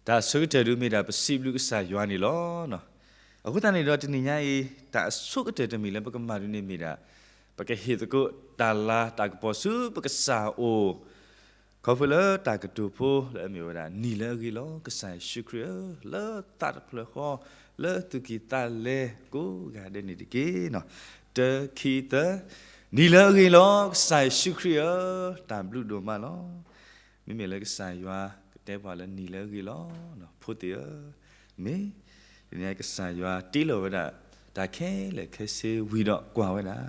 တၢ်အဆိကတၢၢ်ဒုးမ့ၢ်ဒၣ် ပစံးဘျုးကစၢ်ယွၤန့ၣ်လီၤ. အဃိသတးန့ၣ်ဒီးတနံၤညါအံၤ တၢ်အဆိကတၢၢ်တမံၤလၢပကမၤဒုးန့ၣ်မ့ၢ်ဒၣ် ပကဟ့ၣ်သကိးတၢ်လၤတၢ်ကပီၤဆူပကစၢ်အအိၣ် ခီဖျိလၢတၢ်ကတိၤဖိလၢအမ့ၢ်ဝဲဒၣ် နံၤလၢအဂ့ၤလီၤ ကစၢ်ယ့ၣ်ၡူးခရံာ်ဧၢ, လၢသးတဖျၢၣ်ဃီ လၢသူၣ်ကံၢ်သးလဲကိးဂၤဒဲးန့ၣ်တက့ၢ်. တၢ ခံ သၢ, နံၤလၢအဂ့ၤလီၤ ကစၢ်ယ့ၣ်ၡူးခရံာ်ဧၢ, တၢ်ဘျုးဒိၣ်မးလီၤ. မ့မ့ၢ်လၢကစၢ်ယွၤကတဲပှၤလၢနံၤလၢအဂ့ၤလီၤ, ဖိသ့ၣ်ဧၢ, မ့ၢ် တနံၤညါကစၢ်ယွၤတ့လီၤဝဲဒၣ် တၢ်ခဲလၢာ်ခဲဆ့ဝံၤဒီးကွၢ်ဝဲဒၣ်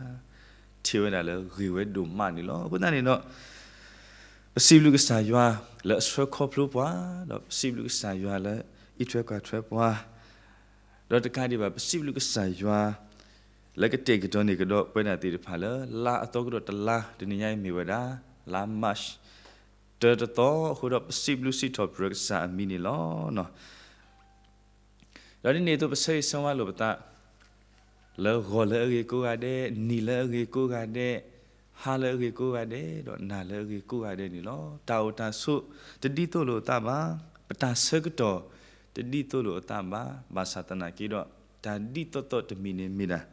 ထံၣ်ဝဲဒၣ်လၢဂ့ၤဝဲဒိၣ်မးန့ၣ်လီၤ. အဃိသတးန့ၣ်ဒီး ပစံးဘျုးကစၢ်ယွၤလၢအဆှၢခီဖျိပှၤ, ဒီးပစံးဘျုးကစၢ်ယွၤလၢအအံးထွဲကွၢ်ထွဲပှၤ, ဒီးတကးဒံးဘၣ် ပစံးဘျုးကစၢ်ယွၤ လၢကတဲာ်ကတီၤန့ၢ်ကဒီးပဝဲဒၣ်သ့ၣ်တဖၣ်လၢ လါအသီကဒီးတလါ တနံၤညါအံၤမ့ၢ်ဝဲဒၣ် လါ March တၢတသီအဃိဒီး ပစံးဘျုးစံးထီၣ်ပတြၢၤကစၢ်အမံၤန့ၣ်လီၤ. ဒီးဒ်န့ၣ်အသိး ပဆၢဂ့ၤဆၢဝါလိာ်ပသး လၢဂီၤလၢအဂ့ၤကိးဂၤဒဲး, နံၤလၢအဂ့ၤကိးဂၤဒဲး, ဟါလၢအဂ့ၤကိးဂၤဒဲး, ဒီးနၤလၢအဂ့ၤကိးဂၤဒဲးန့ၣ်လီၤ. တၢ်အိၣ်တၢ်ဆိးတဒ်သိးလိာ်အသးဘၣ်, ပတၢ်ဆၢကတီၢ်တဒ်သိးလိာ်အသးဘၣ်, ဘၣ်ဆၣ်သနာ်က့ဒီး တၢ်ဒ်သိးသိးတမံၤန့ၣ်မ့ၢ်ဒၣ်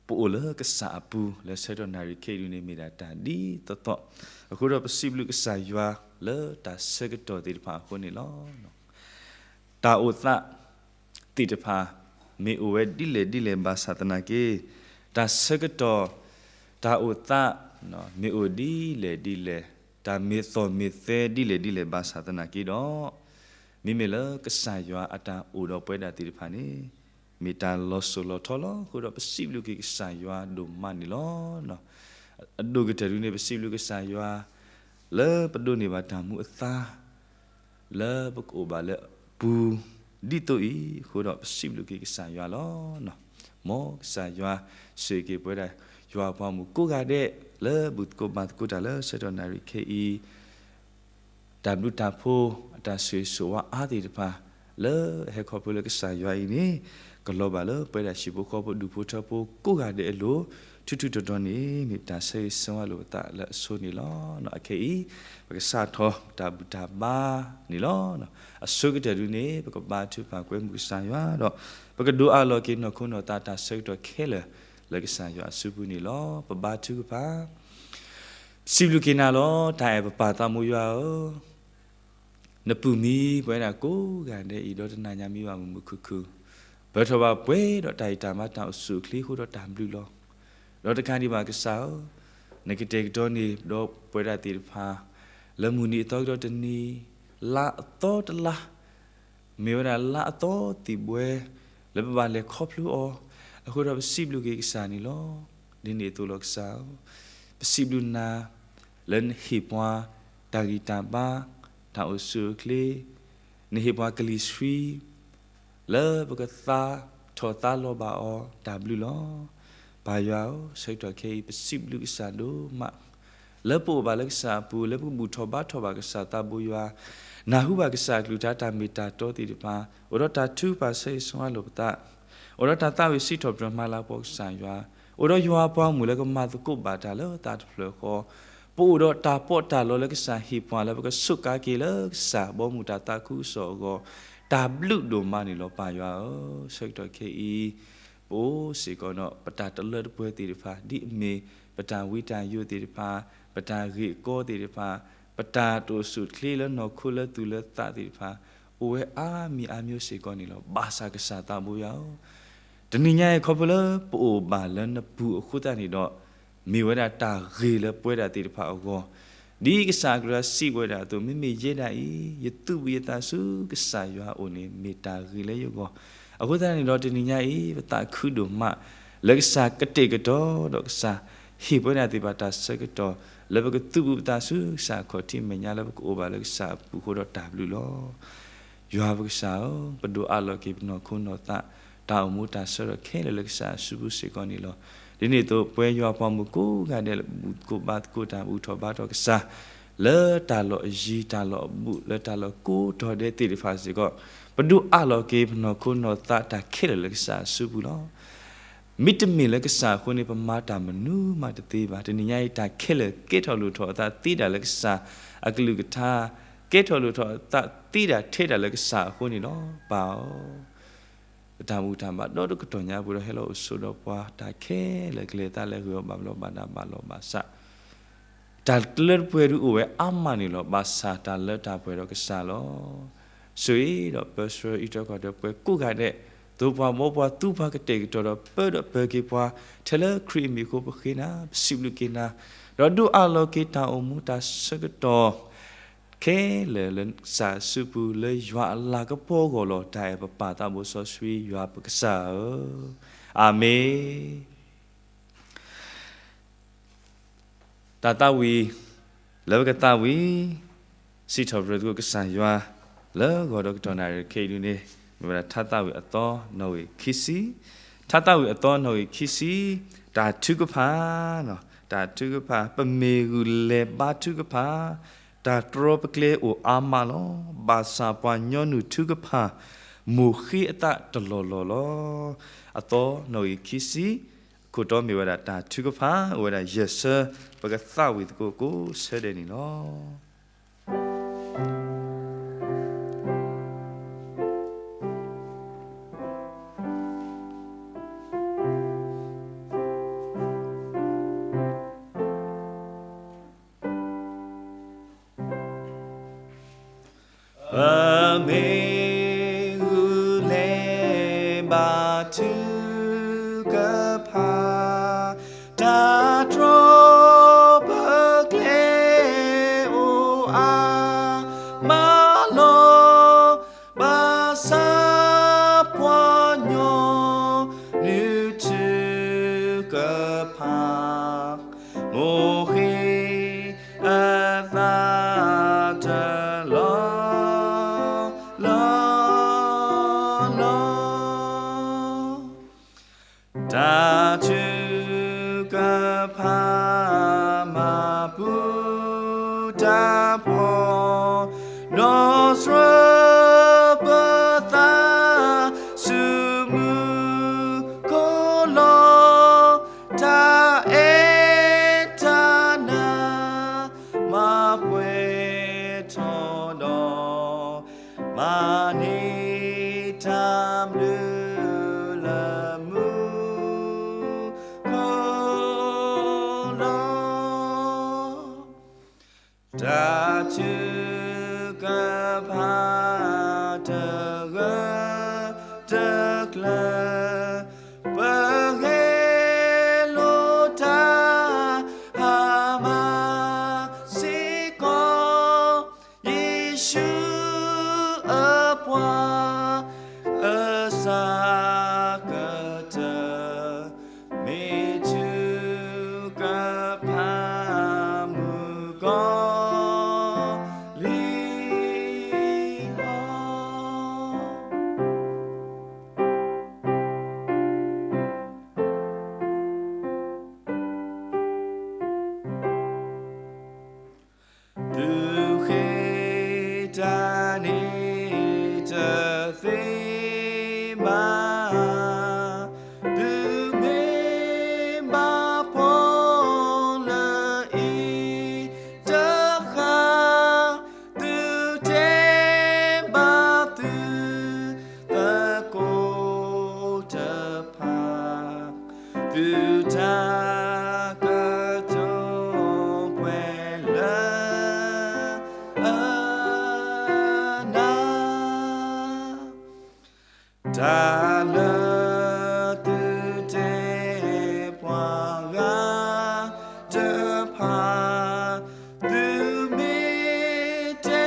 ပအိၣ်လၢကစၢ်အပူၤ လၢဆၢကတီၢ်နၣ်ရံၣ်ခဲအံၤဒုးန့ၣ်မ့ၢ်ဒၣ်တၢ်ဒ်သိးသိး, အဃိဒီးပစံးဘျုးကစၢ်ယွၤလၢတၢ်ဆၢကတီၢ်သ့ၣ်တဖၣ်အဃိန့ၣ်လီၤ. တၢ်အိၣ်သးသ့ၣ်တဖၣ် မ့ၢ်အိၣ်ဝဲဒ်လဲၣ်ဒ်လဲၣ်ဘၣ်ဆၣ်သနာ်က့, တၢ်ဆၢကတီၢ် တၢ်အိၣ်သး မ့ၢ်အိၣ်ဒ်လဲၣ်ဒ်လဲၣ်, တၢ်မ့ၢ်သီၣ်မ့ၢ်သဲဒ်လဲၣ်ဒ်လဲၣ်ဘၣ်ဆၣ်သနာ်က့ဒီး, မ့မ့ၢ်လၢကစၢ်ယွၤအတၢ်အိၣ်ဒီးပဝဲဒၣ်သ့ၣ်တဖၣ်န့ၣ် မ့ၢ်တၢ်လီၤစိၤလီၤထီလီၤ. အဃိဒီးပစံးဘျုးက့ၤကစၢ်ယွၤဒိၣ်မးန့ၣ်လီၤ. အဒိၣ်ကတၢၢ်ဒုးန့ၣ် ပစံးဘျုးကစၢ်ယွၤ လၢပဒိးန့ၢ်ဘၣ်တၢ်မူအသါ လၢပကအိၣ်ဘၣ်လၢအပူၤ ဒ်သိးအံၤအဃိဒီး ပစံးဘျုးက့ၤကစၢ်ယွၤလီၤ.မ်ကစၢ်ယွၤဆိၣ်ဂ့ၤက့ၤပဝဲဒၣ် ယွၤအပှၤမုၣ်ကိးဂၤဒဲး လၢဘူၣ်သကိးဘါသကိးတၢ်လၢဆၢကတီၢ်နၣ်ရံၣ်ခဲအံၤ တၢ်ဘျုးတၢ်ဖှိၣ် အတၢ်ဆိၣ်ဂ့ၤဆိၣ်ဝါအါသ့ၣ်တဖၣ် လၢဟဲခီဖျိလၢကစၢ်ယွၤအံၤန့ၣ် ကလီၤဘၣ်လၢပဝဲဒၣ်ဟံၣ်ဖိဃီဖိဒူၣ်ဖိထၢဖိကိးဂၤဒဲးအလိၤ ထူထူတီတီန့ၣ် မ့ၢ်တၢ်ဆၢဂ့ၤဆၢဝါလိာ်ပသးလၢအဆိန့ၣ်လီၤ. အခဲအံၤ ပကစးထီၣ်တၢ်ဘူၣ်တၢ်ဘါန့ၣ်လီၤ. အဆိကတၢၢ်ဒုးန့ၣ် ပကဘါထုကဖၣ်ကွဲမုာ်ကစၢ်ယွၤဒီး ပကဒိးအးလီၤက့ၤနီၢ်ခိနီၢ်သးတၢ်ဆၢကတီၢ်ခဲလၢာ် လၢကစၢ်ယွၤအစုပူၤန့ၣ်လီၤ. ပဘါထုကဖၣ် စံးဘျုးက့ၤနၤလီၤ တၢ်အဲၣ်ပပၢ်သးဘိယွၤဧၢ, နပုၢ်မံၤပဝဲဒၣ်ကိးဂၤဒဲးအံၤ ဒီတနၤညါမံဘၣ်မုာ်မုာ်ခုၣ်ခုၣ်, ပၢၢ်ထီၣ်ဘၣ်ပှဲၤဒီးတၢ်ဂံၢ်တၢ်ဘါတၢ်အိၣ်ဆူၣ်အိၣ်ချ့အဃိဒီးတၢ်ဘျုးလီၤ. ဒီးတကးဒံးဘၣ်ကစၢ်ဧၢ, နကတဲာ်ကတီၤန့ၢ်ဒီးပဝဲဒၣ်သ့ၣ်တဖၣ် လၢမုၢ်နံၤအသီကဒီးတနံၤ, လါအသီတလါ မ့ၢ်ဝဲဒၣ်လါအသီသံၣ်ဘှဲ လၢပဘၣ်လဲၤခီဖျိအီၤ, အဃိဒီးပစံးဘျုးက့ၤကစၢ်န့ၣ်လီၤ. ဒ်န့ၣ်အသိးလီၤကစၢ်ဧၢ, ပစံးဘျုးနၤ လၢနဟ့ၣ်ပှၤ တၢ်ဂံၢ်တၢ်ဘါ တၢ်အိၣ်ဆူၣ်အိၣ်ချ့, နဟ့ၣ်ပှၤကလံၤဆှံ လၢပကသါထီၣ်သါလီၤဘၣ်အီၤ တၢ်ဘျုးလီၤ. ပၢ်ယွၤဧၢ, ဆၢကတီၢ်ခဲအံၤ ပစံးဘျုးကစၢ်ဒိၣ်မး လၢပအိၣ်ဘၣ်လၢကစၢ်အပူၤ လၢပကဘူၣ်ထီၣ်ဘါထီၣ်ဘၣ်ကစၢ်သးဘိယွၤ, နၢ်ဟူဘၣ်ကစၢ်အကလုၢ်ကထါတၢ်မ့ၢ်တၢ်တီသ့ၣ်တဖၣ်, အိၣ်ဒီးတၢ်ထုကဖၣ်ဆၢဂ့ၤဆၢဝါလိာ်ပသး, အိၣ်ဒီးတၢ်သးဝံၣ်စံးထီၣ်ပတြၢၤမၤလၤကပီၤကစၢ်ယွၤ, အိၣ်ဒီးယွၤအပှၤမုၣ်လၢကမၤသကိးဘၣ်တၢ်လၢသးတဖျၢၣ်ဃီ, ပအိၣ်ဒီးတၢ်ပီးတၢ်လီလၢကစၢ်ဟ့ၣ်ပှၤလၢပကဆိးကါက့ၤလၢကစၢ်ဘီမုၢ်တၢ်သးခုကစီၣ်အဂီၢ်, တၢ်ဘျုးဒိၣ်မးန့ၣ်လီၤ ပၢ်ယွၤဧၢ, ဆၢကတီၢ်ခဲအံၤ ပအိၣ်စ့ၢ်ကီးဒီး ပတၢ်တလၢတပှဲၤသ့ၣ်တဖၣ် ဒ်အမ့ၢ် ပတၢ်ဝံတၢ်ယိာ်သ့ၣ်တဖၣ်, ပတၢ်ဂ့ၢ်အကီသ့ၣ်တဖၣ်, ပတၢ်တအိၣ်ဆူၣ်အိၣ်ချ့လၢနီၢ်ခိလၢသူၣ်လၢသးသ့ၣ်တဖၣ်, အိၣ်ဝဲအါမံၤအါမံၤစ့ၢ်ကီးန့ၣ်လီၤ. ဘၣ်ဆၣ်ကစၢ်သးဘိယွၤဧၢ, တနံၤညါအံၤခီဖျိလၢပအိၣ်ဘၣ်လၢနပူၤအဃိသတးန့ၣ်ဒီး မ့ၢ်ဝဲဒၣ်တၢ်ဂ့ၤလၢပဝဲဒၣ်သ့ၣ်တဖၣ်အဂီၢ်, ဒ်ကစၢ်အကလုၢ်ကထါစံးဝဲဒၣ်အသိး မ့မ့ၢ်ယဲဒၣ်အံၤ ယသူၣ်ဘံၣ်ယသးဆူကစၢ်ယွၤအအိၣ်န့ၣ် မ့ၢ်တၢ်ဂ့ၤလၢယဂီၢ်, အဃိသတးန့ၣ်ဒီးတနံၤညါအံၤ ပသးခုဒိၣ်မး လၢကစၢ်ကတဲာ်ကတီၤဒီးကစၢ်ဟ့ၣ်ပဝဲဒၣ်သ့ၣ်တဖၣ်တၢ်ဆၢကတီၢ် လၢပကသူၣ်ဘံၣ်ပသးဆူကစၢ်အခီၣ်ထံးမဲာ်ညါလၢပကအိၣ်ဘၣ်လၢကစၢ်အပူၤအဃိဒီးတၢ်ဘျုးလီၤ. ယွၤပကစၢ်ဧၢ, ပဒိးအးလီၤက့ၤပနီၢ်ခိနီၢ်သး တၢ်အိၣ်မူတၢ်ဆၢကတီၢ်ခဲလၢာ်လၢကစၢ်အစုပူၤစ့ၢ်ကီးန့ၣ်လီၤ. ဒ်န့ၣ်အသိး ပဝဲယွၤပှၤမုၣ်ကိးဂၤဒဲးလၢ ဘူၣ်သကိးဘါသကိးတၢ်ဘူၣ်ထီၣ်ဘါထီၣ်ကစၢ် လၢတၢ်လီၢ်အယံၤတၢ်လီၢ်အဘူး လၢတၢ်လီၢ်ကိးတီၤဒဲးသ့ၣ်တဖၣ်စ့ၢ်ကီး, ပဒိးအးလီၤက့ၤပနီၢ်ခိနီၢ်သးတၢ်ခဲလၢာ်လၢကစၢ်အစုပူၤလီၤ. မ့တမ့ၢ်လၢကစၢ်အဃိန့ၣ် ပမၤတၢ်မနုၤမးတသ့ဘၣ်. တနံၤညါအံၤ တၢ်ခဲလၢာ်ကဲထီၣ်လိၣ်ထီၣ်အသးသ့ဒၣ်လၢကစၢ်အကလုၢ်ကထါ ကဲထီၣ်လိၣ်ထီၣ်အသးသ့ဒၣ်ထဲဒၣ်လၢကစၢ်အဃိန့ၣ်လီၤ. ပၢ်ဧၢ, ပတၢ်မူတၢ်ဘၣ်ဒီတကတီၢ်ညါပူၤဒီး ဟဲလီၤအိၣ်ဆိးဒီးပှၤ တၢ်ခဲလၢာ်ကလဲၤသးလၢဂ့ၢ်အီၤဘၣ်ဘျီးဘၣ်ဒါဘၣ်လီၤဘၣ်စး တၢ်လၢတပှဲၤဒုးအိၣ်ဝဲအါမးန့ၣ်လီၤ. ဘၣ်ဆၣ်တၢ်လၢတၢ်ပှဲၤဒီးကစၢ်လီၤ. ဆိၣ်ဂ့ၤဒီးပၢဆှၢအံးထွဲကွၢ်ထွဲပှၤကိးဂၤဒဲး, သိၣ်ပှၤဘှီပှၤသူပှၤကတဲာ်ကတီၤဒီး ပၢဒီးပၢၤက့ၤပှၤ ထဲလၢခရံာ်အမံၤအဃိပဃ့နၤ, ပစံးဘျုးက့ၤနၤ, ဒီးဒုးအးလီၤက့ၤတၢ်အိၣ်မူတၢ်ဆၢကတီၢ် ခဲလၢာ်လၢကစၢ်အစုပူၤ လၢယွၤအလၤကပီၤအဂီၢ်လီၤ. တၢ်အဲၣ်ပပၢ်သးဘိစီဆှံယွၤပကစၢ်ဧၢ, အၤမ့ၣ်. တၢ်သးဝံၣ်လၢပကသးဝံၣ် စံးထီၣ်ပတြၢၤသကိးကစၢ်ယွၤ လၢဂီၤဒီးကတီၢ်နၣ်ရံၣ်ခဲအံၤဒုန့ၣ် မ့ၢ်ဝဲဒၣ်ထါသးဝံၣ်အသီနီၣ်ဂံၢ်ခံဆံ, ထါသးဝံၣ်အသီနီၣ်ဂံၢ်ခံဆံ, တၢ်ထုကဖၣ်, တၢ်ထုကဖၣ်, ပမ့ၢ်ဂုာ်လဲၤဘါထုကဖၣ် တၢ်တြီပကျဲအိၣ်အါမးလီၤ. ဘၣ်ဆၣ်ပှၤညီနုၢ်ထုကဖၣ် မိၢ်ဃ့အသးတလီၢ်လီၢ်လီၤ. အသီနီၣ်ဂံၢ်ခံဆံ, အခိၣ်တီမ့ၢ်ဝဲဒၣ်တၢ်ထုကဖၣ်, အိၣ်ဝဲဒၣ်ယဲၢ်ဆၢ, ပကသးဝံၣ်သကိးကိးဆၢဒဲးန့ၣ်လီၤ. ပမ့ၢ်ဂုာ်လဲၤဘါထုကဖၣ်, တၢ်တြီပကျဲအိၣ်အါမးလီၤ. ဘၣ်ဆၣ်ပှၤညီနုၢ်ထုကဖၣ် မိၢ်ဃ့အသးတလီၢ်လီၢ်လီၤ. တၢ်ထုကဖၣ်မၤပူၤတၢ်ဖှီၣ်, ဒီးဆှၢပသးဆူမူခိၣ်လီၤ. တၢ်အဲၣ်တၢ်နး မၤပှဲၤထီၣ်ဒီး မၤန့ၢ်တၢ်ဘျုးလၢမူခိၣ်လီၤ. တၢ်ထုကဖၣ်တဂၢၢ်တကျၢၤ ပဂဲၤလိာ်တၢ်ဟါမၢ်စ့ၢ်ကီး, ယ့ၣ်ၡူးအပှၤအစၢ်ကတၢၢ် မ့ၢ်ထုကဖၣ်မုၣ်ကီၤလံၢ်လီၤ. သုဃ့တၢ်န့ၣ်တသ့ဘၣ်, သုမ့ၢ်ဘါဖှီၣ်လၢအံၤတဃၣ်, သုတဲဘၣ်သုသကိးတဖၣ် သုတၢ်ကတိၤကွဲးလၢအနၢ်, တၢ်လၢသုတဲပှၤဂၤတဖၣ်, သုမ့ၢ်တဲ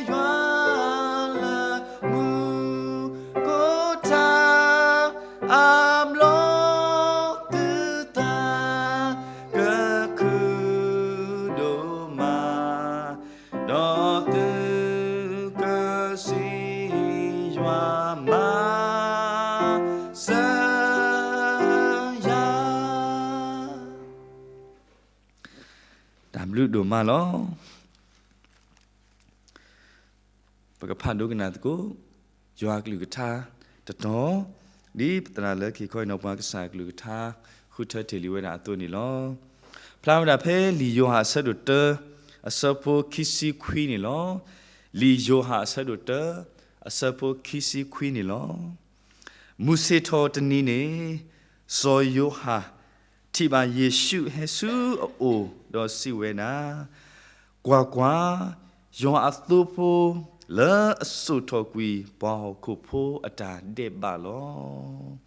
ယွၤလၢမူခိၣ်ထါ, အါဘျီသုသးကခုဒိၣ်မး, ဒီးသုကစံးယွၤမၤစၢၤယၤ. တၢ်ဘျုးဒိၣ်မးလီၤ. ပကဖးဒိကနၣ်သကိး ယွၤကလုၢ်ကထါတတီၤ, ဒ်ပသရၣ်လၢခံခီအံၤနီၢ်ပှၤကစၢ်ကလုၢ်ကထါ ဃုထၢတ့ၢ်လံဝဲဒၣ်အသိးန့ၣ်လီၤ. ဖျါဝဲဒၣ်ဖဲလံာ်ယိၤဟၣ်အဆၢဒိၣ်တၢ အဆၢဖိခံဆံခွံန့ၣ်လီၤ. လံာ်ယိၤဟၣ်အဆၢဒိၣ်တၢ အဆၢဖိခံဆံခွံန့ၣ်လီၤ. မုၢ်ဆ့ၣ်ထီၣ်တနံၤန့ၣ် စီၤယိၤဟၣ်ထံၣ်ဘၣ်ယ့ၣ်ၡူးဟဲဆူအအိၣ်ဒီးစံးဝဲဒၣ်, ကွၢ်ကွၢ်, ယွၤအသိဖိလၢအစိာ်ထီၣ်ကွံာ်ပှၤဟီၣ်ခိၣ်ဖိအတၢ်ဒဲးဘးလီၤ.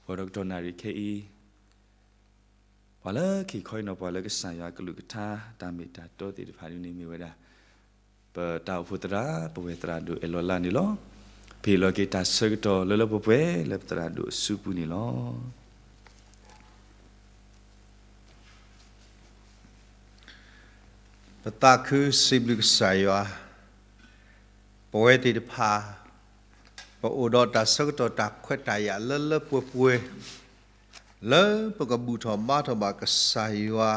ပဒီကတီၢ်နၣ်ရံၣ်ခဲအံၤ ပှၤလၢခံခီအံၤနီၤ ပှၤလၢကစၢ်ယွၤကလုၢ်ကထါတၢ်မ့ၢ်တၢ်တီသ့ၣ်တဖၣ်ဒ်န့ၣ်မ့ၢ်ဝဲဒၣ် ပတၢ်အိၣ်ဖှိၣ်သရၣ် ပဝဲသရၣ်ဒိၣ်အဲၣ်လီၤလါန့ၣ်လီၤ. ပဟ့ၣ်လီၤက့ၤတၢ်ဆၢကတီၢ်လၢလၢပှဲၤပှဲၤလၢပသရၣ်ဒိၣ်အစုပူၤန့ၣ်လီၤ. ပသးခုစံးဘျုးကစၢ်ယွၤ, ပဝဲသ့ၣ်တဖၣ် ပအိၣ်ဒီးတၢ်ဆၢကတီၢ်တၢ်ခွဲးတၢ်ယာ်လၢလၢပှဲၤပှဲၤ လၢပကဘူၣ်ထီၣ်ဘါထီၣ်ဘၣ်ကစၢ်ယွၤ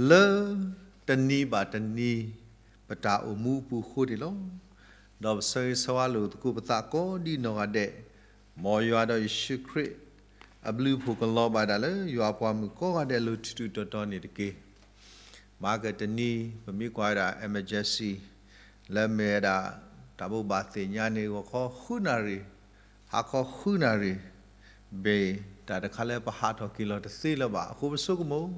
လၢတနံၤဘၣ်တနံၤ ပတၢ်အိၣ်မူအပူၤအဃိန့ၣ်လီၤ. ဒီးပဆၢဂ့ၤဆၢဝါလိာ်သကိးပသးကိးဒ်နီၢ်ဂၤဒဲး, မ်ယွၤဒီးယ့ၣ်ၡူးခရံာ် အဘျုးအဖှိၣ်ကလီၤဘၣ်ဒၣ်လၢယွၤပှၤမုၣ်ကိးဂၤဒဲးအလိၤထူးထူးတီၤတီၤန့ၣ်တက့ၢ်. မၤကတနံၤ ပမ့ၢ်ကွၢ်ဝဲဒၣ် emergency လၢမ့ၢ်ဝဲဒၣ် တၢ်ဘိးဘၣ်သ့ၣ်ညါန့ၣ် ဂီၤခီဃုနၣ်ရံၣ်, ဟါခီဃုနၣ်ရံၣ်, ဘၣ်တၢ်တခါလၢပဟးထီၣ်က့ၤလီၤတသ့လၢၤဘၣ်. အဃိပဆိကမိၣ်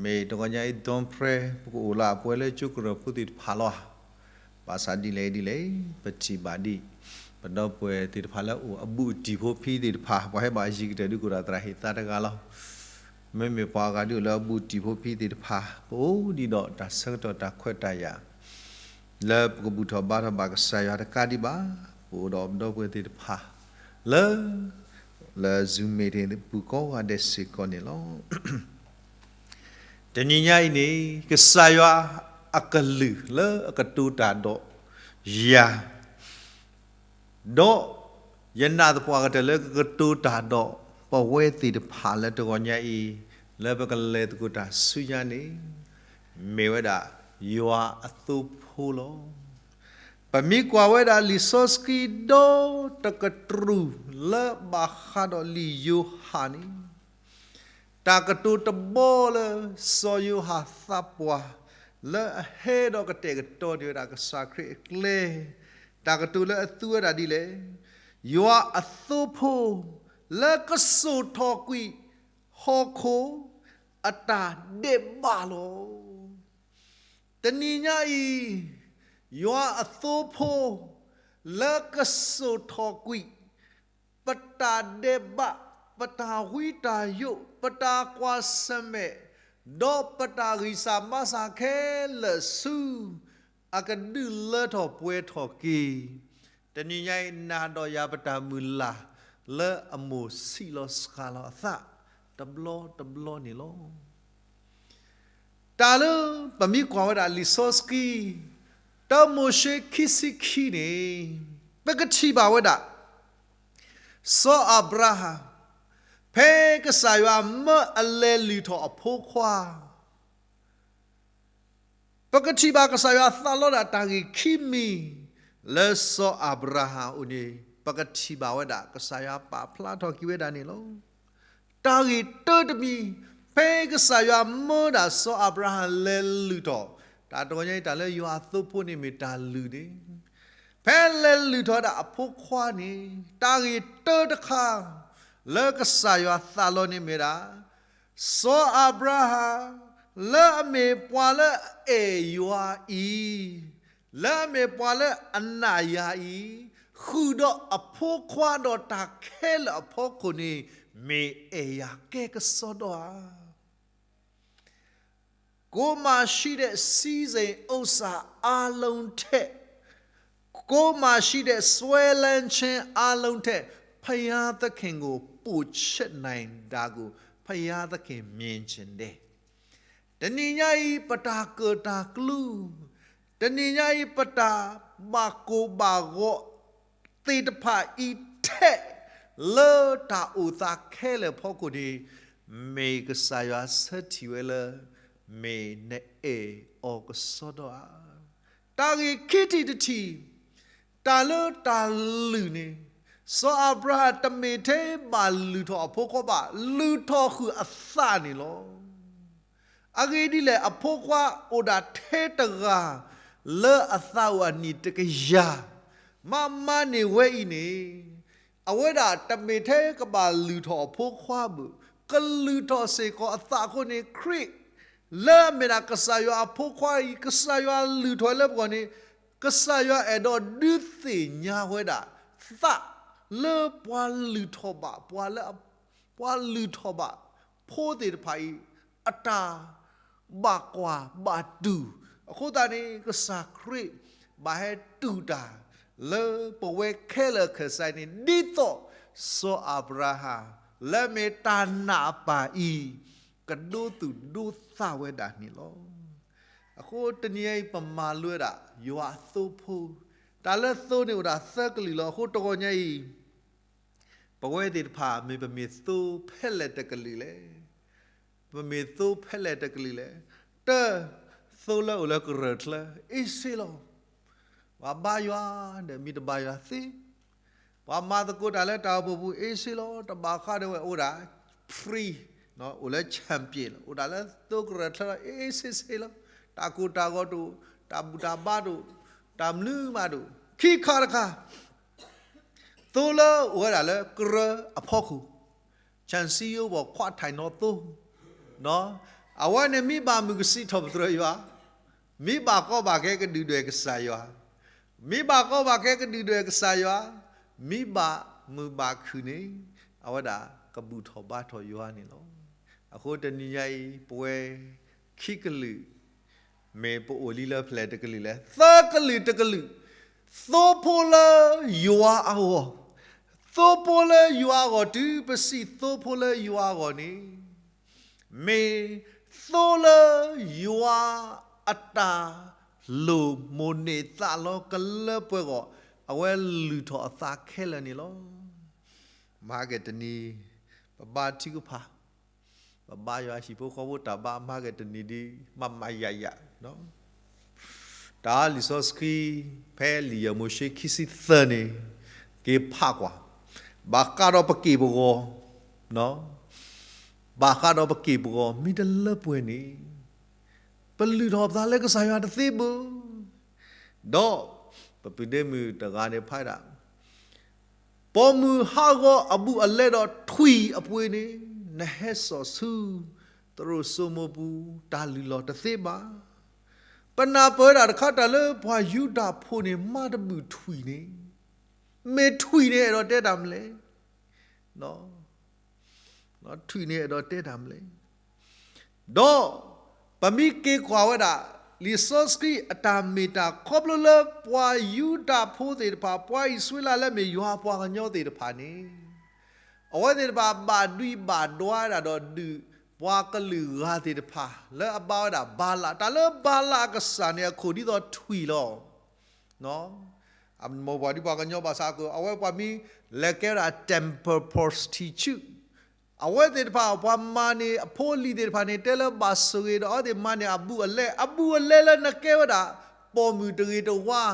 မ့ၢ်တဂီၤညါအံၤ dawn prayer ပကအိၣ်လၢအပှဲၤလၢကၠိကရၢၢ်ဖိသ့ၣ်တဖၣ်လီၤဧါ. ဘၣ်ဆၣ်ဒ်လဲၣ်ဒ်လဲၣ် ပထံၣ်ဘၣ်ဒံး ပဒီပုၢ်ဝဲၢ်သ့ၣ်တဖၣ်လၢအိၣ်အဘူးအတံၢ်ဖိဖံသ့ၣ်တဖၣ် ပှၤဟဲဘၣ်ယံၤကတၢၢ်ဒုးကအိၣ်ဒီးသရၣ်ဟ့ၣ်သါတဂၤလီၤ. မ့မ့ၢ်ပှၤအဂၤဒုးအိၣ်လၢအဘူးအတံၢ်ဖိဖံသ့ၣ်တဖၣ် ပအိၣ်ဒံးဒီးတၢ်ဆၢကတီၢ်တၢ်ခွဲးတၢ်ယာ် လၢပကဘူၣ်ထီၣ်ဘါထီၣ်ဘၣ်ကစၢ်ယွၤတကးဒံးဘၣ်, ပအိၣ်ဒီးပဒီပုၢ်ဝဲၢ်သ့ၣ်တဖၣ် လၢ လၢ Zoom meeting ပူၤကိးဂၤဒဲးစ့ၢ်ကီးန့ၣ်လီၤ. တနံၤညါအံၤန့ၣ် ကစၢ်ယွၤအကလုၢ်လၢအကတိၤတၢ်ဒီးယၤ ဒီးယနာ်သပှၢ်ကတၢၢ်လၢကကတိၤတၢ်ဒီးပဝဲသ့ၣ်တဖၣ်လၢတဂီၤညါအံၤ လၢပကလဲၤသကိးတၢ်ဆူညါန့ၣ် မ့ၢ်ဝဲဒၣ်ယွၤအသိဖိလီၤ. ပမ့ၢ်ကွၢ်ဝဲဒၣ်လံာ်စီဆှံဒီတကတြူၢ်လၢဘၣ်ဃးဒီးလံာ်ယိၤဟၣ်န့ၣ် တၢ်ကတိၤတဘီလၢစီၤယိၤဟၣ်သးပှၢ် လၢအဟဲဒီးကတဲာ်ကတီၤန့ၢ်ဝဲဒၣ်ကစၢ်ခရံာ်အကျဲ, တၢ်ကတိၤလၢအသူဝဲဒၣ်ဒ်လဲၣ်, ယွၤအသိဖိ လၢကစိာ်ထီၣ်ကွံာ် ဟီၣ်ခိၣ် အတၢ်ဒဲးဘးလီၤ. တနံၤညါအံၤ ယွၤအသိဖိ လၢကစိာ်ထီၣ်ကွံာ် ပတၢ်ဒဲးဘး, ပတၢ်ဝံတၢ်ယိး, ပတၢ်ကွၢ်ဆၢၣ်မဲာ်, ဒီးပတၢ်ဂံၢ်စၢ်ဘါစၢ်ခဲလၢာ်ဆူ အကဒုးလၢထီၣ်ပှဲၤထီၣ်က့ၤ တနံၤညါအံၤ နၤဒီးယၤပတၢ်မုၢ်လၢ် လၢအမိၢ်ဆံးလီၤစှၤလီၤအသး တဘျီတဘျီန့ၣ်လီၤ. တၢ်လၢပမ့ၢ်ကွၢ်ဝဲဒၣ်လံာ်စီဆှံ တၢမိၤၡ့ခံဆံခံန့ၣ် ပကထံၣ်ဘၣ်ဝဲဒၣ် စီၤအၤဘြၤဟၣ် ဖဲကစၢ်ယွၤမၢအလဲၤလုၢ်ထီၣ်အဖိခွါ ပကထံၣ်ဘၣ်ကစၢ်ယွၤသးလီဒၣ်တၢ်ဂ့ၢ်ခံမံၤ လၢစီၤအၤဘြၤဟၣ်အအိၣ်န့ၣ် ပကထံၣ်ဘၣ်ဝဲဒၣ် ကစၢ်ယွၤပာ်ဖျါထီၣ်က့ၤဝဲဒၣ်န့ၣ်လီၤ. တၢ်ဂ့ၢ်တၢတမံၤ ဖဲကစၢ်ယွၤမၢဒၣ်စီၤအၤဘြၤဟၣ်လဲၤလုၢ်ထီၣ် တၢ်တဂီၤညါအံၤ တၢ်လၢယွၤအသိဖိန့ၣ်မ့ၢ်တၢ်လုၢ်န့ၣ် ဖဲလဲၤလုၢ်ထီၣ်ဒၣ်အဖိခွါန့ၣ် တၢ်ဂ့ၢ်တၢတခါ လၢကစၢ်ယွၤသးလီန့ၣ်မ့ၢ်ဒၣ် စီၤအၤဘြၤဟၣ် လၢအမ့ၢ်ပှၤလၢအအဲၣ်ယွၤအံၤ, လၢအမ့ၢ်ပှၤလၢအနာ်ယၤအံၤ, ဃုာ်ဒီးအဖိခွါဒီးတၢ်ခဲလၢာ်အဖီခိၣ်န့ၣ် မ့ၢ်အဲၣ်ယၤကဲကစီဒီဧါ. ကိုယ်မှာရှိတဲ့ စည်းစိမ်ဥစ္စာအားလုံးထက်, ကိုယ်မှာရှိတဲ့ စွဲလမ်းခြင်းအားလုံးထက် ဘုရားသခင်ကို ပိုချစ်နိုင်တာကို ဘုရားသခင် မြင်ချင်တယ်. တနံၤညါအံၤ ပတၢ်ကၢၣ်တၢ်ကျူ, တနံၤညါအံၤ ပတၢ်ဘၣ်ကိၢ်ဘၣ်ဂီၤသ့ၣ်တဖၣ်အံၤထဲ လၢတၢ်အိၣ်သးခဲလၢာ်ဖီခိၣ်န့ၣ် မ့ၢ်ကစၢ်ယွၤဆၢထံၣ်ဝဲလၢ မ့ၢ်နအဲၣ်အီၤကစီဒီဧါ. တၢ်ဂ့ၢ်ခံထံၣ်တထံၣ်, တၢ်လၢတၢ်လုၢ်န့ၣ် စီၤအၤဘြၤဟၣ်တမ့ၢ်ထဲဘၣ်လုၢ်ထီၣ်အဖိခွါဘၣ်, လုၢ်ထီၣ်ဃုာ်အသးန့ၣ်လီၤ. အဂ့ၢ်ဒ်လဲၣ် အဖိခွါအိၣ်ဒၣ်ထဲတဂၤ လၢအသးအိၣ်အနံၣ်တကယၤ မၤမၤန့ၢ်ဝဲအံၤန့ၣ်, အဝဲဒၣ်တမ့ၢ်ထဲကဘၣ်လုၢ်ထီၣ်အဖိခွါဘၣ်, ကလုၢ်ထီၣ်စ့ၢ်ကီးအသးအဃိန့ၣ် ခရံာ်လၢအမ့ၢ်ဒၣ်ကစၢ်ယွၤအဖိခွါအံၤ ကစၢ်ယွၤလုၢ်ထီၣ်လၢပဂီၢ်န့ၣ်, ကစၢ်ယွၤအဲၣ်ဒိးဒုးသ့ၣ်ညါဝဲဒၣ် သးလၢပှၤလုၢ်ထီၣ်ဘၣ်, ပှၤလၢ ပှၤလုၢ်ထီၣ်ဘၣ်ဖိသ့ၣ်တဖၣ်အံၤ အတၢ်ဘၣ်ကွၢ်ဘၣ်တူၢ်, အဃိသတးန့ၣ် ကစၢ်ခရံာ်ဘၣ်ဟဲတူၢ်တၢ်လၢပဝဲခဲလၢာ်ခဲဆ့န့ၣ် ဒ်သိးစီၤအၤဘြၤဟၣ် လၢမ့ၢ်တၢ်နာ်ပၢ်အံၤ ကဒိသူၣ်ဒိသးဝဲဒၣ်န့ၣ်လီၤ. အဃိတနံၤအံၤ ပမၤလိဝဲဒၣ် ယွၤအသိဖိ, တၢ်လၢသိန့ၣ်အိၣ်ဒၣ်သၢကလုာ်လီၤ. အဃိတဂီၤညါအံၤ ပဝဲသ့ၣ်တဖၣ် မ့ၢ်ပမ့ၢ်သိဖဲလဲၣ်တကလုာ်လဲၣ်. ပမ့ၢ်သိဖဲလဲၣ်တကလုာ်လဲၣ်. တၢ, သိလၢအိၣ်လၢကရၢၢ်ချၢ အ့စ့လီၤ. ပှၤဘါယွၤဒီးမ့ၢ်တဘါယွၤသ့, ပှၤမၤသကိးတၢ်လၢတၢ်အိၣ်ဖှိၣ်ပူၤ အ့စ့လီၤ. တဘၣ်ဃးဒီးဝဲအိၣ်ဒၣ် free, အိၣ်လၢ champion လီၤ. အိၣ်ဒၣ်လၢသိကရၢၢ်ချၢလီၤ အ့စ့စ့လီၤ. တၢ်ကိၢ်တၢ်ဂီၤတအိၣ်, တၢ်ဘူၣ်တၢ်ဘါတအိၣ်, တၢ်မနုၤမးတအိၣ်. ခံခါတခါ သိလၢအိၣ်ဝဲဒၣ်လၢကရၢအဖီခိၣ်, ဆၣ်စံယိဘီၣ်ခွါထံးနီၣ်သိ, အဝဲန့ၣ်မ့ၢ်ဘၣ်မုၢ်ကစံးထီၣ်ပတြၢၤယွၤ, မ့ၢ်ဘၣ်ကီဘၣ်ခဲကဒုၣ်ဒွဲၣ်ကစၢ်ယွၤ, မ့ၢ်ဘၣ်ကီဘၣ်ခဲကဒုၣ်ဒွဲၣ်ကစၢ်ယွၤ, မ့ၢ်ဘၣ်မုာ်ဘၣ်ခုၣ်န့ၣ် အဝဲဒၣ်ကဘူၣ်ထီၣ်ဘါထီၣ်ယွၤန့ၣ်လီၤ. အဃိတနံၤညါအံၤ ပဝဲခံကလုာ် မ့ၢ်ပအိၣ်လံလၢဖဲလဲၣ်တကလုာ်လဲၣ်. သၢကလုာ်တကလုာ်, သိဖိလၢယွၤအဂီၢ်, သိဖိလၢယွၤအဂီၢ် တုၤပစံးသိဖိလၢယွၤအဂီၢ်န့ၣ်, မ့ၢ်သိလၢယွၤအတၢ်လိၣ်မိၣ်န့ၢ်သးလီကလၢပှဲၤဂီၢ်, အဝဲလုၢ်ထီၣ်အသးခဲလၢာ်န့ၣ်လီၤ. မၤက့ၤတနံၤ, ပဘါထုကဖၣ်, ပဘါယွၤဟံၣ်ဖိဃီဖိတၢ်ဘါ မၤက့ၤတနံၤဒ် မၤမၤယၤယၤ တၢ်လံာ်စီဆှံ ဖဲလံာ်ယဲၢ်မိၤၡ့ခံဆံသၢန့ၣ် က့ၤဖးကွၢ်, ဘၣ်ဃးဒီးပက့ၢ်ပဂီၤ, ဘၣ်ဃးဒီးပက့ၢ်ပဂီၤ မ့ၢ်တလၢပှဲၤန့ၣ်, ပလုၢ်ထီၣ်ပသးလၢကစၢ်ယွၤတသ့ဘၣ်. ဒီးပပုၢ်ဒ့မုၣ်တဂၤန့ၣ်ဖးဒၣ် ပိာ်မုၣ်ဟးဂီၤအဘူးအလဲဒီးထွံၣ်အပှ့ၤန့ၣ်, နဟဲစိာ်ဆူ သရိာ်စိမိၤပူၤ တၢ်လုၢ်လီၢ်တသ့ဘၣ်. ပနၢ်ပၢၢ်ဝဲဒၣ်တခါတၢ်လၢပှၤယူဒၤဖိန့ၣ် မါတဘုၣ်ထွံၣ်န့ၣ်, မ့ၢ်ထွံၣ်န့ၣ် အဲၣ်ဒိးတဲတၢ်မနုၤလဲၣ်. ထွံၣ်န့ၣ်အဲၣ်ဒိးတဲတၢ်မနုၤလဲၣ်. ဒီးပမ့ၢ်က့ၤကွၢ်ဝဲဒၣ် လံာ်စီဆှံအတၢ်မ့ၢ်တၢ်ခီဖျိလၢပှၤယူဒၤဖိသ့ၣ်တဖၣ် ပှၤအံၣ်စရ့လးလၢမ့ၢ်ယွၤပှၤကညီသ့ၣ်တဖၣ်န့ၣ်, အဝဲသ့ၣ်တဖၣ်ဘၣ်ဒွံးဘၣ်ဒွါဝဲဒၣ်ဒီးဒုးပှၤကလုာ်ဂၤသ့ၣ်တဖၣ် လၢအဘါဝဲဒၣ်ဘၤလး, တၢ်လၢဘၤလးအကစၢ်န့ၣ် အခိၣ်ဒ်သိးထွံၣ်လီၤ. အမိၢ်ပှၢ်ဒ်ပှၤကညီဘၣ်ဆၣ်အဃိ အဝဲပှၤမ့ၢ်လဲၤကဲဝဲဒၣ် temple prostitute, အဝဲသ့ၣ်တဖၣ် ပှၤမၤန့ၢ်အဖိအလံၤသ့ၣ်တဖၣ်န့ၣ် တဲလၢဘၣ်ဆိၣ်ဂ့ၤဒီးအဝဲသ့ၣ်မၤန့ၢ်အဘူးအလဲ, အဘူးအလဲလၢနကဲဝဲဒၣ် ပိာ်မုၣ်တဂ့ၤတဝါ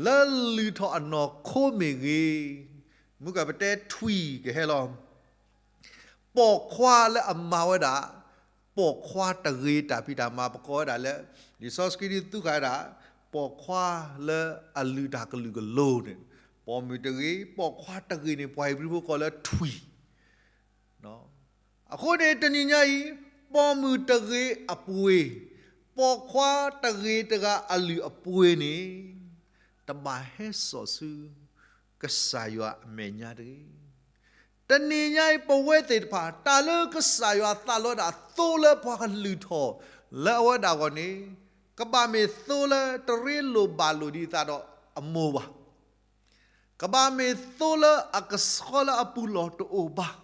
လၢလုၢ်ထီၣ်အနီၢ်ခိမ့ၢ်ဂ့ၤ, မုၢ်ကပတဲထွံၣ်ကဟဲလီၤ. ပိာ်ခွါလၢအမၤဝဲဒၣ် ပိာ်ခွါတဂ့ၤတၢ်ဖံးတၢ်မၤ ပကိးဝဲဒၣ်လၢ လံာ်စီဆှံဒ်သူဃာ်ဝဲဒၣ် ပိာ်ခွါလၢအလုၢ်တၢ်ကလုာ်ကလိၤန့ၣ်, ပိာ်မုၣ်တဂ့ၤ ပိာ်ခွါတဂ့ၤန့ၣ် ပှၤဧ့ၤဘြံၤဖိကိးလၢထွံၣ်. အဃိန့ၣ်တနံၤညါအံၤ ပိာ်မုၣ်တဂ့ၤအပှ့ၤ, ပိာ်ခွါတဂ့ၤတဂၤအလုၢ်အပှ့ၤန့ၣ် တဘၣ်ဟဲစိာ်ဆူ ကစၢ်ယွၤအမဲာ်ညါတဂ့ၤ. တနံၤညါအံၤ ပဝဲသ့ၣ်တဖၣ် တၢ်လၢကစၢ်ယွၤသးလီဒၣ်သိလၢပှၤကလုၢ်ထီၣ် လၢအဝဲဒၣ်အဂီၢ်န့ၣ်, ကဘၣ်မ့ၢ်သိလၢတရ့လိာ်ဘၣ်လိာ်ဒံးအသးဒီးအမိၢ်ဘၣ်. ကဘၣ်မ့ၢ်သိလၢအကဆှီလၢအပူၤလီၢ်တအိၣ်ဘၣ်.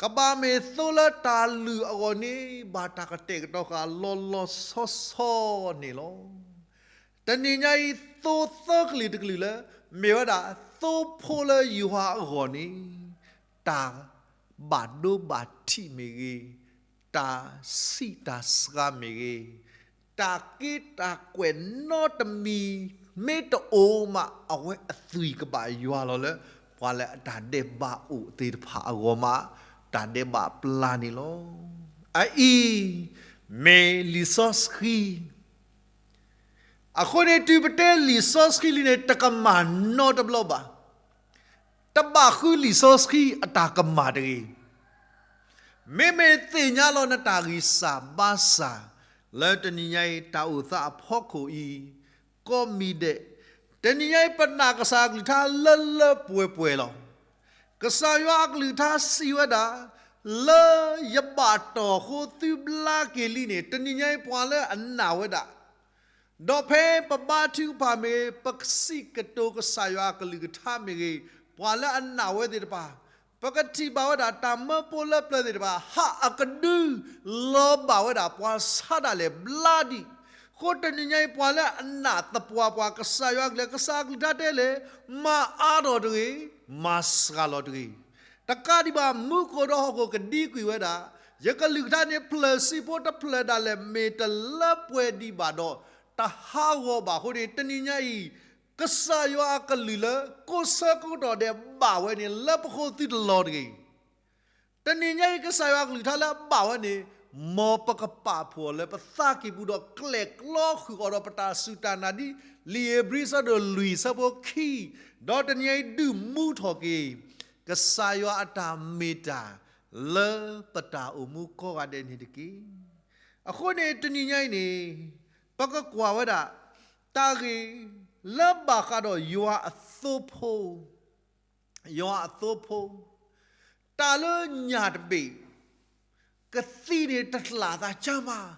ကဘၣ်မ့ၢ်သိလၢတၢ်လုၢ်အဂီၢ်န့ၣ် ဘၣ်တၢ်ကတဲာ်ကတီၤဃာ်လီၤလီၤဆီဆီန့ၣ်လီၤ. တနံၤညါအံၤ သိသၢကလုာ်တကလုာ်လၢ မ့ၢ်ဝဲဒၣ်သိဖိလၢယွၤအဂီၢ်န့ၣ်, တၢ်ဘၣ်ဒိဘၣ်ထံးမ့ၢ်ဂ့ၤ, တၢ်ဆံးတၢ်ဆှါမ့ၢ်ဂ့ၤ, တၢ်က့တၢ်ကွဲးနီတမံၤ မ့ၢ်တအိၣ်မး အဝဲအသွံၣ်ကဘၣ်ယွၤလီၤလၢ ပှၤလၢအတၢ်ဒဲးဘးအိၣ်သ့ၣ်တဖၣ်အဂီၢ်မး တၢ်ဒဲးဘးပျၢ်န့ၣ်လီၤ. အအံၤ မ့ၢ်လံာ်စီဆှံ အဃိန့ၣ် တုၤပတဲလံာ်စီဆှံလံန့ၣ် တကမၣ်နီတဘျီဘၣ်. တဘၣ်ဃုလံာ်စီဆှံအတၢ်ကမၣ်တဂ့ၤ. မ့မ့ၢ်သ့ၣ်ညါလီၤနတၢ်ဂံၢ်စၢ်ဘါစၢ် လၢတနံၤညါအံၤ တၢ်အိၣ်သးအဖီခိၣ်အံၤ ကိးမံၤဒဲး, တနံၤညါအံၤ ပနာ်ကစၢ်အကလုၢ်ကထါလၢလၢပှဲၤပှဲၤလီၤ. ကစၢ်ယွၤအကလုၢ်ကထါစံးဝဲဒၣ်, လၢယဘၣ်တီၢ်အဃိသုဘျါက့ၤလံန့ၣ် တနံၤညါအံၤပှၤလၢအနာ်ဝဲဒၣ် ဒီးဖဲပဘါထုကဖၣ်မ့ၢ်ဂ့ၤ, ပစံးကတိၤကစၢ်ယွၤအကလုၢ်ကထါမ့ၢ်ဂ့ၤ, ပှၤလၢအနာ်ဝဲသ့ၣ်တဖၣ်, ပကထံၣ်ဘၣ်ဝဲဒၣ်တၢ်မၢဖိလၢပျၢၤသ့ၣ်တဖၣ် ဟးအကဒု လီၤဘၣ်ဝဲဒၣ်ပှၤဆါဒၣ်လဲာ်ဘျါဒံး. အဃိတနံၤညါအံၤ ပှၤလၢအနာ်သပှၢ်ပှၢ် ကစၢ်ယွၤအကလုၢ်, ကစၢ်အကလုၢ်ကထါတဲလဲၣ်, မၤအါထီၣ်တဂ့ၤ, မၤစှၤလီၤတဂ့ၤ. တကးဒံးဘၣ် မူခိၣ်ဒီးဟီၣ်ခိၣ်ကဒံကွံာ်ဝဲဒၣ်, ယကလုၢ်ကထါန့ၣ် ဖျၢၣ်ဆံးဖိတဖျၢၣ်ဒၣ်လဲာ် မ့ၢ်တလၢပှဲၤဒံးဘၣ်ဒီး တဟးဂီၤဘၣ်အဃိန့ၣ် တနံၤညါအံၤ ကစၢ်ယွၤအကလုၢ်လၢ ကိးဆၢကတီၢ်ဒဲးဘၣ်ဝဲန့ၣ် လၢပဃိသုတလီၤတဂ့ၤ. တနံၤညါအံၤ ကစၢ်ယွၤအကလုၢ်ကထါလၢအဘၣ်ဝဲန့ၣ် မ်ပကပာ်ဖှိၣ်အီၤလၢပသးကံၢ်ပူၤဒီး ကျဲၣ်ကျီဃုာ်အီၤဒီးပတၢ်စူၢ်တၢ်နာ်ဒ် လံာ်ဧ့ၤဘြံၤအဆၢဒိၣ်လွံၢ်အဆၢဖိခံ, ဒီးတနံၤညါအံၤ ဒုးမူထီၣ်က့ၤ ကစၢ်ယွၤအတၢ်မ့ၢ်တၢ် လၢပတၢ်အိၣ်မူကိးဂၤဒဲးန့ၣ်တက့ၢ်. အဃိန့ၣ် တနံၤညါအံၤန့ၣ် ပကကွၢ်ဝဲဒၣ် တၢ်ဂ့ၢ်လၢဘၣ်ဃးဒီးယွၤအသိဖိ, ယွၤအသိဖိ, တၢ်လၢညၣ်တဘ့ၣ် ကသံၣ်န့ၣ်တတျၢ်သးကၢ်မး,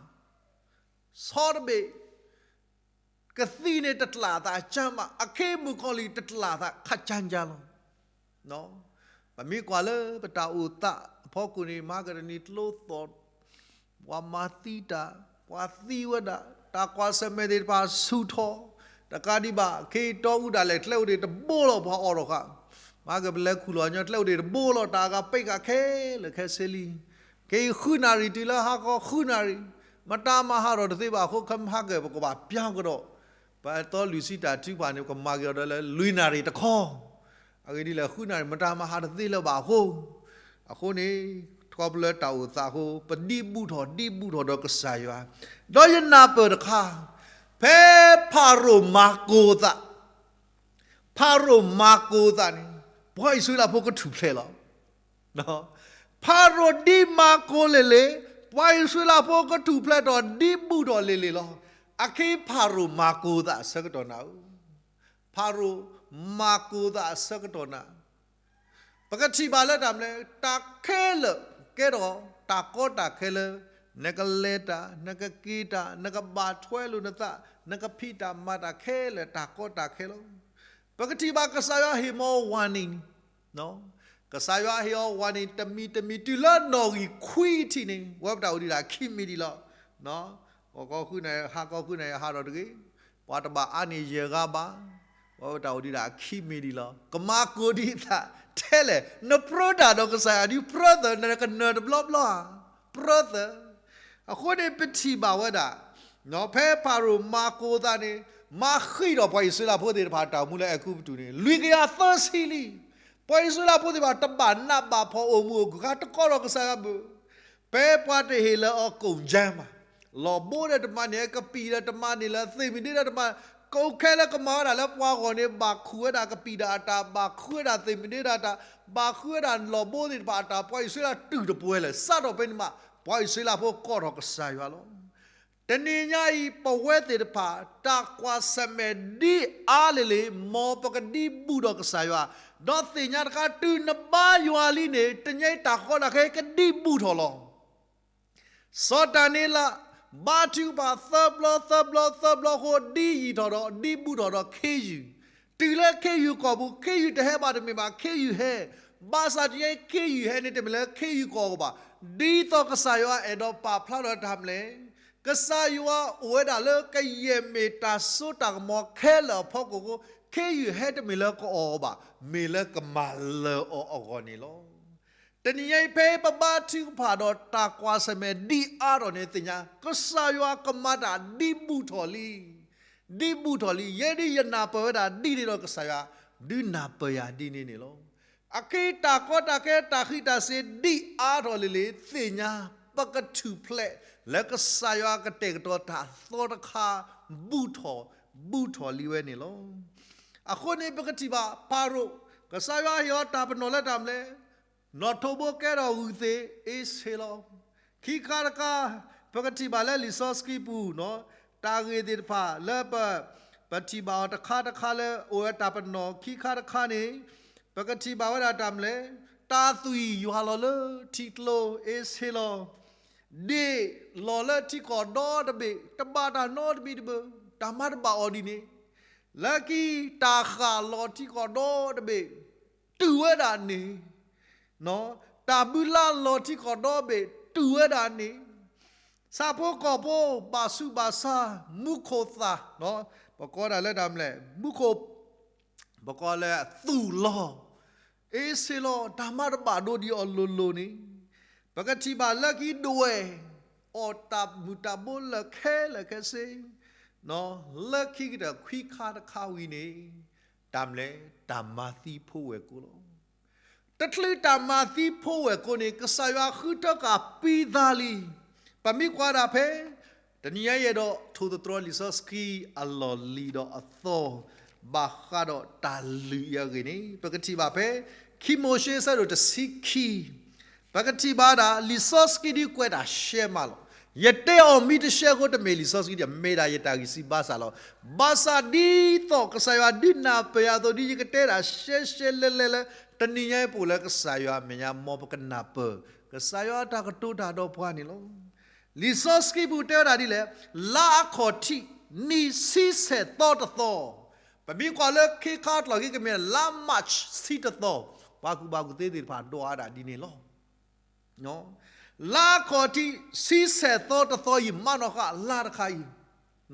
ဆီတဘ့ၣ် ကသံၣ်န့ၣ်တတျၢ်သးကၢ်မး, အခ့မုၣ်ကီၤလံၢ်တတျၢ်သးခးကၢ်ကၢ်လီၤ. ပမ့ၢ်ကွၢ်လၢပတၢ်အိၣ်သးအဖီခိၣ်န့ၣ် မၤကတနံၤကျိသီၣ်, ပှၤမၤသံတၢ်, ပှၤသံဝဲဒၣ်, တၢ်ကွၢ်ဆၢၣ်မဲာ်သ့ၣ်တဖၣ်ဆူၣ်ထီၣ်, တကးဒံးဘၣ် ခ့တီအူဒၣ်လဲာ် ကျဲအိၣ်ဒံးတဘိလီၤ ပှၤအိးထီၣ်ဃာ်, မၤကပလဲၤခူၣ်လီၤညီကျဲအိၣ်ဒံးတဘိလီၤ တၢ်အဂၤပ့းဃာ်ခဲလၢာ်ခဲဆ့လံ. ခဲအံၤဃုနၣ်ရံၣ်တုၤလၢဟါခီဃုနၣ်ရံၣ်, မတၤမၤဟးထီၣ်တသ့ဘၣ်အဃိ ခဲမုၢ်ဟါကၢၢ် ပကဘၣ်ပျၢ်ကဒီး ပသီလွံၢ်ဆံတၢ်ထုကဖၣ်န့ၣ် ပကမၤက့ၤအီၤဒီးလၢလွံၢ်နၣ်ရံၣ်တခီ, အဂ့ၢ်ဒ်လဲၣ် ဃုနၣ်ရံၣ် မတၤမၤဟးတသ့လၢၤဘၣ်အဃိ, အဃိန့ၣ် ခီဖျိလၢတၢ်အိၣ်သးအဃိ ပဒံးဘူၣ်ထီၣ်ဒံးဘူၣ်ထီၣ်ဒီးကစၢ်ယွၤ, ဒီးယနၢ်ပၢၢ်တခါ, ဖဲဖၤရိၤမၤကိၤသး ဖၤရိၤမၤကိၤသးန့ၣ် ပှၤအံၣ်စရ့လးဖိကထူၣ်ဖျဲးလီၤ. ဖၤရိၤဒ်မၤကိၤလ့ၤလ့ၤ, ပှၤအံၣ်စရ့လးဖိကထူၣ်ဖျဲးထီၣ်ဒံးဘူၣ်ထီၣ်လ့ၤလ့ၤလီၤ. အခဲအံၤဖၤရိၤမၤကိၤသးအဆၢကတီၢ်နၤဧၢ, ဖၤရိၤမၤကိၤသးအဆၢကတီၢ်နၤ, ပကထံၣ်ဘၣ်လၢတၢ်မနုၤလဲၣ် တၢ်ခဲလၢာ်ကဲထီၣ်တၢ်ကီတၢ်ခဲလၢ နကလဲၤတၢ်, နကက့ၤတၢ်, နကဘၣ်ထွဲလိာ်နသး, နကဖံးတၢ်မၤတၢ်ခဲလၢာ် တၢ်ကီတၢ်ခဲလီၤ. ပကထံၣ်ဘၣ်ကစၢ်ယွၤဟ့ၣ်မၤဝၤနံၤ, ကစၢ်ယွၤဟ့ၣ်အီၤဝၤနံၤတမံၤတမံၤ တုၤလၢနီၣ်ဂံၢ်ခွံအထံးန့ၣ် ဝဲပတၢ်အိၣ်ဒံးဒၣ်ခံမံၤဒံးလီၤ. ဂီၤခီဃုနၣ်ရံၣ် ဟါခီဃုနၣ်ရံၣ် ဟးထီၣ်တဂ့ၤ, ပှၤတဘၣ်အါန့ၢ်ယဲၢ်ဂၤဘၣ်, ဝဲပတၢ်အိၣ်ဒံးဒၣ်ခံမံၤဒံးလီၤ. ကမၤကိၤဒံးအသးထဲလဲၣ်, နပြၢတၢ်ဒီးကစၢ်ယွၤဒ်ပြၢသၢၣ် နကနၢၤတဘျီဘျီဧါ, ပြၢသၢၣ်. အဃိန့ၣ် ပထံၣ်ဘၣ်ဝဲဒၣ် ဖဲဖၤရိၤမၤကိၤသးန့ၣ် မၤဃံးဒီးပှၤအံၣ်စရ့လးဖိသ့ၣ်တဖၣ်အတၢ်အိၣ်မူလၢအဲၤကူပတူးန့ၣ် လွံၢ်ကယၤသၢဆံလံ. ပှၤအံၣ်စရ့လးဖိသ့ၣ်တဖၣ် တဘၣ်နးဘၣ်ဖှီၣ်အိၣ်မုာ်အိၣ်ခုၣ်ဃါ တကိးထီၣ်ကစၢ်ယွၤဘၣ်. ဖဲပှၤတဟ့ၣ်လၢၤအီၤကိၣ်ကၠၢဘၣ်, လီၢ်ဘိဒီးတမၤန့ၢ်လၢကပံာ်ဒီးတမၤန့ၢ်လၢသ့ၣ်မုၢ်ဒ့ဒီးတမၤ, ကိးခဲလၢာ်ကမၤဝဲဒၣ်လၢပှၤဂီၢ်န့ၣ် ဘၣ်ခူၣ်ဝဲဒၣ်ကပံာ်တၢ်အတၢ်, ဘၣ်ခူၣ်ဝဲဒၣ်သ့ၣ်မုၢ်ဒ့ဒီးတၢ်, ဘၣ်ခူၣ်ဝဲဒၣ်လီၢ်ဘိသ့ၣ်တဖၣ်အတၢ်, ပှၤအံၣ်စရ့လးတုၤတပှဲၤလၢာ် စးထီၣ်ဖဲန့ၣ်မး ပှၤအံၣ်စရ့လးဖိကိးထီၣ်ကစၢ်ယွၤလီၤ. တနံၤညါအံၤ ပဝဲသ့ၣ်တဖၣ် တၢ်ကွၢ်ဆၢၣ်မဲာ်ဒ်အါလံၤလံၤ မ်ပကဒံးဘူၣ်ထီၣ်ကစၢ်ယွၤ, ဒီးသ့ၣ်ညါတခါ တုၤနဘါယွၤလံန့ၣ် တနံၤညါအံၤတၢ်ကီတၢ်ခဲကဒံးဘူၣ်ထီၣ်လီၤ. စီၤဒၤနံးယ့လး ဘါထုကဖၣ်သၢဘျီ သၢဘျီ သၢဘျီအဃိ ဒ်ယံာ်ထီၣ်ဒီး ဒ်ဘူၣ်ထီၣ်ဒီးခ့ယုၢ်, တုၤလၢခ့ယုၢ်ကီၢ်ပူၤ ခ့ယုၢ်တဟဲဘၣ်တမ့ၢ်ဘၣ် ခ့ယုၢ်ဟဲ, ဘၣ်ဆၣ်တနံၤညါအံၤ ခ့ယုၢ်ဟဲန့ၣ် တမ့ၢ်လၢခ့ယုၢ်ကီၢ်ပူၤဘၣ်. ဒ်သိးကစၢ်ယွၤအဲၣ်ဒိးပာ်ဖျါထီၣ်တၢ်မနုၤလဲၣ်, ကစၢ်ယွၤအိၣ်ဝဲဒၣ်လၢကယဲၢ်မ့ၢ်တၢ်စိတၢ်ကမီၤခဲလၢာ်အဖီခိၣ်အဃိ ခ့ယုၢ်ဟဲတမ့ၢ်လၢကအီၣ်အီၤဘၣ်, မ့ၢ်လၢကမၤလၢာ်အီၤအဂီၢ်န့ၣ်လီၤ. တနံၤညါအံၤ ဖဲပဘါထုကဖၣ်ဒီးတၢ်ကွၢ်ဆၢၣ်မဲာ်ဒ်အါထီၣ်န့ၣ် သ့ၣ်ညါ ကစၢ်ယွၤကမၤတၢ်ဒ်ဘူၣ်ထီၣ်လံ, ဒ်ဘူၣ်ထီၣ်လံ. ယဲဒ်ယနၢ်ပၢၢ်ဝဲဒၣ်ဒ်န့ၣ်ဒီး ကစၢ်ယွၤ ဒုးနၢ်ပၢၢ်ယၤဒ်န့ၣ်န့ၣ်လီၤ. အခဲအံၤတၢ်ကီတၢ်ခဲတၢ်ဃံးတၢ်စ့ၤဒ်အါထီၣ်လံၤလံၤ သ့ၣ်ညါ ပကထူၣ်ဖျဲးလၢကစၢ်ယွၤကတဲာ်ကတီၤတၢ်သီတခါ ဘူၣ်ထီၣ် ဘူးထီၣ်လံဝဲန့ၣ်လီၤ. အဃိန့ၣ် ပကထံၣ်ဘၣ်ဖၤရိၤ, ကစၢ်ယွၤဟ့ၣ်အီၤတၢ်ပနီၣ်လၢတၢ်မနုၤလဲၣ်, နီၣ်ထိးဘိကဲထီၣ်ဂုၢ်သ့ၣ် အ့ဆ့လီၤ. ခံခါတခါ, ပကထံၣ်ဘၣ်လၢလံာ်စီဆှံပူၤ, တၢ်ဂ့ၢ်သ့ၣ်တဖၣ်လၢပ ပထံၣ်ဘၣ်အီၤတခါတခါလၢအိၣ်ဝဲတၢ်ပနီၣ် ခံခါတခါန့ၣ်, ပကထံၣ်ဘၣ်ဝဲဒၣ်တၢ်မနုၤလဲၣ်, တၢ်သွံၣ်ယွၤလီၤလၢထံကျိ အ့ဆ့လီၤ. ဒ့ၣ်လီၤလၢထံကီၢ်ဒီတဘ့ၣ်, တဘၣ်တၢ်နီတမံၤတဘၣ်, တၢ်မၤတဘၣ်အီၤဒ်န့ၣ်, လၢခံတၢ်ဃၣ်လီၤထံကီၢ်ဒီတဘ့ၣ်, တုၤဝဲဒၣ်န့ၣ်, တၢ်ဘုလါလီၤထံကီၢ်ဒီဘ့ၣ်, တုၤဝဲဒၣ်န့ၣ်, ဆၣ်ဖိကီၢ်ဖိဘၣ်ဆူးဘၣ်ဆါ, မူခိၣ်သၣ်, ပကိးဒၣ်လၢတၢ်မနုၤလဲၣ်, မူခိၣ် ပကိးလၢသူၣ်လီၤ, အ့ဆ့လီၤ, တၢ်မၤတဘၣ်ဒိဒ်အီၤလိၤလိၤန့ၣ်, ပကထံၣ်ဘၣ်လၢခံဒွဲၣ်အီၣ်တၢ်မုၢ်တၢ်ဘိလၢာ်ခဲလၢာ်ခဲဆ့, လၢခံကတၢၢ်ခွံခါတခါဝံၤန့ၣ်, တၢ်မနုၤလဲၣ်, တၢ်မၤသံဖိဝဲၢ်ကိလီၤ. တချုးတၢ်မၤသံဖိဝဲၢ်ကိန့ၣ် ကစၢ်ယွၤဃုထၢဃာ်ပံသးလံ. ပမ့ၢ်ကွၢ်ဒၣ်ဖဲ တနံၤညါအံၤဒီး ထိၣ်သတြီၤလံာ်စီဆှံအလီၢ်လံၤဒီးအသီ, ဘၣ်ဃးဒီးတၢ်လုၢ်အံၤအဂ့ၢ်န့ၣ် ပကထံၣ်ဘၣ်ဖဲ ခံမိၤၡ့ဆၢဒိၣ်တဆံခံ, ပကထံၣ်ဘၣ်ဒၣ် လံာ်စီဆှံဒ်ကွဲးတၢ်ရှဲမးလီၤ. ယတဲအီၤမ့ၢ်တရှဲအဃိ တမ့ၢ်လံာ်စီဆှံဒ် မ့ၢ်ဒၣ်ယတၢ်ဂံၢ်စၢ်ဘါစၢ်လီၤ. ဘၣ်ဆၣ်ဒ်သိးကစၢ်ယွၤဒုးနၢ်ပၢၢ်ယၤအသိး ဒ်ယကတဲဒၣ်ရှဲရှဲလဲလဲလၢ တနံၤညါအံၤပအိၣ်လၢကစၢ်ယွၤအမဲာ်ညါ မ်ပကနၢ်ပၢၢ် ကစၢ်ယွၤအတၢ်ကတိၤတၢ်ဒီးပှၤန့ၣ်လီၤ. လံာ်စီဆှံပူၤတဲဝဲဒၣ်ဒ်လဲၣ်, လါအခီၣ်ထံး နံၣ်ဆံဆဲၣ်သီတသီ, ပမ့ၢ်ကွၢ်လၢခ့ခါကျိာ်က့ၤ ကမ့ၢ်လါ March ဆံတသီ, ပှၤကူၣ်ဘၣ်ကူၣ်သ့သ့ၣ်တဖၣ်ဒွးဝဲဒၣ်ဒ်န့ၣ်လီၤ. လါအခီၣ်ထံးဆံဆဲၣ်သီတသီအံၤ မးနီၢ်ဃာ်လါတခါအံ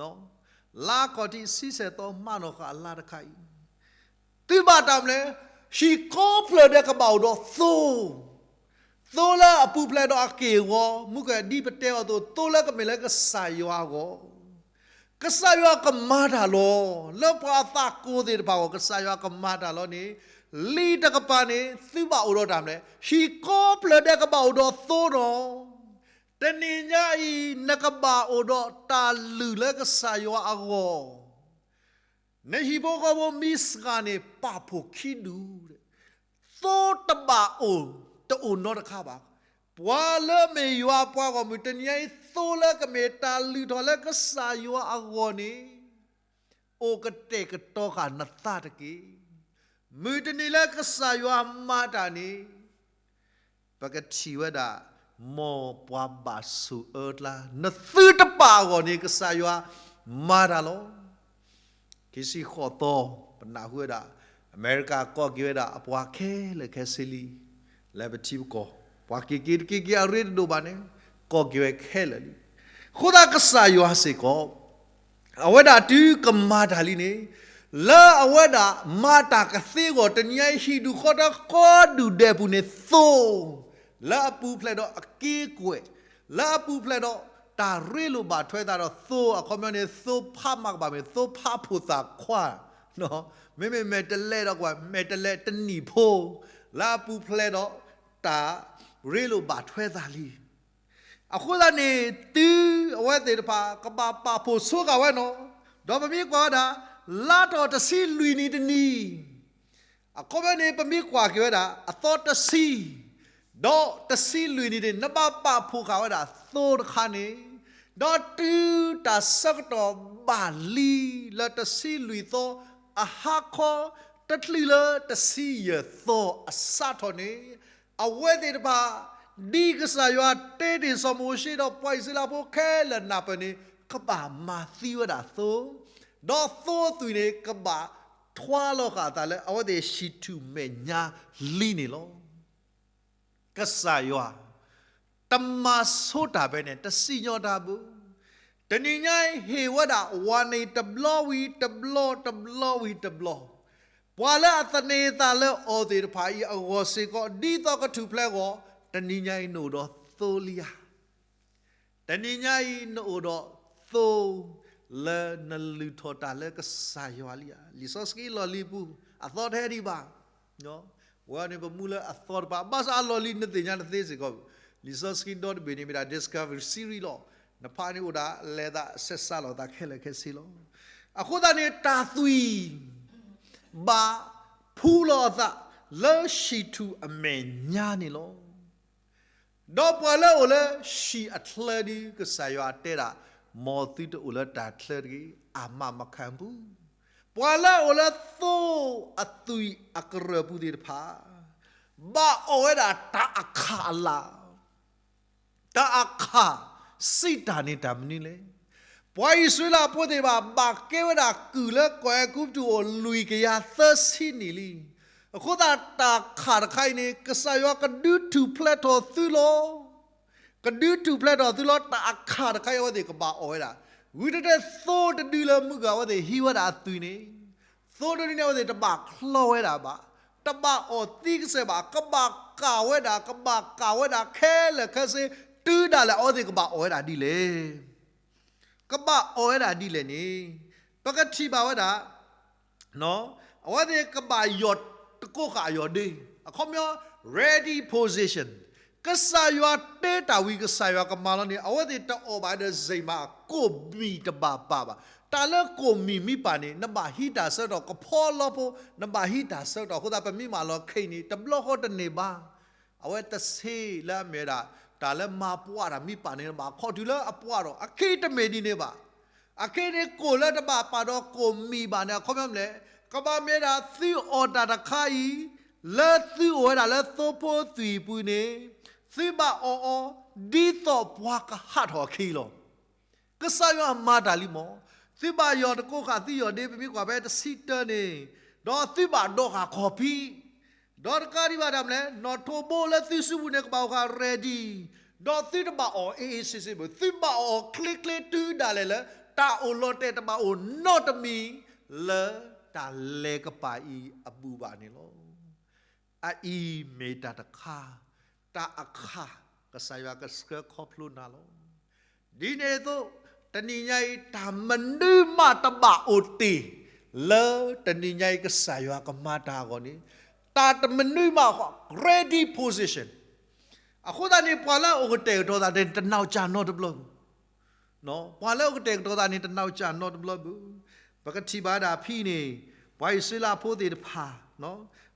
ၤ, လါအခီၣ်ထံးဆံဆဲၣ်သီ မးနီၢ်ဃာ်လါတခါအံၤ, သုဘၣ်တၢ်မနုၤလဲၣ်, ဟံၣ်ကိးဖျၢၣ်ဒဲးကဘၣ်အိၣ်ဒီးသိ, သိလၢအပူၤဖျဲးဒီးအက့ၢ်အဂီၤ, မုၢ်ကဒ်ပတဲအီၤအသိး သိလၢကမ့ၢ်လၢကစၢ်ယွၤအဂီၢ်, ကစၢ်ယွၤကမၤတၢ်လီၤ. လၢပှၤအသးကိးသ့ၣ်တဖၣ်အဂီၢ် ကစၢ်ယွၤကမၤတၢ်လီၤန့ၣ်, လံာ်တကပၤန့ၣ် သုဘၣ်အိၣ်ဒီးတၢ်မနုၤလဲၣ်, ဟံၣ်ကိးဖျၢၣ်ဒဲးကဘၣ်အိၣ်ဒီးသိဒီး, တနံၤညါအံၤ နကဘၣ်အိၣ်ဒီးတၢ်လုၢ်လၢကစၢ်ယွၤအဂီၢ်, နဟံၣ်ဖိဃီဖိမ့ၢ်စှၤန့ၣ် ပာ်ဖှိၣ်ခံဒူၣ်, သိတဘၣ်အိၣ်, တအိၣ်နီတခါဘၣ်. ပှၤလၢမ့ၢ်ယွၤအပှၤဂီၢ်မုၢ် တနံၤညါအံၤ သိလၢကမ့ၢ်တၢ်လုၢ်ထီၣ်လၢကစၢ်ယွၤအဂီၢ်န့ၣ်, အိၣ်ကတဲာ်ကတီၤဃာ်နသးတက့ၢ်. မုၢ်တနံၤလၢကစၢ်ယွၤမၤတၢ်န့ၣ် ပကထံၣ်ဝဲဒၣ်, မ်ပှၤဘၣ်ဆိၣ်အၢကျါ, နသုတပာ်အဂီၢ်န့ၣ် ကစၢ်ယွၤမၤတၢ်လီၤ. ခံဆံဃိးသီ, ပနၢ်ဟူဝဲဒၣ်, အမဲရကၤကိးက့ၤဝဲဒၣ်အပှၤခဲလၢာ်ခဲဆ့လံ, လၢပထံပကီၢ်, ပှၤက့ၤက့ၤတက့ၤက့ၤအရ့တဒိၣ်ဘၣ်န့ၣ်, ကိးက့ၤဝဲခဲလၢာ်လံ. အဃိသတးကစၢ်ယွၤစ့ၢ်ကီး အဝဲဒၣ်တုၤကမၤတၢ်လံန့ၣ်, လၢအဝဲဒၣ်မၤတၢ်ကသ့အဂီၢ် တနံၤညါအံၤဟံၣ်ဒူၣ်ဃီတၢ်ကိးဒူၣ်ဒဲးပူၤန့ၣ်သိ, လၢအပူၤဖျဲးဒီးအက့ၢ်ကွဲၢ်, လၢအပူၤဖျဲးဒီးတၢ်ရ့လိာ်ဘၣ်ထွဲသးဒီးသိ, အခီပညီန့ၣ် သိဖးမၤကဘၣ်မ့ၢ် သိဖးဖိသၣ်ခွါ, မ့မ့ၢ်မဲာ်တဲးလဲးဒီးကွၢ် မဲာ်တဲးလဲးတနံၣ်ဖိ, လၢအပူၤဖျဲးဒီးတၢ်ရ့လိာ်ဘၣ်ထွဲသးလံ. အဃိသတးန့ၣ် တုၤအဝဲသ့ၣ်တဖၣ်ကဘၣ်ပာ်ဖှိၣ်ဆိဃာ်ဝဲနီၤ, ဒီးပမ့ၢ်ကွၢ်ဝဲဒၣ် လါထီၣ်တဆံလွံၢ်နံၤတနံၤ, အခီပညီန့ၣ် ပမ့ၢ်ကွၢ်က့ၤဝဲဒၣ် အသီတဆံ, ဒီးတဆံလွံၢ်နံၤန့ၣ် နဘၣ်ပာ်ဖှိၣ်ဃာ်ဝဲဒၣ်သိတခါန့ၣ်, ဒီးတုၤတၢ်ဆၢကတီၢ်ဘၣ်လံလၢတဆံလွံၢ်သီအဟါခီ, တချုးလၢတဆံယဲၢ်သီအစးထီၣ်န့ၣ်, အဝဲသ့ၣ်တဖၣ် ဒ်ကစၢ်ယွၤတဲတ့ၢ်စီၤမိၤၡ့ဒီးပှၤအံၣ်စရ့လးဖိခဲလၢာ်နၢ်ပၢၢ်န့ၣ် ကဘၣ်မၤသံဝဲဒၣ်သိ, ဒီးသိအသွံၣ်န့ၣ် ကဘၣ်ထွါလီၤဃာ်အသးလၢ အဝဲသ့ၣ်ဟံၣ်ထူၣ်မဲာ်ညါလံန့ၣ်လီၤ. ကစၢ်ယွၤ တမၤဆိတၢ်ဖဲန့ၣ် တစံၣ်ညီၣ်တၢ်ဘၣ်. တနံၤညါအံၤဟ့ၣ်ဝဲဒၣ် ဝၤန့ၣ်တဘျီဝံၤတဘျီ တဘျီဝံၤတဘျီ, ပှၤလၢအသန့ၤအသးလၢအီၤသ့ၣ်တဖၣ်အံၤအဂီၢ်စ့ၢ်ကီး ဒ်သိးကထူၣ်ဖျဲးအဂီၢ်, တနံၤညါအံၤနအိၣ်ဒီးသိလံဧါ. တနံၤညါအံၤနအိၣ်ဒီးသိ လၢနလုၢ်ထီၣ်တၢ်လၢကစၢ်ယွၤလံဧါ. လံာ်စီဆှံအလီၢ်လံၤပူၤ အသီတဟဲဒံးဘၣ်. ဝဲန့ၣ်ပမူလၢအသီတဖၣ် ဘၣ်ဆၣ်အလီၢ်လံၤနသ့ၣ်ညါနသ့စ့ၢ်ကီး, လံာ်စီဆှံဒီတဘ့ၣ်န့ၣ်မ့ၢ်ဒၣ် Discovery Series လီၤ. နဖးန့ၣ်အိၣ်ဒၣ်လဲၤသးဆဲးစးလိာ်သးခဲလၢာ်ခဲဆ့လီၤ. အဃိသတးန့ၣ် တၢ်သွံၣ် ဘၣ်ဖှူလီၤအသးလၢဟံၣ်ထူၣ်အမဲာ်ညါန့ၣ်လီၤ. ဒီးပှၤလၢအအိၣ်လၢဟံၣ်အချၢဒ်ကစၢ်ယွၤတဲဒၣ်, မ်သုတအိၣ်လၢတၢ်ချၢတဂ့ၤ, အမၤမခါပူၤ. ပှၤလၢအအိၣ်လၢသိအသွံၣ်အကရၢၢ်ပူၤသ့ၣ်တဖၣ် ဘၣ်အီၣ်ဝဲဒၣ်တၢ်အခၣ်အလၣ် တၢ်အခၣ်စံးတၢ်န့ၣ်တၢ်မနုၤလဲၣ်. ပှၤအံၣ်စရ့လးဖိသ့ၣ်တဖၣ် ဘၣ်ကဲဝဲဒၣ်ကုၢ်လၢကီၢ်အဲၤကူပတူးအိၣ်လွံၢ်ကယၤသၢဆံနံၣ်လံ. အဃိသတးတၢ်ခၣ်တခါအံၤန့ၣ် ကစၢ်ယွၤကဒုးထူၣ်ဖျဲးထီၣ်သုလီၤ. ကဒုးထူၣ်ဖျဲးထီၣ်သုလီၤ တၢ်အခၣ်တခါအံၤအဝဲသ့ၣ်ကဘၣ်အီၣ်ဝဲဒၣ်. ဂုာ်တဲာ်တဲာ်သိတဒုလၢမုၢ်ဂၤအဝဲသ့ၣ်ဟံးဝဲဒၣ်အသွံၣ်န့ၣ် သိတဒုန့ၣ်အဝဲသ့ၣ်တဘၣ်ချီဝဲဒၣ်ဘၣ်, တဘၣ်အီၣ်သံကစဲးဘၣ်, ကဘၣ်ကၣ်ဝဲဒၣ်, ကဘၣ်ကၣ်ဝဲဒၣ်ခဲလၢာ်ခဲဆ့, တုၤဒၣ်လဲာ်အဝဲသ့ၣ်ကဘၣ်အီၣ်ဝဲဒၣ်ဒ်လဲၣ်. ကဘၣ်အီၣ်ဝဲဒၣ်ဒ်လဲၣ်န့ၣ် ပကထံၣ်ဘၣ်ဝဲဒၣ် အဝဲသ့ၣ်ကဘၣ်ယီၢ်တကိးဃာ်အယီၢ်ဒ့, အခီပညီ ready position, ကစၢ်ယွၤတဲတၢ်ဝံၤ ကစၢ်ယွၤကမၤလီၤန့ၣ် အဝဲသ့ၣ်တအီၣ်ဘၣ်ဒီးစ့ၢ်မး ကိၣ်မံၣ်တဘၣ်ပာ်ဘၣ်. တၢ်လၢကိၣ်မံၣ်မ့ၢ်ပာ်န့ၣ် နဘၣ်ဟံးတၢ်ဆၢကတီၢ်, ကဖီလီဖိ နဘၣ်ဟံးတၢ်ဆၢကတီၢ်. အဃိသတးပမ့ၢ်မၤလီၤခဲအံၤန့ၣ် တဘျီဃီတန့ၢ်ဘၣ်. အဝဲတဆ့လၢအမ့ၢ်ဝဲဒၣ် တၢ်လၢမၤပှၢ်တၢ်မ့ၢ်ပာ်န့ၣ် နဘၣ်ခီၣ်တုၤလၢအပှၢ်ဒီး အခဲအံၤတမ့ၢ်ဒ်န့ၣ်ဘၣ်. အခဲအံၤန့ၣ် ကိၣ်လၢတဘၣ်ပာ်ဒီးကိၣ်မံၣ်ဘၣ်န့ၣ် အခီပညီမနုၤလဲၣ်, ကဘၣ်မ့ၢ်ဝဲဒၣ်သုအီၣ်တၢ်တခါအံၤ လၢသုအိၣ်ဝဲဒၣ်လၢသိဖိသွံၣ်အပူၤန့ၣ် သုဘၣ်အီၣ်အီၤ ဒ်သိးပှၤကဟးထီၣ်အခံလီၤ. ကစၢ်ယွၤမၤတၢ်လံမး, သုဘၣ်ယီၢ်တကိးဃာ်သုယီၢ်ဒ့ ပမ့ၢ်ကွၢ်ဖဲတဆံတၢန့ၣ်, ဒီးသုဘၣ်ဒိးဃာ်ခီၣ်ဖံး, ဒီးတကးဒံးဘၣ်တၢ်မနုၤလဲၣ်, နီၣ်ထိးဘိလၢသုစုပူၤန့ၣ် ကဘၣ်အိၣ်ဃာ် ready, ဒီးသုတဘၣ်အီၣ်အ့ၣ်အ့ၣ်စ့ၣ်စ့ၣ်ဘၣ်, သုဘၣ်အီၣ်ချ့ချ့တုၤဒၣ်လဲာ်လၢ တၢ်အိၣ်လီၤတဲာ်တဘၣ်အိၣ်နီတမံၤလၢတၢ်လဲၤကပၤအံၤအဘူးဘၣ်န့ၣ်လီၤ. အအံၤမ့ၢ်တၢ်တခါ, တၢ်အခၣ် ကစၢ်ယွၤကဆှၢခီဖျိနၤလီၤ. ဒ်န့ၣ်အသိး, တနံၤညါအံၤ တၢ်မနုၤမးတဘၣ်အိၣ်တ့ၢ် လၢတနံၤညါအံၤကစၢ်ယွၤကမၤတၢ်အဂီၢ်န့ၣ်, တၢ်တမနုၤမး ready position. အဃိသတးန့ၣ် ပှၤလၢအအိၣ်ကတဲာ်ကတီၤသးန့ၣ် တနာ်စၢ်နီတဘျီဘၣ် ပှၤလၢအအိၣ်ကတဲာ်ကတီၤသးန့ၣ် တနာ်စၢ်နီတဘျီဘၣ်. ပကထံၣ်ဘၣ်ဒၣ်ဖဲန့ၣ်, ပှၤအံၣ်စရ့လးဖိသ့ၣ်တဖၣ်,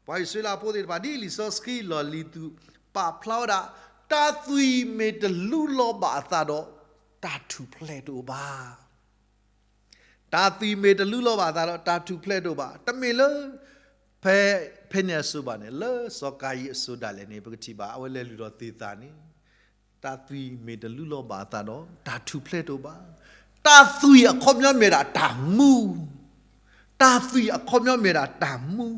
ပှၤအံၣ်စရ့လးဖိသ့ၣ်တဖၣ် ဒ်လံာ်စီဆှံလီၢ်လံၤသူၣ်ပာ်ဖျါဝဲဒၣ်, တၢ်သွံၣ်မ့ၢ်တလူလီၤဘၣ်အသးဒီး တၢ်ထူၣ်ဖျဲးတအိၣ်ဘၣ်. တၢ်သွံၣ်မ့ၢ်တလူလီၤဘၣ်အသးဒီး တၢ်ထူၣ်ဖျဲးတအိၣ်ဘၣ်. တမ့ၢ်လၢ ဖဲ ဖဲန့ၣ်အစိၤဘၣ်န့ၣ်, လၢစီၤကၤယံၣ်အစိၤဒၣ်လဲာ်န့ၣ် ပကထံၣ်ဘၣ် အဝဲလဲၤလုၢ်ထီၣ်သ့ၣ်သၣ်န့ၣ်, တၢ်သွံၣ်မ့ၢ်တလူလီၤဘၣ်အသးဒီး တၢ်ထူၣ်ဖျဲးတအိၣ်ဘၣ်. တၢ်သွံၣ်အခီပညီမ့ၢ်ဒၣ်တၢ်မူ, တၢ်သွံၣ်အခီပညီမ့ၢ်ဒၣ်တၢ်မူ.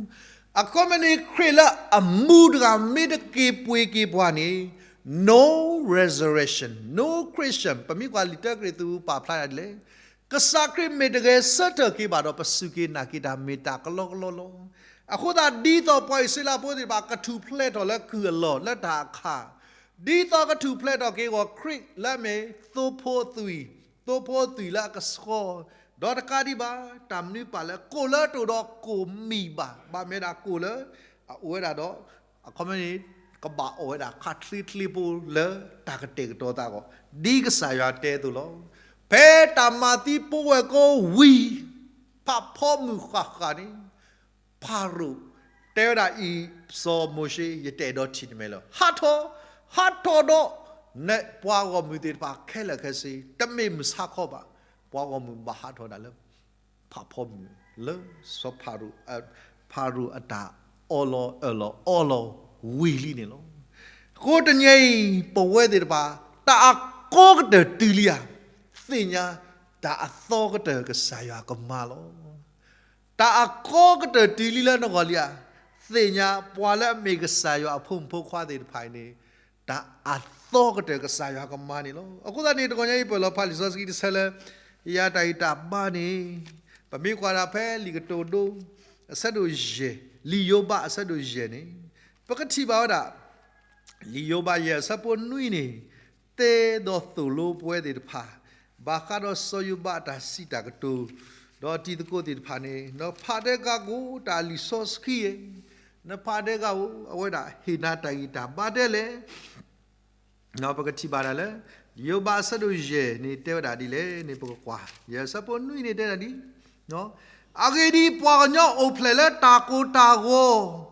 အခီပညီန့ၣ် ခရံာ်လၢအမူတဂၤမ့ၢ်တက့ၤပှ့ၤက့ၤပှၤန့ၣ်, no resurrection, no Christian. ပမ့ၢ်ကွၢ်လံာ်တၢကရံၣ်သူးပူၤပာ်ဖျါဒၣ်ဒ်လဲၣ်, ကစၢ်ခရံာ်မ့ၢ်တဂဲၤဆၢထၢၣ်က့ၤဘၣ်ဒီး ပစူၢ်က့ၤနာ်က့ၤတၢ်မ့ၢ်တၢ်ကလီကလီလီၤ. အဃိသတးဒ်သိးပှၤအံၣ်စရ့လးဖိသ့ၣ်တဖၣ် ကထူၣ်ဖျဲးထီၣ်လၢကုၢ်အလီၢ်လၢတၢ်အခၣ်, ဒ်သိးကထူၣ်ဖျဲးထီၣ်က့ၤအဂီၢ် ခရံာ်လၢအမ့ၢ်သိဖိသွံၣ်, သိဖိသွံၣ်လၢအကဆှီ, ဒီးတကးဒံးဘၣ် တၢ်မနုၤပာ်လၢကိၣ်လၢတအိၣ်ဒီးကိၣ်မံၣ်ဘၣ်, ဘၣ်မ့ၢ်ဒၣ်ကိၣ်လၢအအိၣ်ဝဲဒၣ်ဒီး အခီပညီန့ၣ် ကဘၣ်အီၣ်ဝဲဒၣ်ခးချ့ချ့ဖိလၢတၢ်ကတဲာ်ကတီၤသးအဂီၢ်, ဒ်ကစၢ်ယွၤတဲအသိးလီၤ. ဖဲတၢ်မၤသံဖိဝဲၢ်ကိာ်ဝံၤ ဖးဖီမုၢ်ဃၣ်ဃၣ်န့ၣ်, ဖၤရိၤတဲဝဲဒၣ်အံၤ စီၤမိၤၡ့ ယတအဲၣ်ဒိးထံၣ်နမဲာ်လၢၤ, ဟးထီၣ်, ဟးထီၣ်ဒီး နပှၤဂီၢ်မုၢ်သ့ၣ်တဖၣ်ခဲလၢာ်ခဲဆ့, တမ့ၢ်မုၢ်ဆါခီဘၣ်, ပှၤဂီၢ်မုၢ်ဘၣ်ဟးထီၣ်ဒၣ်လၢ ဖးဖီမုၢ်လၢစီၤဖၤရိၤ, ဖၤရိၤအတၢ်အၢၣ်လီၤအီလီၤအီလီၤဝံၤလံန့ၣ်လီၤ. အဃိတနံၤအံၤ ပဝဲသ့ၣ်တဖၣ် တၢ်အကီကတၢၢ်တုၤလံဧါ, သ့ၣ်ညါ တၢ်အသီကတၢၢ်ကစၢ်ယွၤကမၤလီၤ. တၢ်အကီကတၢၢ်တုၤလံလၢနဂီၢ်လံဧါ, သ့ၣ်ညါပှၤလၢအမ့ၢ်ကစၢ်ယွၤအဖိမုၣ်ဖိခွါသ့ၣ်တဖၣ်အံၤန့ၣ် တၢ်အသီကတၢၢ်ကစၢ်ယွၤကမၤန့ၣ်လီၤ. အဃိသတးန့ၣ် တဂီၤညါအံၤ ပၢၢ်လီၤဖးလံာ်စီဆှံတဆၢလၢ ယၤတၢ်ဂံၢ်တၢ်ဘါန့ၣ် ပမ့ၢ်ကွၢ်ဒၣ်ဖဲလံာ်ကတိၤဒိ အဆၢဒိၣ်ယဲၢ်, လံာ်ယိၤဘးအဆၢဒိၣ်ယဲၢ်န့ၣ် ပကထံၣ်ဘၣ်ဝဲဒၣ် လံာ်ယိၤဘးယဲၢ်အဆၢဖိနွံန့ၣ် တဲဒီးသိၣ်လိပဝဲသ့ၣ်တဖၣ် ဘၣ်ဃးဒီးစီၤယိၤဘးအတၢ်စံးတၢ်ကတိၤ, ဒီးတံၤသကိးသ့ၣ်တဖၣ်န့ၣ် နဖးဒဲက့ၤကိးတၢ်လံာ်စီဆှံဧါ, နဖးဒဲက့ၤဧါ, အဝဲဒၣ်ဟ့ၣ်နၤတၢ်ဂံၢ်တၢ်ဘါဒ်လဲၣ်. ပကထံၣ်ဘၣ်ဒၣ်လၢ ယိၤဘးအဆၢဒိၣ်ယဲၢ်န့ၣ်တဲဝဲဒၣ်ဒ်လဲၣ်န့ၣ် ပကကွၢ်, ယဲၢ်အဆၢဖိနွံန့ၣ်တဲဒၣ်ဒ် အဂ့ၢ်ဒ်အံၤ, ပှၤကညီအိၣ်ဖျဲၣ်လၢတၢ်ကိၢ်တၢ်ဂီၤ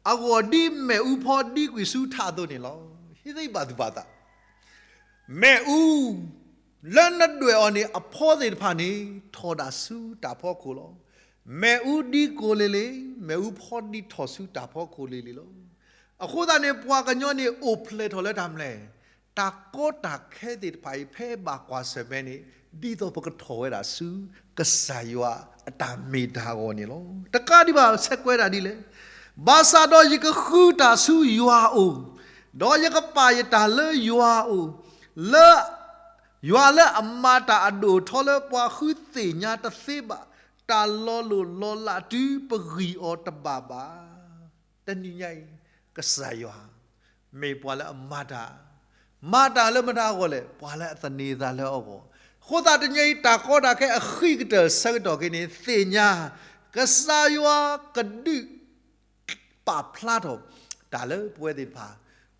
အဂီၢ် ဒ်မ့ၣ်အူဖီဒံကွံာ်ဆူထးအသိးန့ၣ်လီၤ. ဟံးသ့ဘၣ်သူၣ်ဘၣ်သး, မ့ၣ်အူလၢနဒွဲၣ်အီၤန့ၣ် အဖီသ့ၣ်တဖၣ်န့ၣ် ထီၣ်ဒၣ်ဆူတၢ်ဖီခိၣ်လီၤ. မ့ၣ်အူဒံကိၢ်လ့ၤလ့ၤ, မ့ၣ်အူဖီဒံထီၣ်ဆူတၢ်ဖီခိၣ်လ့ၤလ့ၤလီၤ. အဃိသတးန့ၣ် ပှၤကညီန့ၣ်အိၣ်ဖျဲၣ်ထီၣ်လၢတၢ်မနုၤလဲၣ်, တၢ်ကီတၢ်ခဲသ့ၣ်တဖၣ်အံၤ ဖဲဘၣ်ကွၢ်ဆၢၣ်မဲာ်န့ၣ် ဒ်သိးပကထီၣ်ဝဲဒၣ်ဆူ ကစၢ်ယွၤအတၢ်မ့ၢ်တၢ်အဂီၢ်န့ၣ်လီၤ. တကးဒံးဘၣ် ဆဲးကွဲးဒၣ်ဒ်လဲၣ်, ဘၣ်ဆၣ်ဒီးယကဃုတၢ်ဆူယွၤအအိၣ်, ဒီးယကပာ်ယတၢ်လၢယွၤအအိၣ်, လၢ ယွၤလၢအမၤတၢ်အဒိၣ်အထီလၢပှၤဃုသ့ၣ်ညါတသ့ဘၣ်, တၢ်လီၤလိၢ်လီၤလးတုၤပဂံၢ်အီၤတဘၣ်ဘၣ်. တနံၤညါအံၤ ကစၢ်ယွၤ မ့ၢ်ပှၤလၢအမၤတၢ်, မၤတၢ်လၢမတၤအဂီၢ်လဲၣ်, ပှၤလၢအသန့ၤသးလၢအဂီၢ်. အဃိသတးတနံၤအံၤ တၢ်ကီတၢ်ခဲအဃံကတၢၢ်ဆၢကတီၢ်က့ၤန့ၣ် သ့ၣ်ညါ ကစၢ်ယွၤကဒုး ပာ်ဖျါထီၣ်တၢ်လၢပဝဲသ့ၣ်တဖၣ်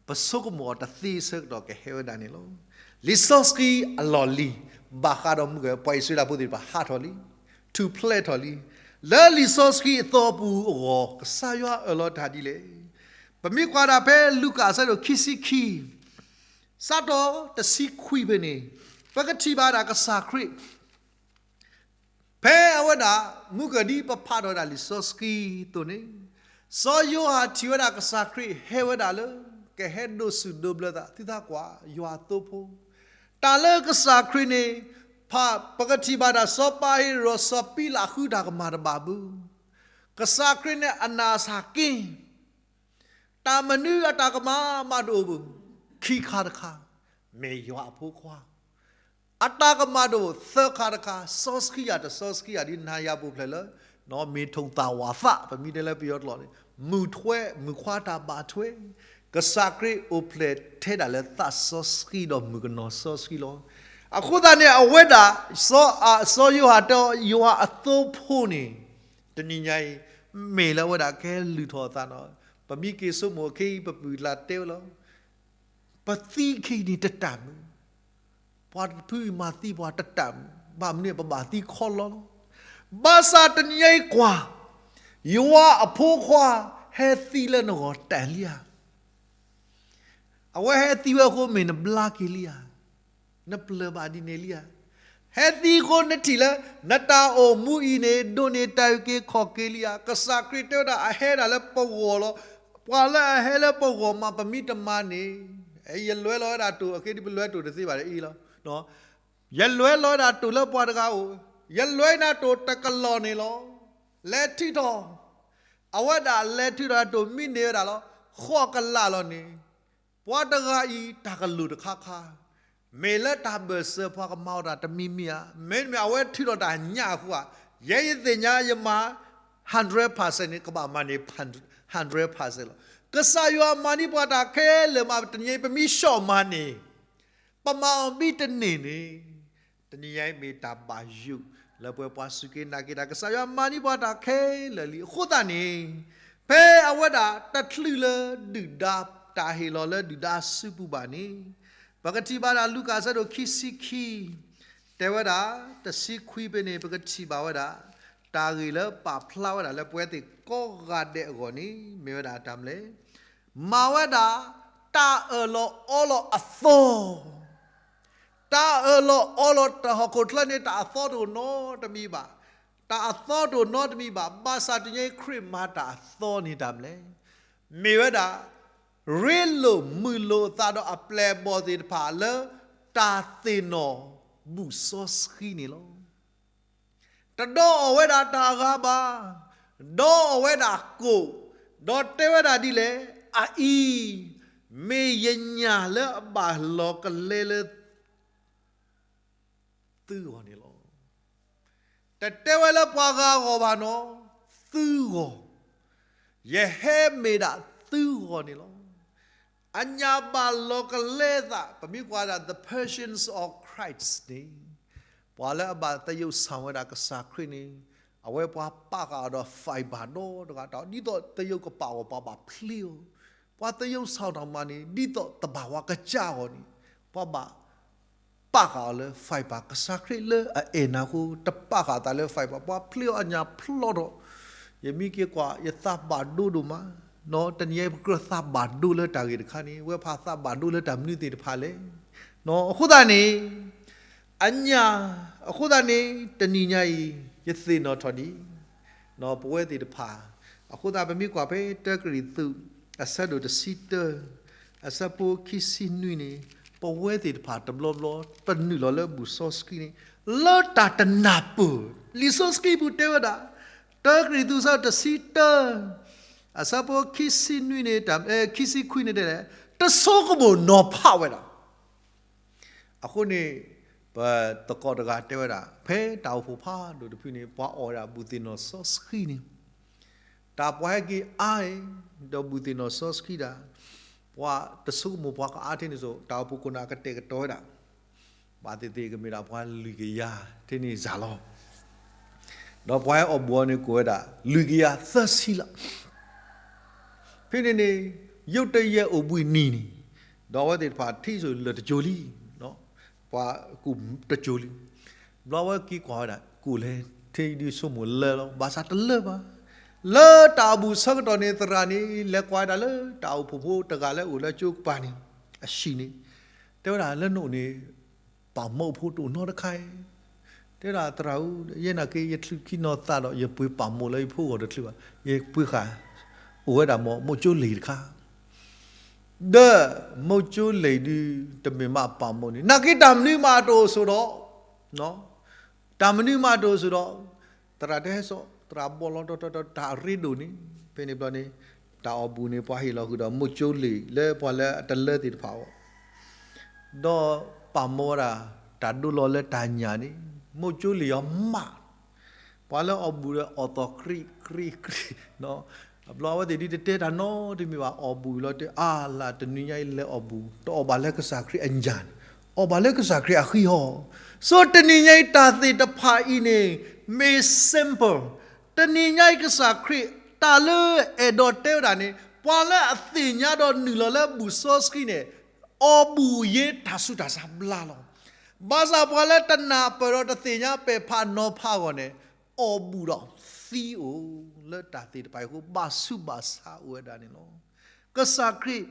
ပဆိကမိၣ်အီၤတသ့ဆၢကတီၢ်ကဟဲဝဲဒၣ်န့ၣ်လီၤ. လံာ်စီဆှံအလီၢ်လံၤ ဘၣ်ဃးဒီးမုၢ်က ပှၤအံၣ်စရ့လးဖိသ့ၣ်တဖၣ်ဟးထီၣ်လံ, ထူၣ်ဖျဲးထီၣ်လံ. လၢလံာ်စီဆှံအသီပူၤအဂီၢ် ကစၢ်ယွၤအၢၣ်လီၤတၢ်ဒ်လဲၣ်. ပမ့ၢ်ကွၢ်ဒၣ်ဖဲလူၤကၣ်အဆၢဒိၣ်ခံဆံခံ စးထီၣ်တဆံခွံဖဲန့ၣ် ပကထံၣ်ဘၣ်ဒၣ်ကစၢ်ခရံာ် ဖဲအဝဲဒၣ် မုၢ်ကဒံပဖးထီၣ်ဝဲဒၣ်လံာ်စီဆှံအသိးန့ၣ်, စီၤယိၤဟၣ်ထံၣ်ဝဲဒၣ်ကစၢ်ခရံာ်ဟဲဝဲဒၣ်လၢ ကဟဲဒိးစူၣ်ဒိးဘျၢသး သုသးကွၢ် ယွၤအသိဖိ, တၢ်လၢကစၢ်ခရံာ်န့ၣ် ဖး ပကထံၣ်ဘၣ်တၢ်စီၤပၤဟ့ရိၣ်စီၤပံလးဃုတၢ်ကမၣ်တဘၣ်ဘၣ်. ကစၢ်ခရံာ်န့ၣ်အနၢ်ဆၢက့ၤ တၢ်မနုၤအတၢ်ကမၣ်မးတအိၣ်ဘၣ်. ခံခါတခါ မ့ၢ်ယွၤအဖိခွါ အတၢ်ကမၣ်တအိၣ်. သၢခါတခါ စီဆှံယၤတ စီဆှံယၤဒ်နၤယၤပူၤဖျဲးလၢ မ့ၤထူၣ်သၣ်ဝၣ်သၣ် ပမ့ၢ်တဲလၢပယီၤကျိာ်န့ၣ် မုၢ်ထွဲ မုၢ်ခွါတၢ်ဘၣ်ထွဲ, ကစၢ်ခရံာ်အိၣ်ဖျဲၣ်ထဲဒၣ်လၢသးစီဆှံဒီးမုၣ်ကနီၤစီဆှံလီၤ. အဃိသတးန့ၣ် အဝဲဒၣ် စီၤယိၤဟၣ်တဲ ယွၤအသိဖိန့ၣ် တနံၤညါအံၤ မ့ၢ်လၢအဝဲဒၣ်ကဟဲလုၢ်ထီၣ်အသးနီၤ. ပမ့ၢ်က့ၤဆိကမိၣ်အခဲအံၤ ပပုၢ်ကျါတဲဝဲလီၤ. ပသံခဲအံၤန့ၣ်တတၢ်မုာ်, ပှၤတဖုအံၤမၤသံပှၤတတၢ်မုာ်, ဘၣ်မနုၤပဘၣ်သံခီလီလီၤ. ဘၣ်ဆၣ်တနံၤအံၤကွၢ်, ယွၤအဖိခွါဟဲသံလၢနဂီၢ်တၢ်လံဧါ. အဝဲဟဲသံဝဲအဃိမ့ၢ်နဘျါက့ၤလံဧါ, နပျၢၤဘၣ်ဒ်န့ၣ်လံဧါ. ဟဲသံအဃိနထံၣ်လၢ နတၢ်အိၣ်မူအံၤန့ၣ် ဒိးန့ၢ်တၢ်အုၣ်က့ၤခီၣ်က့ၤလံဧါ. ကစၢ်ခရံာ်တဲဝဲဒၣ်အဟဲဒၣ်လၢပဂီၢ်လီၤ. ပှၤလၢအဟဲလၢပဂီၢ်မး ပမ့ၢ်တမၤန့ၣ်, ယလဲၤလီၤဝဲဒၣ်တိၢ် အဃိဒ်ပလဲၤတိၢ်တသ့ဘၣ်အံၤလီၤ. ယလဲၤလီၤဝဲဒၣ်တိၢ်လၢပှၤတဂၤအိၣ်, ယလဲၤနၤတိၢ်တကလီၢ်န့ၣ်လီၤ. လဲၤထုးထီၣ်, အဝဲဒၣ်လဲၤထုးထီၣ်တိၢ်မံန့ၢ်ဝဲဒၣ်လီၤ. ဃိးကလးလီၤန့ၣ် ပှၤတဂၤအံၤတၢ်ကလုၢ်တခါခါ, မ့ၢ်လၢတၢ်ဘၢၣ်စၢၤပှၤကမၤအီၤတၢ်တမံၤမံၤဧါ. မ့တမ့ၢ်အဝဲထုးထီၣ်တၢ်ညၣ်အဃိဧါ. ယဲယသ့ၣ်ညါယမၤ hundred percent န့ၣ် ကဘၣ်မၤန့ၢ် hundred percent လီၤ. ကစၢ်ယွၤမၤန့ၢ်ပှၤတၢ်ခဲလၢာ်မး တနံၤအံၤပမ့ၢ်ဆီၣ်မၤန့ၢ် ပမၤအီၤမ့ၢ်တန့ၢ်န့ၣ်, တနံၤညါအံၤမ့ၢ်တၢ်ဘၣ်ယိၣ် လၢပှဲၤပှၤစူၢ်က့ၤနာ်က့ၤတၢ် ကစၢ်ယွၤမၤန့ၢ်ပှၤတၢ်ခဲလၢာ်လံ. အဃိသတးန့ၣ် ဖဲအဝဲဒၣ်တချုးလၢဒုၣ်ဒါ တၢ်ဟ့ၣ်လီၤလၢဒုၣ်ဒါစုပူၤဘၣ်န့ၣ်, ပကထံၣ်ဘၣ်ဒၣ်လူၤကၣ်အဆၢဒိၣ်ခံဆံခံ တဲဝဲဒၣ် တဆံခွံဖဲန့ၣ် ပကထံၣ်ဘၣ်ဝဲဒၣ် တၢ်ဂ့ၢ်လၢပာ်ဖျါဝဲဒၣ်လၢပဝဲသ့ၣ်ကိးဂၤဒဲးအဂီၢ်န့ၣ် မ့ၢ်ဝဲဒၣ်တၢ်မနုၤလဲၣ်, မၤဝဲဒၣ် တၢ်အၢၣ်လီၤအီလီၤအသီ, တၢ်အၢၣ်လီၤအီလီၤတၢ်ဟီၣ်ခိၣ်ချၢန့ၣ် တၢ်အသီတအိၣ်နီတမံၤဘၣ်, တၢ်အသီတအိၣ်နီတမံၤဘၣ်. ဘၣ်ဆၣ်တနံၤအံၤခရံာ်မၤတၢ်အသီန့ၣ်တၢ်မနုၤလဲၣ်, မ့ၢ်ဝဲဒၣ် ရ့လိာ်မုာ်လိာ်အသးဒီးအပျဲၢ်အဘီၣ်သ့ၣ်တဖၣ်လၢ တၢ်သ့ၣ်နီၣ်ဘူၣ်စီဆှံန့ၣ်လီၤ. တဒီးအီၣ်ဝဲဒၣ်တၢ်ဂၤဘၣ်, ဒီးအီၣ်ဝဲဒၣ်ကိၣ်, ဒီးတဲဝဲဒၣ်ဒ်လဲၣ်, အအံၤ မ့ၢ်ယညၣ်လၢအဘၣ်လီၤကလဲလၢ သုဂီၢ်န့ၣ်လီၤ. တတဲဝဲလၢပှၤဂၤအဂီၢ်ဘၣ်နီၤ, သုဂီၢ်, ယဟဲမ့ၢ်ဒၣ်သုဂီၢ်န့ၣ်လီၤ. အညၣ်ဘၣ်လီၤကလဲအသး ပမ့ၢ်ကွၢ်ဒၣ် The Passions of Christ န့ၣ်, ပှၤလၢအဘၣ်သရုပ်ဆောင်ဝဲဒၣ်ကစၢ်ခရံာ်န့ၣ်, အဝဲပှၤပာ်ဃာ်အီၤဒီး fiber ဒီတဂၤတၢ်, ဒ်သိးသရုပ်ကပာ်အီၤပှၤဘၣ်ဖျ့အီၤ, ပှၤသရုပ်ဆောင်တၢ်မၤန့ၣ် ဒ်သိးသဘာဝကစၢ်အဂီၢ်န့ၣ်, ပှၤဘၣ် ပာ်ဃာ်အီၤလၢ fiber, ကစၢ်ခရံာ်လၢအအဲၣ်နၤအဃိ တပာ်ဃာ်အသးလၢ fiber, ပှၤဖျ့အီၤအညၣ်ဖျီထီၣ်, ယမ့ၢ်က့ၤကွၢ် ယသးဘၣ်ဒိဒိၣ်မး, တနံၤညါအံၤပကြၢးသးဘၣ်ဒိလၢတၢ်ဂ့ၢ်တခါန့ၣ် ဝဲဖးသးဘၣ်ဒိလၢတၢ်မနုၤသ့ၣ်တဖၣ်လဲၣ်. အဃိသတးန့ၣ် အညၣ်, အဃိသတးန့ၣ် တနံၤညါအံၤ ယသ့ၣ်နီၣ်ထီၣ်ဒံး ပဝဲသ့ၣ်တဖၣ်, အဃိသတး ပမ့ၢ်ကွၢ်ဖဲတၢကရံၣ်သူး အဆၢဒိၣ်တဆံတၢ အဆၢဖိခံဆံနွံန့ၣ်, ပဝဲသ့ၣ်တဖၣ်တဘျီဘျီ ပနုာ်လီၤလၢဘူၣ်စီဆှံန့ၣ် လၢတၢ်တနၢ်ပၢၢ်, လံာ်စီဆှံပူၤတဲဝဲဒၣ်, တၢကရံၣ်သူး အဆၢဒိၣ်တဆံတၢ အဆၢဖိခံဆံနွံန့ၣ် တၢ် အဲ ခံဆံခွံန့ၣ်တဲလဲၣ်, တဆိကမိၣ်နီၤဖးဝဲဒၣ် အဃိန့ၣ် ပသကိးတဂၤတဲဝဲဒၣ် ဖဲတၢ်အိၣ်ဖှိၣ်ဖးဒိၣ်တဖုန့ၣ် ပှၤအီၣ်ဝဲဒၣ်ဘူၣ်သ့ၣ်နီၣ်စီဆှံန့ၣ်, တၢ်ပှၤဟဲက့ၤအါအံၤ ဒီးဘူၣ်သ့ၣ်နီၣ်စီဆှံဒၣ်, ပှၤတဆိကမိၣ်ပှၤကအါထဲန့ၣ်စိၤ တၢ်အိၣ်ဖှိၣ်ခိၣ်နၢ်ကတဲာ်ကတီၤဝဲဒၣ်, ဘၣ်သ့ၣ်သ့ၣ်ကမ့ၢ်ဒၣ်ပှၤလွံၢ်ကယၤထဲန့ၣ်စ့ၢ်လီၤ. ဒီးပှၤဟဲအီၣ်ဘူၣ်အီၤန့ၣ်ကိးဝဲဒၣ် လွံၢ်ကယၤသၢဆံလီၤ. ဖဲန့ၣ်န့ၣ် ယိးတယဲၢ်အိၣ်ဘှံးနံၤန့ၣ်, ဒီးအဝဲသ့ၣ်တဖၣ်ထံၣ်စိၤလၢာ်တစိၤလံ, ပှၤကူၣ်တစိၤလံ, ဘျီဝဲက့ၤကွၢ်ဝဲဒၣ် ကူၣ်လဲၤ ထံဒုးဆိကမိၣ်လၢလီၤ ဘၣ်ဆၣ်တလၢဘၣ်. လၢတၢ်အိၣ်ဘူၣ်ဆၢကတီၢ်န့ၣ် သရၣ်န့ၣ် လဲၤကွၢ်ဝဲဒၣ်လၢတၢ်အိၣ်ဖှိၣ်ဖိတဂၤလၢအိၣ်လၢကၠိကပၤန့ၣ် အဟံၣ်န့ၣ်, တဲဝဲဒၣ်လၢနအိၣ်န့ၣ် ပာ်မီၢ်ဖိတအိၣ်နီတခါအံၤ, တဲဒၣ်သရၣ်ဧၢ, ယဲနာ်က့ ယချုးခံနီၤသးဒီး ယပှ့ၤပာ်မီၢ်လၢယဖိဂီၢ်တချုးဘၣ်, ယပှ့ၤဃာ် အိၣ်ဝဲဒၣ်မီၢ် မိၢ်ကၠိလ့ၣ်တခါ, ဒီးမိၢ်ကၠိလ့ၣ်ဒုး တမ့ၢ်မးပာ်မီၢ်န့ၣ် နာ်က့တၢ်မနုၤမးတအိၣ်ဆိးဒီး တၢ်မနုၤမးတအိၣ်ဆိးဒီး သရၣ်တဟဲစိာ် သရၣ်ဘီၣ်လီၤတီတီတီ တၢ်အရ့ဒိၣ်န့ၣ် ဖဲန့ၣ်ဘျီန့ၣ် တၢ်အီၣ်ဘူၣ်န့ၣ် ပှၤဟ့ၣ်လီၤဃုာ်ဒီး မိၢ်ကၠိလ့ၣ်လၢပှၤလၢအတလၢသ့ၣ်တဖၣ်အဂီၢ် ဒီးပာ်မီၢ်ဝဲဒၣ် တၢ်ဒိလီၤလၢတၢ်ညၣ်န့ၣ် မိၢ်ကၠိလ့ၣ်အီၤမး ပှၤလၢအီၣ်ဘူၣ်ဒီးအီၣ်သီၣ်ကြံးကြံးကြံး, ဘျီအဝဲသ့ၣ်ဒ်တတဲတၢ်နီတမံၤဘၣ် အီၣ်ဘူၣ်လီၤတဲအါလၢတနံၤညါအံၤလဲၤအီၣ်ဘူၣ် တအီၣ်ဘၣ်လၢကစၢ်ခရံာ်အညၣ်န့ၣ် အီၣ်ဘၣ်လၢကစၢ်ခရံာ်အဃံအီၤ, ဆိတနံၤညါအံၤတၢ်သ့ၣ်တဖၣ်အံၤန့ၣ် မ့ၢ် simple, တနံၤညါအံၤကစၢ်ခရံာ် တၢ်လၢအဲၣ်ဒိးတဲဝဲဒၣ်န့ၣ် ပှၤလၢအသ့ၣ်ညါဒီးနုာ်လီၤလၢဘူၣ်စီဆှံန့ၣ် အီၣ်ဘူၣ်ယ့တၢ်ဆူးတၢ်ဆါဘျါလီၤ. ဘၣ်ဆၣ်ပှၤလၢတနၢ်ပၢၢ်ဒီးတသ့ၣ်ညါပဲာ်ဖးနီၤဖးအဂီၢ်န့ၣ် အီၣ်ဘူၣ်ဒီးသံအိၣ်လၢတၢ်သ့ၣ်တဖၣ်အံၤအဃိ ဘၣ်ဆူးဘၣ်ဆါအိၣ်ဝဲဒၣ်န့ၣ်လီၤ. ကစၢ်ခရံာ်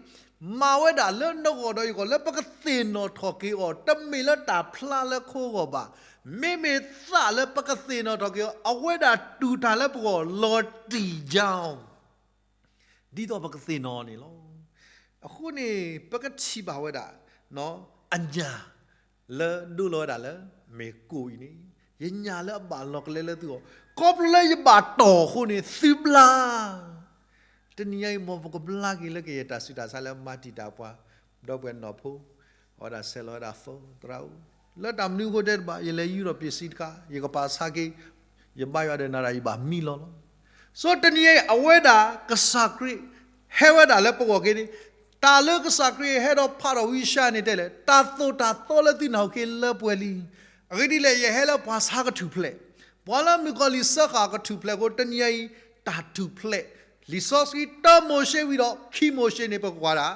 မၤဝဲဒၣ်လၢနဂီၢ်ဒီးယဂီၢ်လၢပကသ့ၣ်နီၣ်ထီၣ်က့ၤအီၤ တမ့ၢ်လၢတၢ်ဖျါလၢခိအဂီၢ်ဘၣ်. မ့မ့ၢ်သးလၢပကသ့ၣ်နီၣ်ထီၣ်က့ၤအီၤ အဝဲဒၣ်တူၢ်တၢ်လၢပဂီၢ်လီၤတံၢ်ယါအီၤ ဒ်သိးပကသ့ၣ်နီၣ်န့ၣ်လီၤ. အဃိန့ၣ် ပကထံၣ်ဘၣ်ဝဲဒၣ် အညၣ် လၢဒိလီၤဝဲဒၣ်လၢ မ့ၢ်ကိၣ်အံၤန့ၣ် ယညၣ်လၢအဘၣ်လီၤကလဲလၢသုဂီၢ် ခီဖျိလၢယဘၣ်တီၢ်အဃိန့ၣ် သုဘျါ တနံၤညါအံၤ မ်ပကဘျါက့ၤလၢကယဲၢ်တၢ်ဆူးတၢ်ဆါလၢမၤတံာ်တာ်ပှၤ ဒီပုၢ်ဝဲၢ်နီၢ်ဖိ အဝဲဒၣ်ဆဲးလီၤဝဲဒၣ် phone သရၣ်ဧၢ, လၢတၢ်မနုၤအဃိတဲတဘၣ် ယလဲၤယူၤထီၣ်ပ့ၣ်စံတခါ ယကပာ်ဆါက့ၤ ယဘါယွၤဒီးနၤဒီးယဘၣ်မံလီၤလီၤ. ဆိတနံၤညါအံၤ အဝဲဒၣ်ကစၢ်ခရံာ် ဟဲဝဲဒၣ်လၢပဂီၢ်က့ၤန့ၣ် တၢ်လၢကစၢ်ခရံာ်ဟဲဒီးဖးထီၣ်ဝံယၡါယၤန့ၣ်တဲလဲၣ် တၢ်သိၣ်တၢ်သီလၢသုနၢ်ဟူက့ၤလၢပှဲၤလံ. အဂ့ၢ်ဒ်လဲၣ် ယဟဲလၢပှၤဆါကထူၣ်ဖျဲး, ပှၤလၢမုၣ်ကီၤလံၢ်စၢဃာ်ကထူၣ်ဖျဲးအဃိ တနံၤညါအံၤ တၢ်ထူၣ်ဖျဲး လံာ်စီဆှံတၢမိၤၡ့ဝံၤဒီး ခံမိၤၡ့န့ၣ် ပကွၢ်ဒၣ်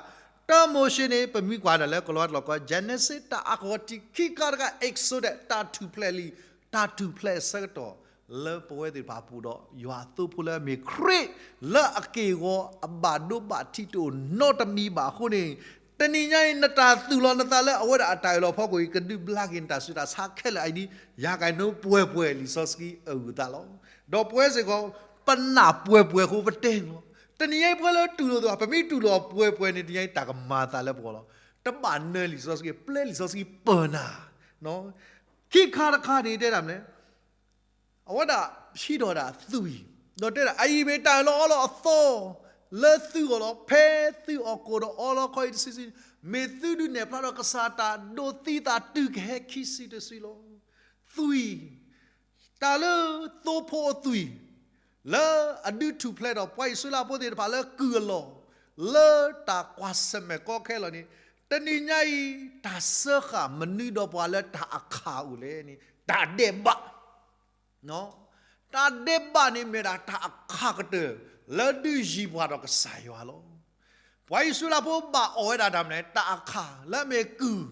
တၢမိၤၡ့န့ၣ် ပမ့ၢ်ကွၢ်ဒၣ်လၢကလံးဝါကျိာ်ကီး Genesis တၢ်အါကဝီၤတံၢ် ခံခါတခါ Exodus တၢ်ထူၣ်ဖျဲးလံ, တၢ်ထူၣ်ဖျဲးအဆၢကတီၢ် လၢပဝဲသ့ၣ်တဖၣ်အပူၤဒီး ယွၤအသိဖိလၢအမ့ၢ်ခရံာ် လၢအက့ၢ်အဂီၤအဘၣ်ဒိဘၣ်ထံးတအိၣ်နီတမံၤဘၣ်အဃိန့ၣ်, တနံၤညါအံၤ နတၢ်သူၣ်လီၤနသးလၢအဝဲဒၣ်အတၢ်အၢၣ်လီၤဖီခိၣ်အံၤ ကဒုးဘျါက့ၤနတၢ်ဆူးတၢ်ဆါခဲလၢာ်အံၤဒ် ယၤကၤနိပှဲၤပှဲၤ လံာ်စီဆှံအဂုၤအသးလီၤ. ဒီးပဝဲစ့ၢ်ကီး ပနၢ်ပှဲၤပှဲၤအဃိပတဲန့ၣ်လီၤ. တနံၤညါအံၤပဝဲလၢတူၢ်လိာ်သး ပမ့ၢ်တူၢ်လိာ်အီၤပှဲၤပှဲၤန့ၣ် တနံၤညါအံၤတၢ်ကမၤသးလၢပဂီၢ်လီၤ. တဘၣ်နၢလံာ်စီဆှံ ပျဲလံာ်စီဆှံပၢၢ်နၤ ခံခါတခါန့ၣ်တဲဒၣ်မနုၤလဲၣ်, အဝဲဒၣ်ဟံးထီၣ်ဒၣ်သွံၣ်, ဒီးတဲဒၣ် အအံၤမ့ၢ်တၢ်အၢၣ်လီၤအီလီၤအသီ လၢသုဂီၢ်လီၤ. ဖဲသုအီၣ်ကိၣ်ဒီးအီလီၤခီအံၤတဆံဆံ, မ့ၢ်သုဒုးနဲၣ်ဖျါထီၣ်ကစၢ်တၢ်ဒိးသံသးတုၤကဟဲခံဆံတဆံလီၤ. သွံၣ် တၢ်လၢသိဖိအသွံၣ် လၢအဒုးထူၣ်ဖျဲးဒီးပှၤအံၣ်စရ့လးဖိသ့ၣ်တဖၣ်လၢကုၢ်အလီၢ်, လၢတၢ်ကွၢ်ဆၢၣ်မဲာ်ကီခဲလီၤန့ၣ်, တနံၤညါအံၤ တၢ်စၢဃာ်မနုၤဒီးပှၤလၢတၢ်အခၣ်အိၣ်လဲၣ်န့ၣ် တၢ်ဒဲးဘး, တၢ်ဒဲးဘးန့ၣ်မ့ၢ်ဒၣ်တၢ်အခၣ်ကတၢၢ် လၢဒုးယံၤပှၤဒီးကစၢ်ယွၤလီၤ. ပှၤအံၣ်စရ့လးဖိဘၣ်အီၣ်ဝဲဒၣ်တၢ်မနုၤလဲၣ်, တၢ်အခၣ်လၢအမ့ၢ်ကုၢ်,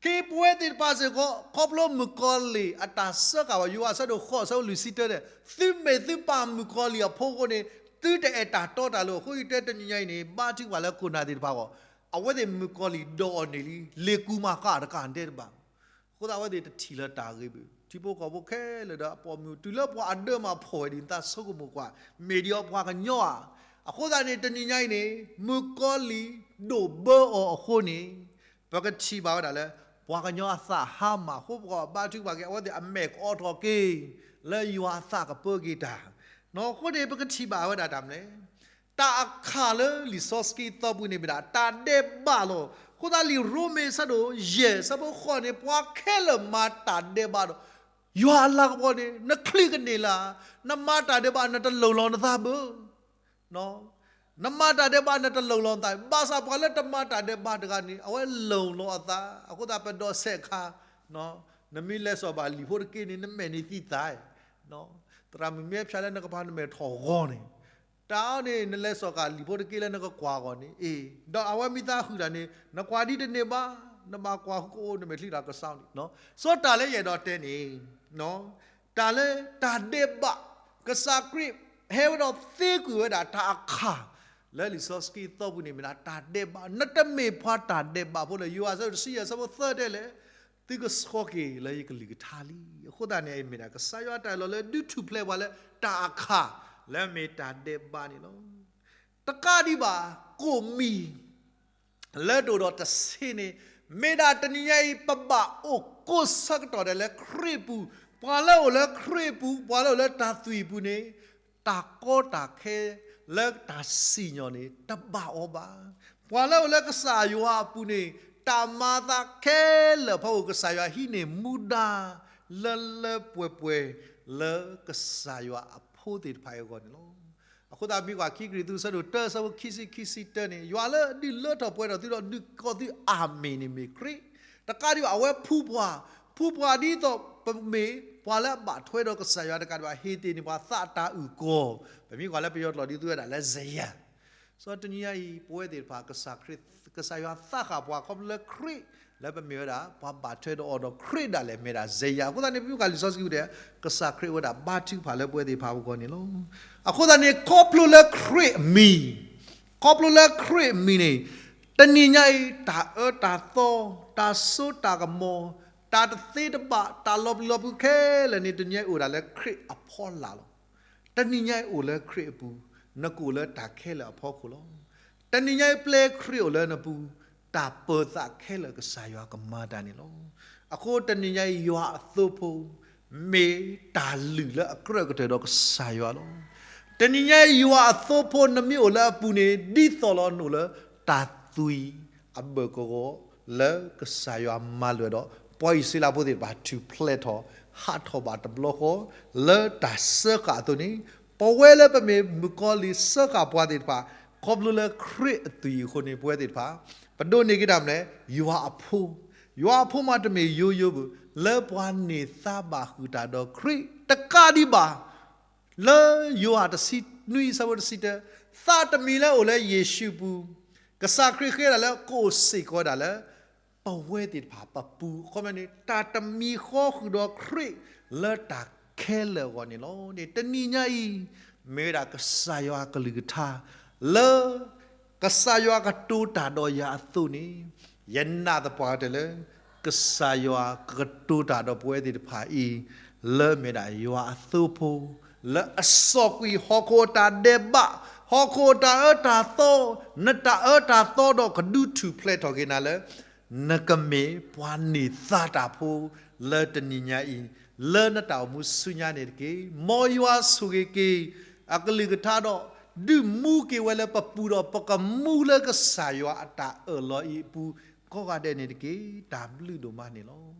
ခ့ပဝဲသ့ၣ်တဖၣ်စ့ၢ်ကီး ခီဖျိမုၣ်ကီၤလံၢ်အတၢ်စၢဃာ်ဝဲ ယိၤဟၣ်အဆၢဒိၣ်ဃိး အဆၢဖိလွံၢ်ဆံတၢန့ၣ်, သုမ့ၢ်သုပၢ်မုၣ်ကီၤလံၢ်အဖိအဃိန့ၣ်, သုတအဲၣ်တၢ်တီတၢ်လိၤ. အဃိယတဲတနံၤညါအံၤန့ၣ် ဘါထုကဖၣ်လၢခိၣ်နၢ်သ့ၣ်တဖၣ်အဂီၢ်, အဝဲသ့ၣ်မုၣ်ကီၤလံၢ်ဒိးအီၤန့ၢ်လံ, လ့ၣ်ကူၣ်မၤဃၣ်တကးဒဲးတဘၣ်. အဃိသတးအဝဲသ့ၣ်တထံၣ်လၢၤတၢ်ဂ့ၤဘၣ်. ထံဖိကီၢ်ဖိခဲလၢာ်ဒီးအပိာ်မုၣ်တုၤလၢပှၤအဒၢးမၤဖှီၣ်ဝဲဒ်သိး ဆိကမိၣ်ကွၢ်, မ့ၢ်ဒ်အီၤပှၤကညီဧါ. အဃိသတးန့ၣ် တနံၤညါအံၤန့ၣ် မုၣ်ကီၤလံၢ်ဒိးဘၢအီၤအဃိန့ၣ်, ပကထံၣ်ဘၣ်ဝဲဒၣ်လၢ ပှၤကညီအသးဟါမၢ်အဃိ ပကဘါထုကဖၣ်က့ၤ အဝဲသ့ၣ်အမဲာ်ကအီထီၣ်က့ၤ လၢယွၤအသးကပၢက့ၤတၢ်. အဃိန့ၣ် ပကထံၣ်ဘၣ်ဝဲဒၣ်တၢ်မနုၤလဲၣ်. တၢ်အခၣ်လၢလံာ်စီဆှံအသီပူၤန့ၣ်မ့ၢ်ဒၣ် တၢ်ဒဲးဘးလီၤ. အဃိသတးလံာ်ရိမ့ၤအဆၢဒိၣ်ယဲၢ် အဆၢဖိဃိးန့ၣ် ပှၤခဲလၢာ်မၤတၢ်ဒဲးဘးဒီး ယွၤအလၤကပီၤန့ၣ် နချံးကန့ၢ်လၢ်, နမၤတၢ်ဒဲးဘး နတလိၤလီၤနသးဘၣ်. နမၤတၢ်ဒဲးဘး နတလိၤလီၤနသး, ဘၣ်ဆၣ်ပှၤလၢတမၤတၢ်ဒဲးဘးတဂၤန့ၣ် အဝဲလိၤလီၤအသး. အဃိသတးပဒိးစဲးအခါ, နမ့ၢ်လဲၤစိာ်ဘၣ်လံာ်ဖိတက့ၢ်န့ၣ် နမဲာ်န့ၣ်သံသး, သရၣ်မုၣ်မ့ၢ်ဖျါလၢနကပၤ နမဲာ်ထီၣ်ဂီၤန့ၣ်, တၢ်အံၤန့ၣ် နလဲၤစိာ်ဃာ်လံာ်ဖိတက့ၢ်လၢနကကွၢ်အဂီၢ်န့ၣ်, အ့ၣ်, ဒီးအဝဲမ့ၢ်သးဟုၣ်တၢ်န့ၣ် နကွၢ်ဒ်တန့ၢ်ဘၣ်, နဘၣ်ကွၢ်ဃုကအိၣ် နမဲာ်ချံလီၤကစီန့ၣ်. စီၤတၢ်လၢယအဲၣ်ဒိးတဲန့ၣ် တၢ်လၢတၢ်ဒဲးဘး, ကစၢ်ခရံာ်ဟဲဝဲဒီးသ့ကွံာ်ဝဲဒၣ်တၢ်အခၣ် လၢလံာ်စီဆှံအသီပူၤန့ၣ်မ့ၢ်ဒၣ်တၢ်ဒဲးဘး, နတမ့ၢ်ပှၤတၢ်ဒဲးဘးဖိလၢ ယိၤဟၣ်အဆၢဒိၣ်တဆံယဲၢ် အဆၢဖိသၢတဲလဲၣ်, သုကဆှီက့ၤလၢယကလုၢ်ကထါလံ. အဃိသတးန့ၣ် မ့ၢ်ဒၣ်ကစၢ်ယွၤအတၢ်အၢၣ်လီၤလၢဒုးထူၣ်ဖျဲးပှၤလၢတၢ်အခၣ် လၢအမ့ၢ်တၢ်ဒဲးဘးန့ၣ်လီၤ. တကးဒံးဘၣ် ကိၣ်မံၤ လၢတအိၣ်ဒီးတဆံးန့ၣ်, မ့ၢ်ဒၣ်တနံၤညါအံၤ ပဘၣ်အိၣ်ကိးဆၢကတီၢ်ဒဲးလၢခရံာ်အပူၤ, ပှၤလၢအိၣ်လၢခရံာ်အပူၤ, ပှၤလၢအိၣ်လၢတၢ်သွံၣ်အပူၤန့ၣ်, တၢ်ကီတၢ်ခဲလၢတၢ်စံၣ်ညီၣ်န့ၣ် တဘၣ်အီၤဘၣ်. ပှၤလၢအိၣ်လၢကစၢ်ယွၤအပူၤန့ၣ်, တၢ်မၤအသးခဲလၢာ်အဖီခိၣ် ကစၢ်ယွၤဟံးန့ၢ်မူဒါ လၢလၢပှဲၤပှဲၤ လၢကစၢ်ယွၤအဖိသ့ၣ်တဖၣ်အံၤအဂီၢ်န့ၣ်လီၤ. အဃိသတး ပမ့ၢ်ကွၢ်ခံကရံၣ်သူး အဆၢဒိၣ်တၢ အဆၢဖိခံဆံ ခံဆံတၢန့ၣ်, ယွၤလၢဒုးလၢထီၣ်ပှဲၤထီၣ်သုဒီး ဒုးကိးသုအၤမ့ၣ်န့ၣ်မ့ၢ်ခရံာ်, တကးဒံးဘၣ် အဝဲဖှူပှၤ, ဖှူပှၤဒ်သိး ပမ့ၢ်ပှၤလၢအဘၣ်ထွဲဒီးကစၢ်ယွၤတကးဒံးဘၣ် ဟ့ၣ်တ့ၢ်န့ၢ်ပှၤသးအတၢ်အုၣ်ကီၤ, ပမ့ၢ်ကွၢ်လၢပယီၤကျိာ်ဒ်သိးဝဲဒၣ်လၢ စယၤ စီၤတနံၤညါအံၤ ပဝဲသ့ၣ်တဖၣ် ကစၢ်ခရံာ်, ကစၢ်ယွၤသးဃာ်ပှၤခီဖျိလၢခရံာ်, လၢပမ့ၢ်ဝဲဒၣ် ပှၤဘၣ်ထွဲဒီးအီၤဒီးခရံာ်ဒၣ်လဲာ်မ့ၢ်ဒၣ် စယၤ. အဃိသတးန့ၣ် ပမ့ၢ်ကွၢ်လံာ်စီဆှံပူၤဒီး ကစၢ်ခရံာ်အိၣ်ဝဲဒၣ်ဘါထုကဖၣ်လၢပဝဲသ့ၣ်တဖၣ်အဂီၢ်န့ၣ်လီၤ. အဃိသတးန့ၣ် ခီဖျိလၢခရံာ်အမံၤ, ခီဖျိလၢခရံာ်အမံၤန့ၣ်, တနံၤညါအံၤ တၢ်အၢတၢ်သီ, တၢ်စိတၢ်ကမီၤ, တၢ်တသ့တဘၣ်, တၢ်လီၤပျံၤလီၤဖုးခဲလၢာ်န့ၣ် တနံၤညါအံၤအိၣ်ဒၣ်လၢခရံာ်အဖီလာ်လီၤ. တနံၤညါအံၤအိၣ်လၢခရံာ်အပူၤ, နကအိၣ်လၢတၢ်ခဲလၢာ်အဖီခိၣ်လီၤ. တနံၤညါအံၤပျဲခရံာ်အိၣ်လၢနပူၤ, တၢ်ပၢၤသးခဲလၢာ်ကစၢ်ယွၤကမၤတၢ်န့ၣ်လီၤ. အဃိတနံၤညါအံၤယွၤအသိဖိ မ့ၢ်တၢ်လုၢ်လၢအကြၢးကတၢၢ်ဒီးကစၢ်ယွၤလီၤ. တနံၤညါအံၤယွၤအသိဖိ နမ့ၢ်အိၣ်လၢအပူၤန့ၣ် ဒ်သိးလီၤနအိၣ်လၢတၢ်သွံၣ်အဘၢၣ်ကဝီၤ လၢကစၢ်ယွၤမၤလိာ်ဒီး ပှၤအံၣ်စရ့လးဖိသ့ၣ်တဖၣ်ထူၣ်ဖျဲးထီၣ် ဟးထီၣ်ဘၣ်တဘျီဃီ လၢတၢ်စၢဃာ်အသိးန့ၣ်, ပဝဲလၢပမ့ၢ်မုၣ်ကီၤလံၢ်စၢဃာ်ပှၤသ့ၣ်တဖၣ် ခီဖျိလၢခရံာ်အသွံၣ်အဃိန့ၣ် ပဝဲသ့ၣ်တဖၣ် ပဒိးန့ၢ်က့ၤတၢ်မနုၤလဲၣ်, ယွၤအဖိ, ယွၤအဖိမးတမ့ၢ်ယိယိဘၣ်, လၢပှၤန့ၢ်သါဘၣ်ဃုာ်တၢ်ဒီးခရံာ် တကးဒံးဘၣ် လၢယိၤဟၣ်တဆံနွံ အဆၢဖိတဆံတၢ, သးတမံၤလၢအိၣ်လၢယ့ၣ်ၡူးအပူၤ, ကစၢ်ခရံာ်ဃ့ဒၣ်လၢကအိၣ်စ့ၢ်ကီးဝဲဒၣ်လၢ ပဝဲသ့ၣ်တဖၣ်ပပူၤ, အခီပညီန့ၣ် တၢ်တမံၤဃီဃုာ်ဒီးခရံာ်လၢတၢ်ခဲလၢာ်အဂီၢ်န့ၣ်လီၤ. တနံၤညါအံၤ မ့ၢ်ဝဲဒၣ်ကစၢ်ယွၤအကလုၢ်ကထါ လၢ ကစၢ်ယွၤကတိၤတၢ်ဒီးယၤအသိးန့ၣ်, ယနာ်သပှၢ်ကတၢၢ်လၢ ကစၢ်ယွၤကကတိၤတၢ်ဒီးပဝဲသ့ၣ်တဖၣ်အံၤ, လၢမ့ၢ်ဒၣ်ယွၤအသိဖိ, လၢအစီၣ်ကွံာ်ဟီၣ်ခိၣ်အတၢ်ဒဲးဘး, ဟီၣ်ခိၣ်အတၢ်အၢတၢ်သီ, နတၢ်အၢတၢ်သီဒီးကဒုးထူၣ်ဖျဲးထီၣ်က့ၤနၤလၢ နကမ့ၢ်ပှၤန့ၢ်သါတၢ်ဖိ လၢတနံၤညါအံၤ, လၢနတၢ်အိၣ်မူဆူညါန့ၣ်တက့ၢ်. မ်ယွၤဆိၣ်ဂ့ၤက့ၤ အကလုၢ်ကထါဒီး ဒုးမူက့ၤဝဲလၢပပူၤဒီး ပကမူလၢကစၢ်ယွၤအတၢ်အၢၣ်လီၤအံၤအပူၤ ကိးဂၤဒဲးန့ၣ်တက့ၢ်. တၢ်ဘျုးဒိၣ်မးန့ၣ်လီၤ.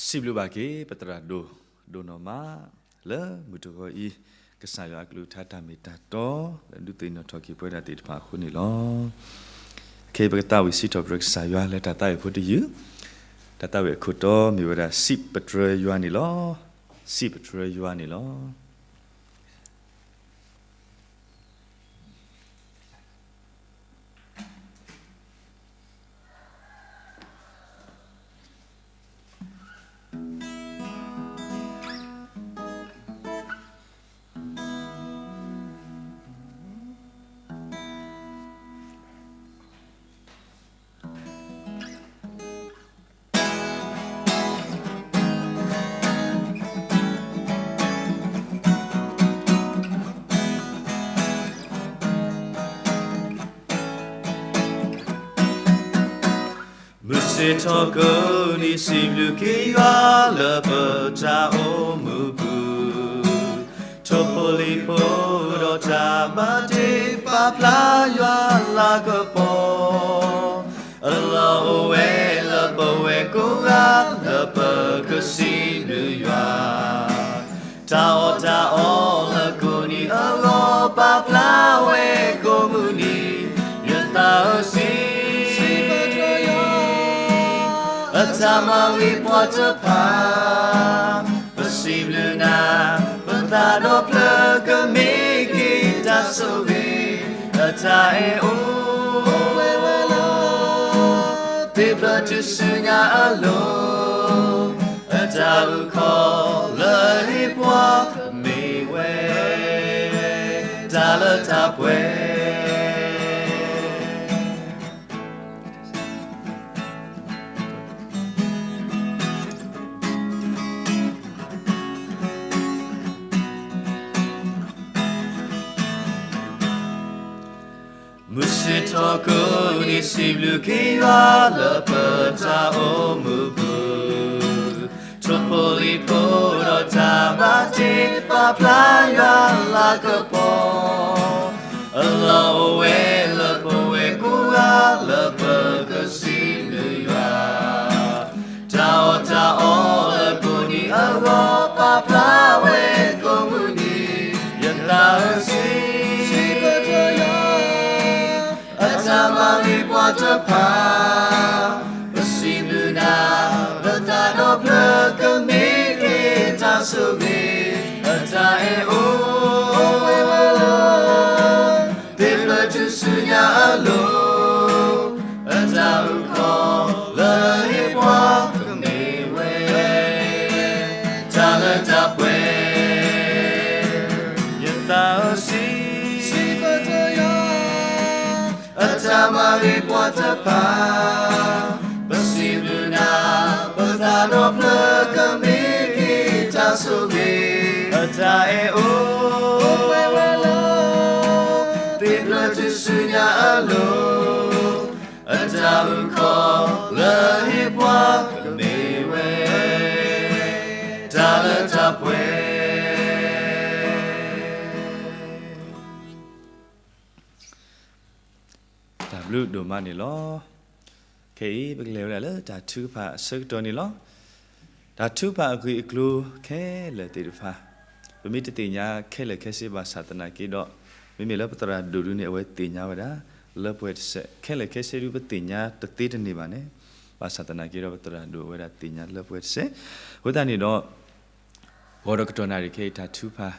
စံးဘျုးဘၣ်က့ၤ ပသရၣ်ဒိၣ် ဒိၣ်နီၢ်မး လၢမုၢ်တဂီၤအံၤ ကစၢ်ယွၤအကလုၢ်ကထါတၢ်မ့ၢ်တၢ်တီ လၢဒုးသ့ၣ်နီၣ်ထီၣ်က့ၤပဝဲဒၣ်သ့ၣ်တဖၣ်အဃိန့ၣ်လီၤ. ခဲအံၤပကသးဝံၣ်စံးထီၣ်ပတြၢၤကစၢ်ယွၤလၢတၢ်သးဝံၣ်ဖိတယုၢ်, တၢ်သးဝံၣ်အခိၣ်တီမ့ၢ်ဝဲဒၣ် စံးပတြၢၤယွၤန့ၣ်လီၤ. စံးပတြၢၤယွၤန့ၣ်လီၤ. မုၢ်ဆ့ၣ်ထီၣ်ကိးနံၤ စံးဘျုးက့ၤယွၤလၢပတၢ်အိၣ်မူပူၤ, ထိၣ်ဖိလံၣ်ဖိဒီးတၢ်ဘၣ်တ့ပာ်ဖျါယွၤလၤကပီၤ, အလီၢ်အိၣ်ဝဲလၢပဝဲကိးဂၤ လၢပကစံးဘျုးယွၤ တၢ်အီၣ်တၢ်အီလၢကိးနံၤအဂီၢ် ပာ်ဖျါဝဲကိးမုၢ်နံၤ, ယသးဧၢ စံးဘျုးယွၤ အတၢ်မၤဂ့ၤပှၤတဖၣ်, ပစံးဘျုးနၤ, ပသးဒီဖျၢၣ်ကမ့ၢ်က့ၤတၢ်ဆိၣ်ဂ့ၤ, အတၢ်အဲၣ်အိၣ်ဝဲလီၤ သ့ၣ်ဖျါထူၣ်စုညါအလိၤ, အတၢ်အုၣ်ခီၣ်လၢဟ့ၣ်ပှၤကမ့ၢ်ဝဲ တၢ်လၢတၢ်ပှဲၤ မုၢ်ဆ့ၣ်ထီၣ်ကိးနံၤ စံးဘျုးက့ၤယွၤလၢပတၢ်အိၣ်မူပူၤ, ထိၣ်ဖိလံၣ်ဖိဒီးတၢ်ဘၣ်တ့ပာ်ဖျါယွၤလၤကပီၤ, အလီၢ်အိၣ်ဝဲလၢပဝဲကိးဂၤ လၢပကစံးဘျုးယွၤ တၢ်အီၣ်တၢ်အီလၢကိးနံၤအဂီၢ် ပာ်ဖျါဝဲကိးမုၢ်နံၤ, ယသးဧၢ စံးဘျုးယွၤ အတၢ်မၤဂ့ၤပှၤတဖၣ်, ပစံးဘျုးနၤ, ပသးဒီဖျၢၣ်ကမ့ၢ်က့ၤတၢ်ဆိၣ်ဂ့ၤ, အတၢ်အဲၣ်အိၣ်ဝဲလီၤ သ့ၣ်ဖျါထူၣ်စုညါအလိၤ, အတၢ်အုၣ်ခီၣ်လၢဟ့ၣ်ပှၤကမ့ၢ်ဝဲ တၢ်လၢတၢ်ပှဲၤ, ယသးဧၢ စံးဘျုးယွၤ အတၢ်မၤဂ့ၤပှၤတဖၣ်, ပစံးဘျုးနၤ, ပသးဒီဖျၢၣ်ကမ့ၢ်က့ၤတၢ်ဆိၣ်ဂ့ၤ, အတၢ်အဲၣ်အိၣ်ဝဲလီၤ သ့ၣ်ဖျါထူၣ်စုညါအလိၤ, အတၢ်အုၣ်ခီၣ်လၢဟ့ၣ်ပှၤကမ့ၢ်ဝဲ တၢ်လၢတၢ်ပှဲၤ တၢ်ဘျုးဒိၣ်မးန့ၣ်လီၤ. ခဲအံၤ ပကလဲၤဝဲဒၣ်လၢတၢ်ထုကဖၣ်အဆၢကတီၢ်န့ၣ်လီၤ. တၢ်ထုကဖၣ်အဂ့ၢ်အကျိၤခဲလၢာ်သ့ၣ်တဖၣ်, ပမ့ၢ်တသ့ၣ်ညါခဲလၢာ်ခဲဆ့ဘၣ်ဆၣ်သနာ်က့ဒီး, မ့မ့ၢ်လၢပသရၣ်ဒိၣ်ဒုန့ၣ် အဝဲသ့ၣ်ညါဝဲဒၣ် လၢပှဲၤတစဲး, ခဲလၢာ်ခဲဆ့ဒုပသ့ၣ်ညါတသ့တန့ၢ်ဘၣ်န့ၣ်, ဘၣ်ဆၣ်သနာ်က့ဒီးပသရၣ်ဒိၣ်အဝဲဒၣ်သ့ၣ်ညါလၢပှဲၤတစဲး, အဃိသတးန့ၣ်ဒီး ဂီၤဒီးကတီၢ်နၣ်ရံၣ်ခဲအံၤတၢ်ထုကဖၣ်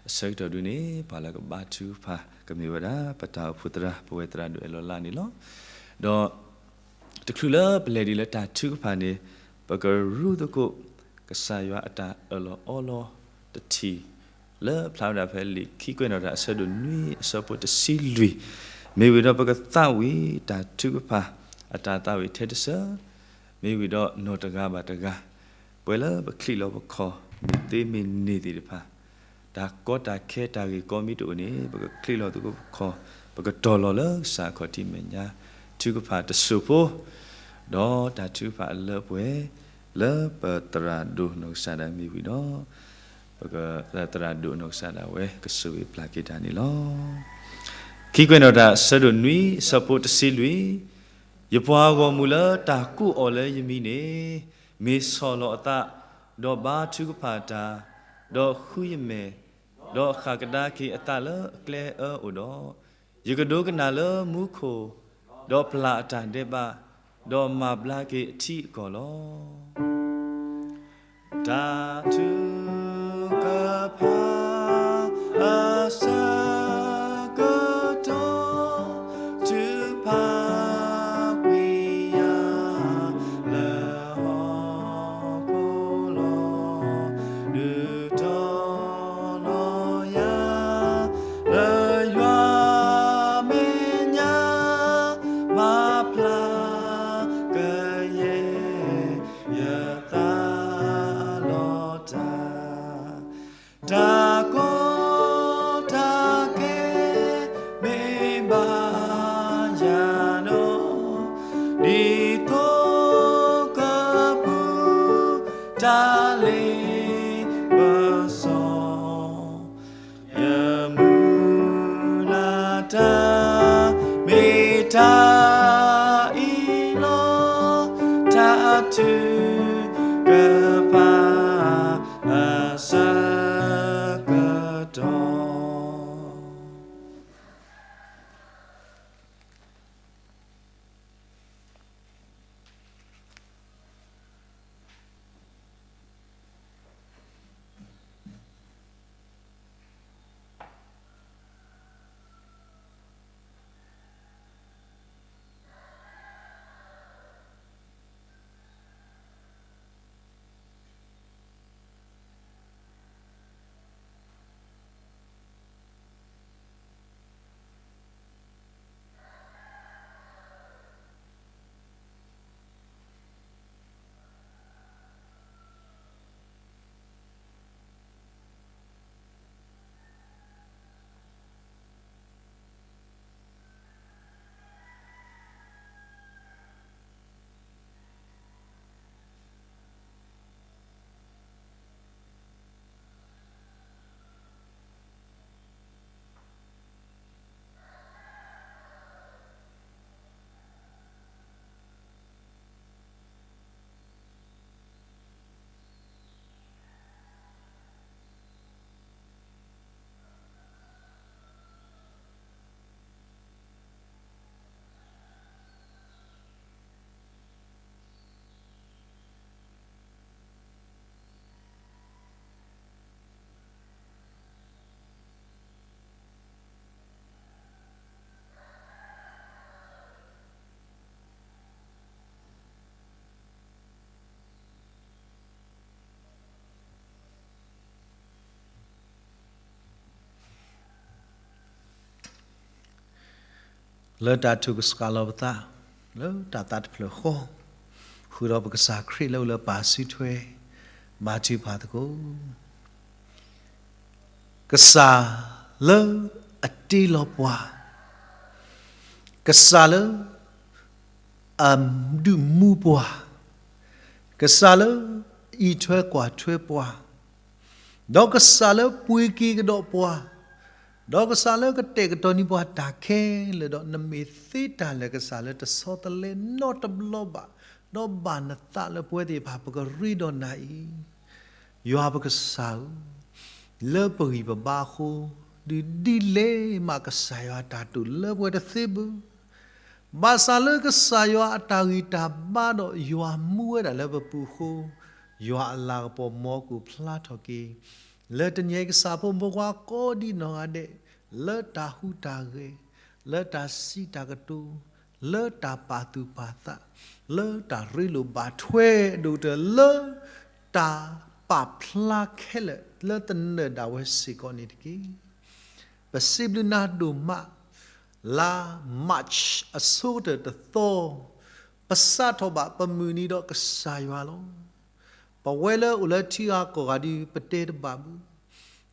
အဆၢကတီၢ်ဒုန့ၣ် ပှၤလၢကဘါထုကဖၣ်ကမ့ၢ်ဝဲဒၣ် ပတၢ်အိၣ်ဖှိၣ်သရၣ် ပဝဲသရၣ်ဒိၣ်အဲၣ်လီၤလါန့ၣ်လီၤ. ဒီးတချုးလၢပလဲၤဒံးလၢတၢ်ထုကဖၣ်န့ၣ်, ပကရူၢ်သကိး ကစၢ်ယွၤအတၢ်အၢၣ်လီၤအီလီၤတထံၣ် လၢဖျါဝဲဒၣ်ဖဲလံာ်ခံကွဲးနီၣ်တၢ်အဆၢဒိၣ်နွံအဆၢဖိတဆံလွံၢ်, မ့ၢ်ဝံၤဒီးပကသးဝံၣ်တၢ်ထုကဖၣ်အတၢ်သးဝံၣ်ထဲတစၢၢ်, မ့ၢ်ဝံၤဒီးနီၢ်တဂၤဘၣ်တဂၤ ပှဲၤလၢပချံးလီၤပခီၣ် မ့ၢ်သ့မ့ၢ်န့ၢ်သ့ၣ်တဖၣ်, တၢ်ကီတၢ်ခဲတၢ်ဂ့ၢ်ကီမ့ၢ်တအိၣ်န့ၣ် ပကချံးလီၤသကိးပခီၣ်, ပကတီၤလီၤလၢကစၢ်အခီၣ်ထံးမဲာ်ညါ ထုကဖၣ်တစိၢ်ဖိ, ဒီးတၢ်ထုကဖၣ်အလၢပှဲၤ လၢပသရၣ်ဒိၣ်နီၢ်ကစၢ်ဒၣ်မ့ၢ်ဝံၤဒီး ပက သရၣ်ဒိၣ်နီၢ်ကစၢ်ဒၣ်ဝဲ ကဆိၣ်ဂ့ၤပျၢ်က့ၤတၢ်န့ၣ်လီၤ. ခံကွဲးနီၣ်တၢ်အဆၢဒိၣ်နွံအဆၢဖိတဆံလွံၢ်, ယပှၤဂီၢ်မုၢ်လၢတၢ်ကိးအီၤလၢယမံၤန့ၣ်, မ့ၢ်ဆီၣ်လီၤအသး, ဒီးဘါထုကဖၣ်တၢ်, ဒီးဃုယမဲာ်, ဒီးဃၣ်ကဒါက့ၤအသးလၢအကျဲအၢအိၣ်ဒီး, ယကဒိကနၣ်လၢမူခိၣ် ဒီးပျၢ်အတၢ်ဒဲးဘး, ဒီးမၤဘျါက့ၤအထံအကီၢ်လီၤ. တၢ်ထုကဖၣ်အဆၢကတီၢ်, ထုကဖၣ်ကွံာ်ယၤလၢဟီၣ်ခိၣ်လီၤ. ဒုးတီၤလီၤယၤ လၢယွၤမဲာ်ညါ မၤဖျါကယဲၢ်ယသးလီၤတၢ်, တၢ်ကီတၢ်ခဲမ့ၢ်ဘၣ်ယၤဒီး, ဒ်သိးကပူၤတၢ်လ့ပစီ ယမုၢ်လၢ်တၢ် မ့ၢ်တၢ်အံၤလီၤ. တၢ်ထုကဖၣ်အဆၢကတီၢ်. လၢတၢ်ထုကဆှီလီၤပသး လၢတၢ်သးတဖျၢၣ်ဃီ, ဃုာ်ဒီးပကစၢ်ခရံာ်လၢအိၣ်လၢပၢ်စုထွဲ ဘါထုကဖၣ်သကိး ကစၢ်လၢအတ့လီၤပှၤ, ကစၢ်လၢအဒုးမူပှၤ, ကစၢ်လၢအအံးထွဲကွၢ်ထွဲပှၤ, ဒီးကစၢ်လၢပှ့ၤက့ၤကဒီးပှၤ, ဒီးကစၢ်လၢကတဲာ်ကတီၤန့ၢ်ပှၤတၢ်ခဲလၢာ်ဒီး နမ့ၢ်သ့တၢ်လၢာ်ကစၢ်လၢတဆီတလဲနီတဘျီဘၣ်, ဒီးဘၣ်နသးလၢပဝဲသ့ၣ်တဖၣ် ပကရ့ဒီးနၤအံၤ ယွၤပကစၢ်ဧၢ, လၢပဂံၢ်ပဘါအဃိ, ဒုးဒ်လဲၣ်မးကစၢ်ယွၤအတၢ်တိာ်လၢပဝဲတသ့ဘၣ်. ဘၣ်ဆၣ်လၢကစၢ်ယွၤအတၢ်ဂံၢ်တၢ်ဘါဒီးယွၤမူဝဲဒၣ်လၢပပူၤအဃိ, ယွၤအလၤကပီၤမီၤကအိၣ်ဖျါထီၣ်က့ၤ လၢတနံၤအံၤကစၢ်ဖိမုၣ်ဖိခွါကိးဒံနီၢ်ဂၤဒဲး, လၢတၢ်ဟူးတၢ်ဂဲၤ, လၢတၢ်စံးတၢ်ကတိၤ, လၢတၢ်ပာ်သူၣ်ပာ်သး, လၢတၢ်ရ့လိာ်ဘၣ်ထွဲဒိၣ်ကတၢၢ်, လၢတၢ်ပာ်ဖျါခဲလၢာ် လၢသနၢၣ်ဒၣ်ဝဲစ့ၢ်ကီးန့ၣ်တက့ၢ်. ပစံးဘျုးနၤဒိၣ်မး, လါ March အဆိကတၢၢ်တသီ, ပစးထီၣ်ဘၣ်ပမုၢ်နံၤဒီးကစၢ်ယွၤလီၤ. ပဝဲလၢအိၣ်လၢထံဂၤကီၢ်ဂၤဒုး ပတဲတဘၣ်ဘၣ်.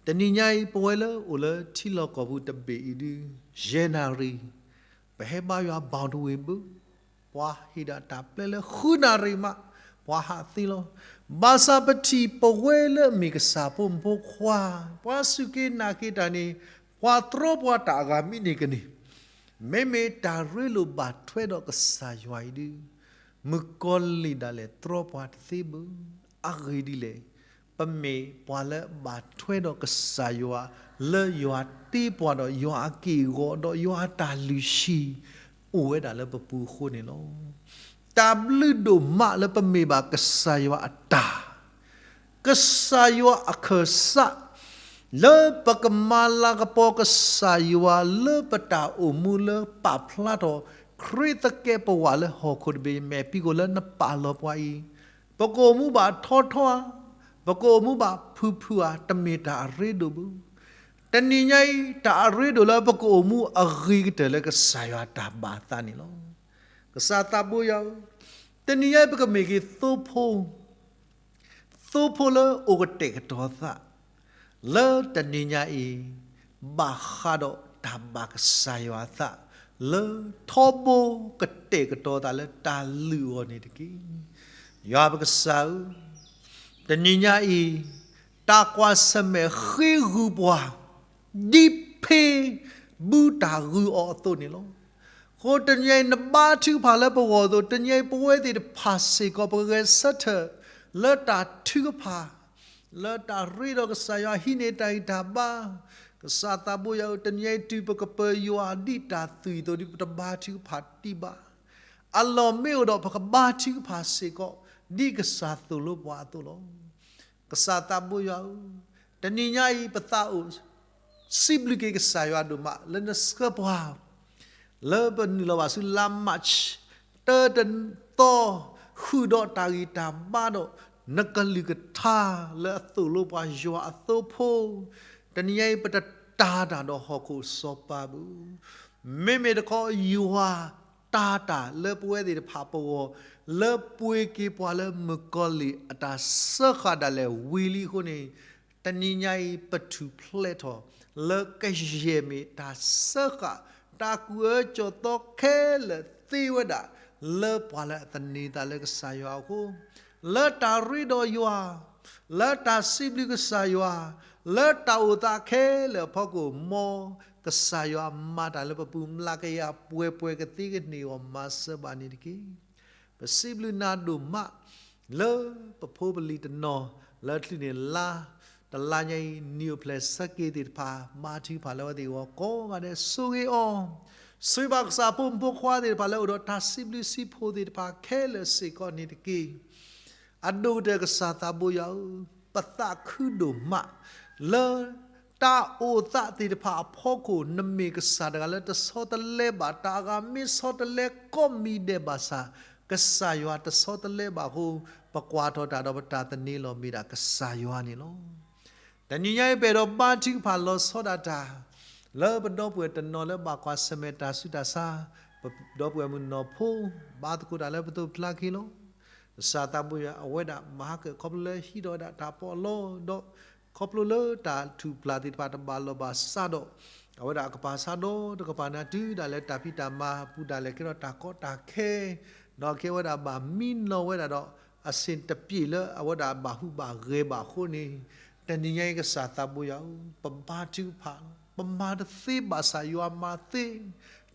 တနံၤညါအံၤ ပဝဲလၢအိၣ်လၢထံလီၢ်ကီၢ်ပူၤတဘ့ၣ်အံၤဒုး ယဲၢ်နၣ်ရံၣ်, ပဟဲဘါယွၤဘီၣ်တဝ့ၢ်ဘၣ်. ပှၤဟ့ၣ်ဒၣ်တၢ်ပျဲလၢဃုနၣ်ရံၣ်မး, ပှၤဟးသ့လီၤ. ဘၣ်ဆၣ်ပထံၣ်ပဝဲလၢအမ့ၢ်ကစၢ်ဖိမုၣ်ဖိခွါ, ပှၤစူၢ်က့ၤနာ်က့ၤတၢ်န့ၣ်, ပှၤတြီပှၤတၢ်အဂၤမ့ၢ်န့ၢ်ကန့ၣ်, မ့မ့ၢ်တၢ်ရ့လိာ်ဘၣ်ထွဲဒီးကစၢ်ယွၤအံၤဒုး မုၣ်ကီၤလံၢ်ဒၣ်လဲာ်တြီပှၤတသ့ဘၣ်. အဂ့ၢ်ဒ်လဲၣ်, ပမ့ၢ်ပှၤလၢအဘၣ်ထွဲဒီးကစၢ်ယွၤ, လၢယွၤတ့ပှၤဒီးယွၤအက့ၢ်အဂီၤ, ဒီးယွၤအတၢ်လုၢ်ဟံၣ်, အိၣ်ဝဲဒၣ်လၢပပူၤအဃိန့ၣ်လီၤ. တၢ်ဘျုးဒိၣ်မးလၢပမ့ၢ်ဘၣ်ကစၢ်ယွၤအတၢ် ကစၢ်ယွၤအခၢၣ်စး လၢပကမၤလၤကပီၤကစၢ်ယွၤလၢပတၢ်အိၣ်မူလၢပာ်ဖျါထီၣ် ခရံာ်သကဲးပဝးလၢဟီၣ်ခိၣ်တဘ့ၣ်မဲာ်ဖံးခိၣ်လၢနပာ်လီၤပှၤအံၤ, ပကအိၣ်မူဘၣ်ထီထီဧါ, ပကအိၣ်မူဘၣ်ဖုၣ်ဖုၣ်ဧါ, တမ့ၢ်တၢ်အရ့ဒိၣ်ဘၣ်. တနံၤညါအံၤ တၢ်အရ့ဒိၣ်လၢပကအိၣ်မူအဂ့ၤကတၢၢ်လၢကစၢ်ယွၤတၢ်ဘၣ်သးန့ၣ်လီၤ. ကစၢ်သးဘိယွၤဧၢ, တနံၤညါအံၤ ပကမ့ၢ်က့ၤသိဖိ သိဖိလၢအိၣ်ကတဲာ်ကတီၤသး လၢတနံၤညါအံၤ ဘၣ်ဃးဒီးတၢ်ဘၣ်ကစၢ်ယွၤအသး လၢထီဘိကတဲာ်ကတီၤသးလၢတၢ်လုၢ်အီၤန့ၣ်တက့ၢ်. ယွၤပကစၢ်ဧၢ, တနံၤညါအံၤ တၢ်ကွၢ်ဆၢၣ်မဲာ်ဃ့ဂုာ်ပှၤ ဒ်ဖ့ဘုတၢ်ဂုာ်အီၤအသိးန့ၣ်လီၤ. အဃိတနံၤအံၤ နဘါထုကဖၣ်လၢပဂီၢ်အသိး, တနံၤအံၤ ပဝဲသ့ၣ်တဖၣ်စ့ၢ်ကီး ပကဂဲၤဆၢထၢၣ် လၢတၢ်ထုကဖၣ် လၢတၢ်ရ့ဒီးကစၢ်ယွၤဟံးန့ၢ်တၢ်ဂံၢ်တၢ်ဘါ, ကစၢ်သးဘိယွၤဧၢ, တနံၤအံၤ တုၤပကပၢၤယွၤဒ်တၢ်သွံၣ်အသိးဒီး ပတဘါထုကဖၣ်တံၢ်ဘၣ်. အလီၢ်မ့ၢ်အိၣ်ဒီး ပကဘါထုကဖၣ်စ့ၢ်ကီး ဒ်ကစၢ်သိၣ်လိပှၤအသိးလီၤ. ကစၢ်သးဘိယွၤဧၢ, တနံၤညါအံၤ ပသးအိၣ် စံးဘျုးက့ၤကစၢ်ယွၤဒိၣ်မး လၢနဆှၢပှၤ လၢပနုာ်လီၤဘၣ်ဆူလါမး တၢတသီ ဃုာ်ဒီးတၢ်ဂံၢ်တၢ်ဘါဒီး နကလုၢ်ကထါလၢအသိၣ်လိပှၤယွၤအသိဖိ, တနံၤညါအံၤ ပတတၤတၢ်ဒီးဟီၣ်ခိၣ်စီၤပၤဘၣ်. မ့မ့ၢ်တခီ ယွၤတၤတၢ်လၢပဝဲသ့ၣ်တဖၣ်ပဂီၢ် လၢပှ့ၤက့ၤပှၤလၢမုၣ်ကီၤလံၢ်အတၢ်စၢဃာ်ဒၣ်လဲာ်ဝံၤလံအဃိန့ၣ်, တနံၤညါအံၤ ပထူၣ်ဖျဲးထီၣ် လၢကယဲၢ်မ့ၢ်တၢ်စၢဃာ် တၢ်ကူၣ်အၢကူၣ်သီခဲလၢာ်သ့ဝဲဒၣ် လၢပှၤလၢအသန့ၤသးလၢကစၢ်ယွၤအဃိ, လၢတၢ်ရ့ဒီးယွၤ, လၢတၢ်စံးဘျုးကစၢ်ယွၤ, လၢတၢ်အိၣ်သးခဲလၢာ်အဖီခိၣ် မ်ကစၢ်ယွၤမၤတၢ်လၢပပူၤ မျးကယၤပှဲၤပှဲၤ ကသ့ကန့ၢ်အီၤမၤစၢၤဘၣ်န့ၣ်တက့ၢ်. ပစံးဘျုးနၤဒိၣ်မး လၢပဖိပလံၤတနီၤ လၢအချုးန့ၢ်လါ တလါညါအံၤ နံၣ်အိၣ်ဖျဲၣ်ဆၢက့ၤသ့ၣ်တဖၣ် ဘါထုကဖၣ်လၢအဝဲသ့ၣ်အဂီၢ်ကိးဂၤဒဲး ဆိၣ်ဂ့ၤအီၤ, ဆိၣ်ဂ့ၤဘၣ်ကစၢ်ဖိမုၣ်ဖိခွါသ့ၣ်တဖၣ် လၢအိၣ်ဒီးတၢ်စံးဘျုးစံးဖှိၣ်သ့ၣ်တဖၣ်ခဲလၢာ်စ့ၢ်ကီးန့ၣ်တက့ၢ်. အဒိၣ်ကတၢၢ်ကစၢ်သးဘိယွၤဧၢ, ပသးခုဒိၣ်မး လၢတၢ်အိၣ်သးသ့ၣ်တဖၣ်အဖီခိၣ် နမ့ၢ်ကစၢ်တဂၤလၢတဆီတလဲဘၣ်, တၢ်အဂၤမ့ၢ်ဆီတလဲကိးမံၤဒဲးဘၣ်ဆၣ် ကစၢ်ယွၤတဆီတလဲဘၣ်အဃိ ပကွၢ်ထီၣ်တၢ်ဒီးပတၢ်သန့ၤလီၤမ့ၢ်ဒၣ်ကစၢ်ယွၤန့ၣ်လီၤ. တနံၤညါအံၤ ပအဲၣ်ဒိးဘါထုကဖၣ်လီၤဆီဒၣ်တၢ် လၢပဒီပုၢ်ဝဲၢ်တနီၤလၢဘၣ်ကွၢ်ဆၢၣ်မဲာ်တၢ်ဆူးတၢ်ဆါ, ပဒီပုၢ်ဝဲၢ်မုၣ်နီၢ်ဖိ ဘါသကိးတၢ်လၢပသိးပကျါက့ၤလီၤ. ကစၢ်သးဘိယွၤ အဝဲဒၣ်မၤဟါကၢၣ်ခီဖျိလၢဟံးထီၣ်ဝဲဒၣ်တၢ်ပီးအလီၢ်ဒီး ခီဖျိလၢတၢ်ထူၣ်ပျၢ်သ့ၣ်တဖၣ်တဘၣ်လီၢ်ဘၣ်စးဒီး အဝဲဒၣ်အကပၤစးဒီးတကပၤန့ၣ် တုၤဒၣ်လဲာ်တၢ်ဖံးတၢ်မၤပူၤဒၣ်လဲာ်ကဲထီၣ်တၢ်ကီတၢ်ခဲ ဒီးကဲဝဲဒၣ်ဘၣ်မံနီၤဝဲဒၣ်ဒီး အဆ့ၣ်တပျ့ၤလၢအဝဲဒၣ်ဘၣ်ဟူးဘၣ်ဂဲၤဘၣ်အဃိန့ၣ်, တနံၤညါအံၤကစၢ်သးဘိယွၤဧၢ, ပဘါထုကဖၣ်လီၤ. ပမၤတသ့ဘၣ်ဆၣ်ယွၤမၤသ့.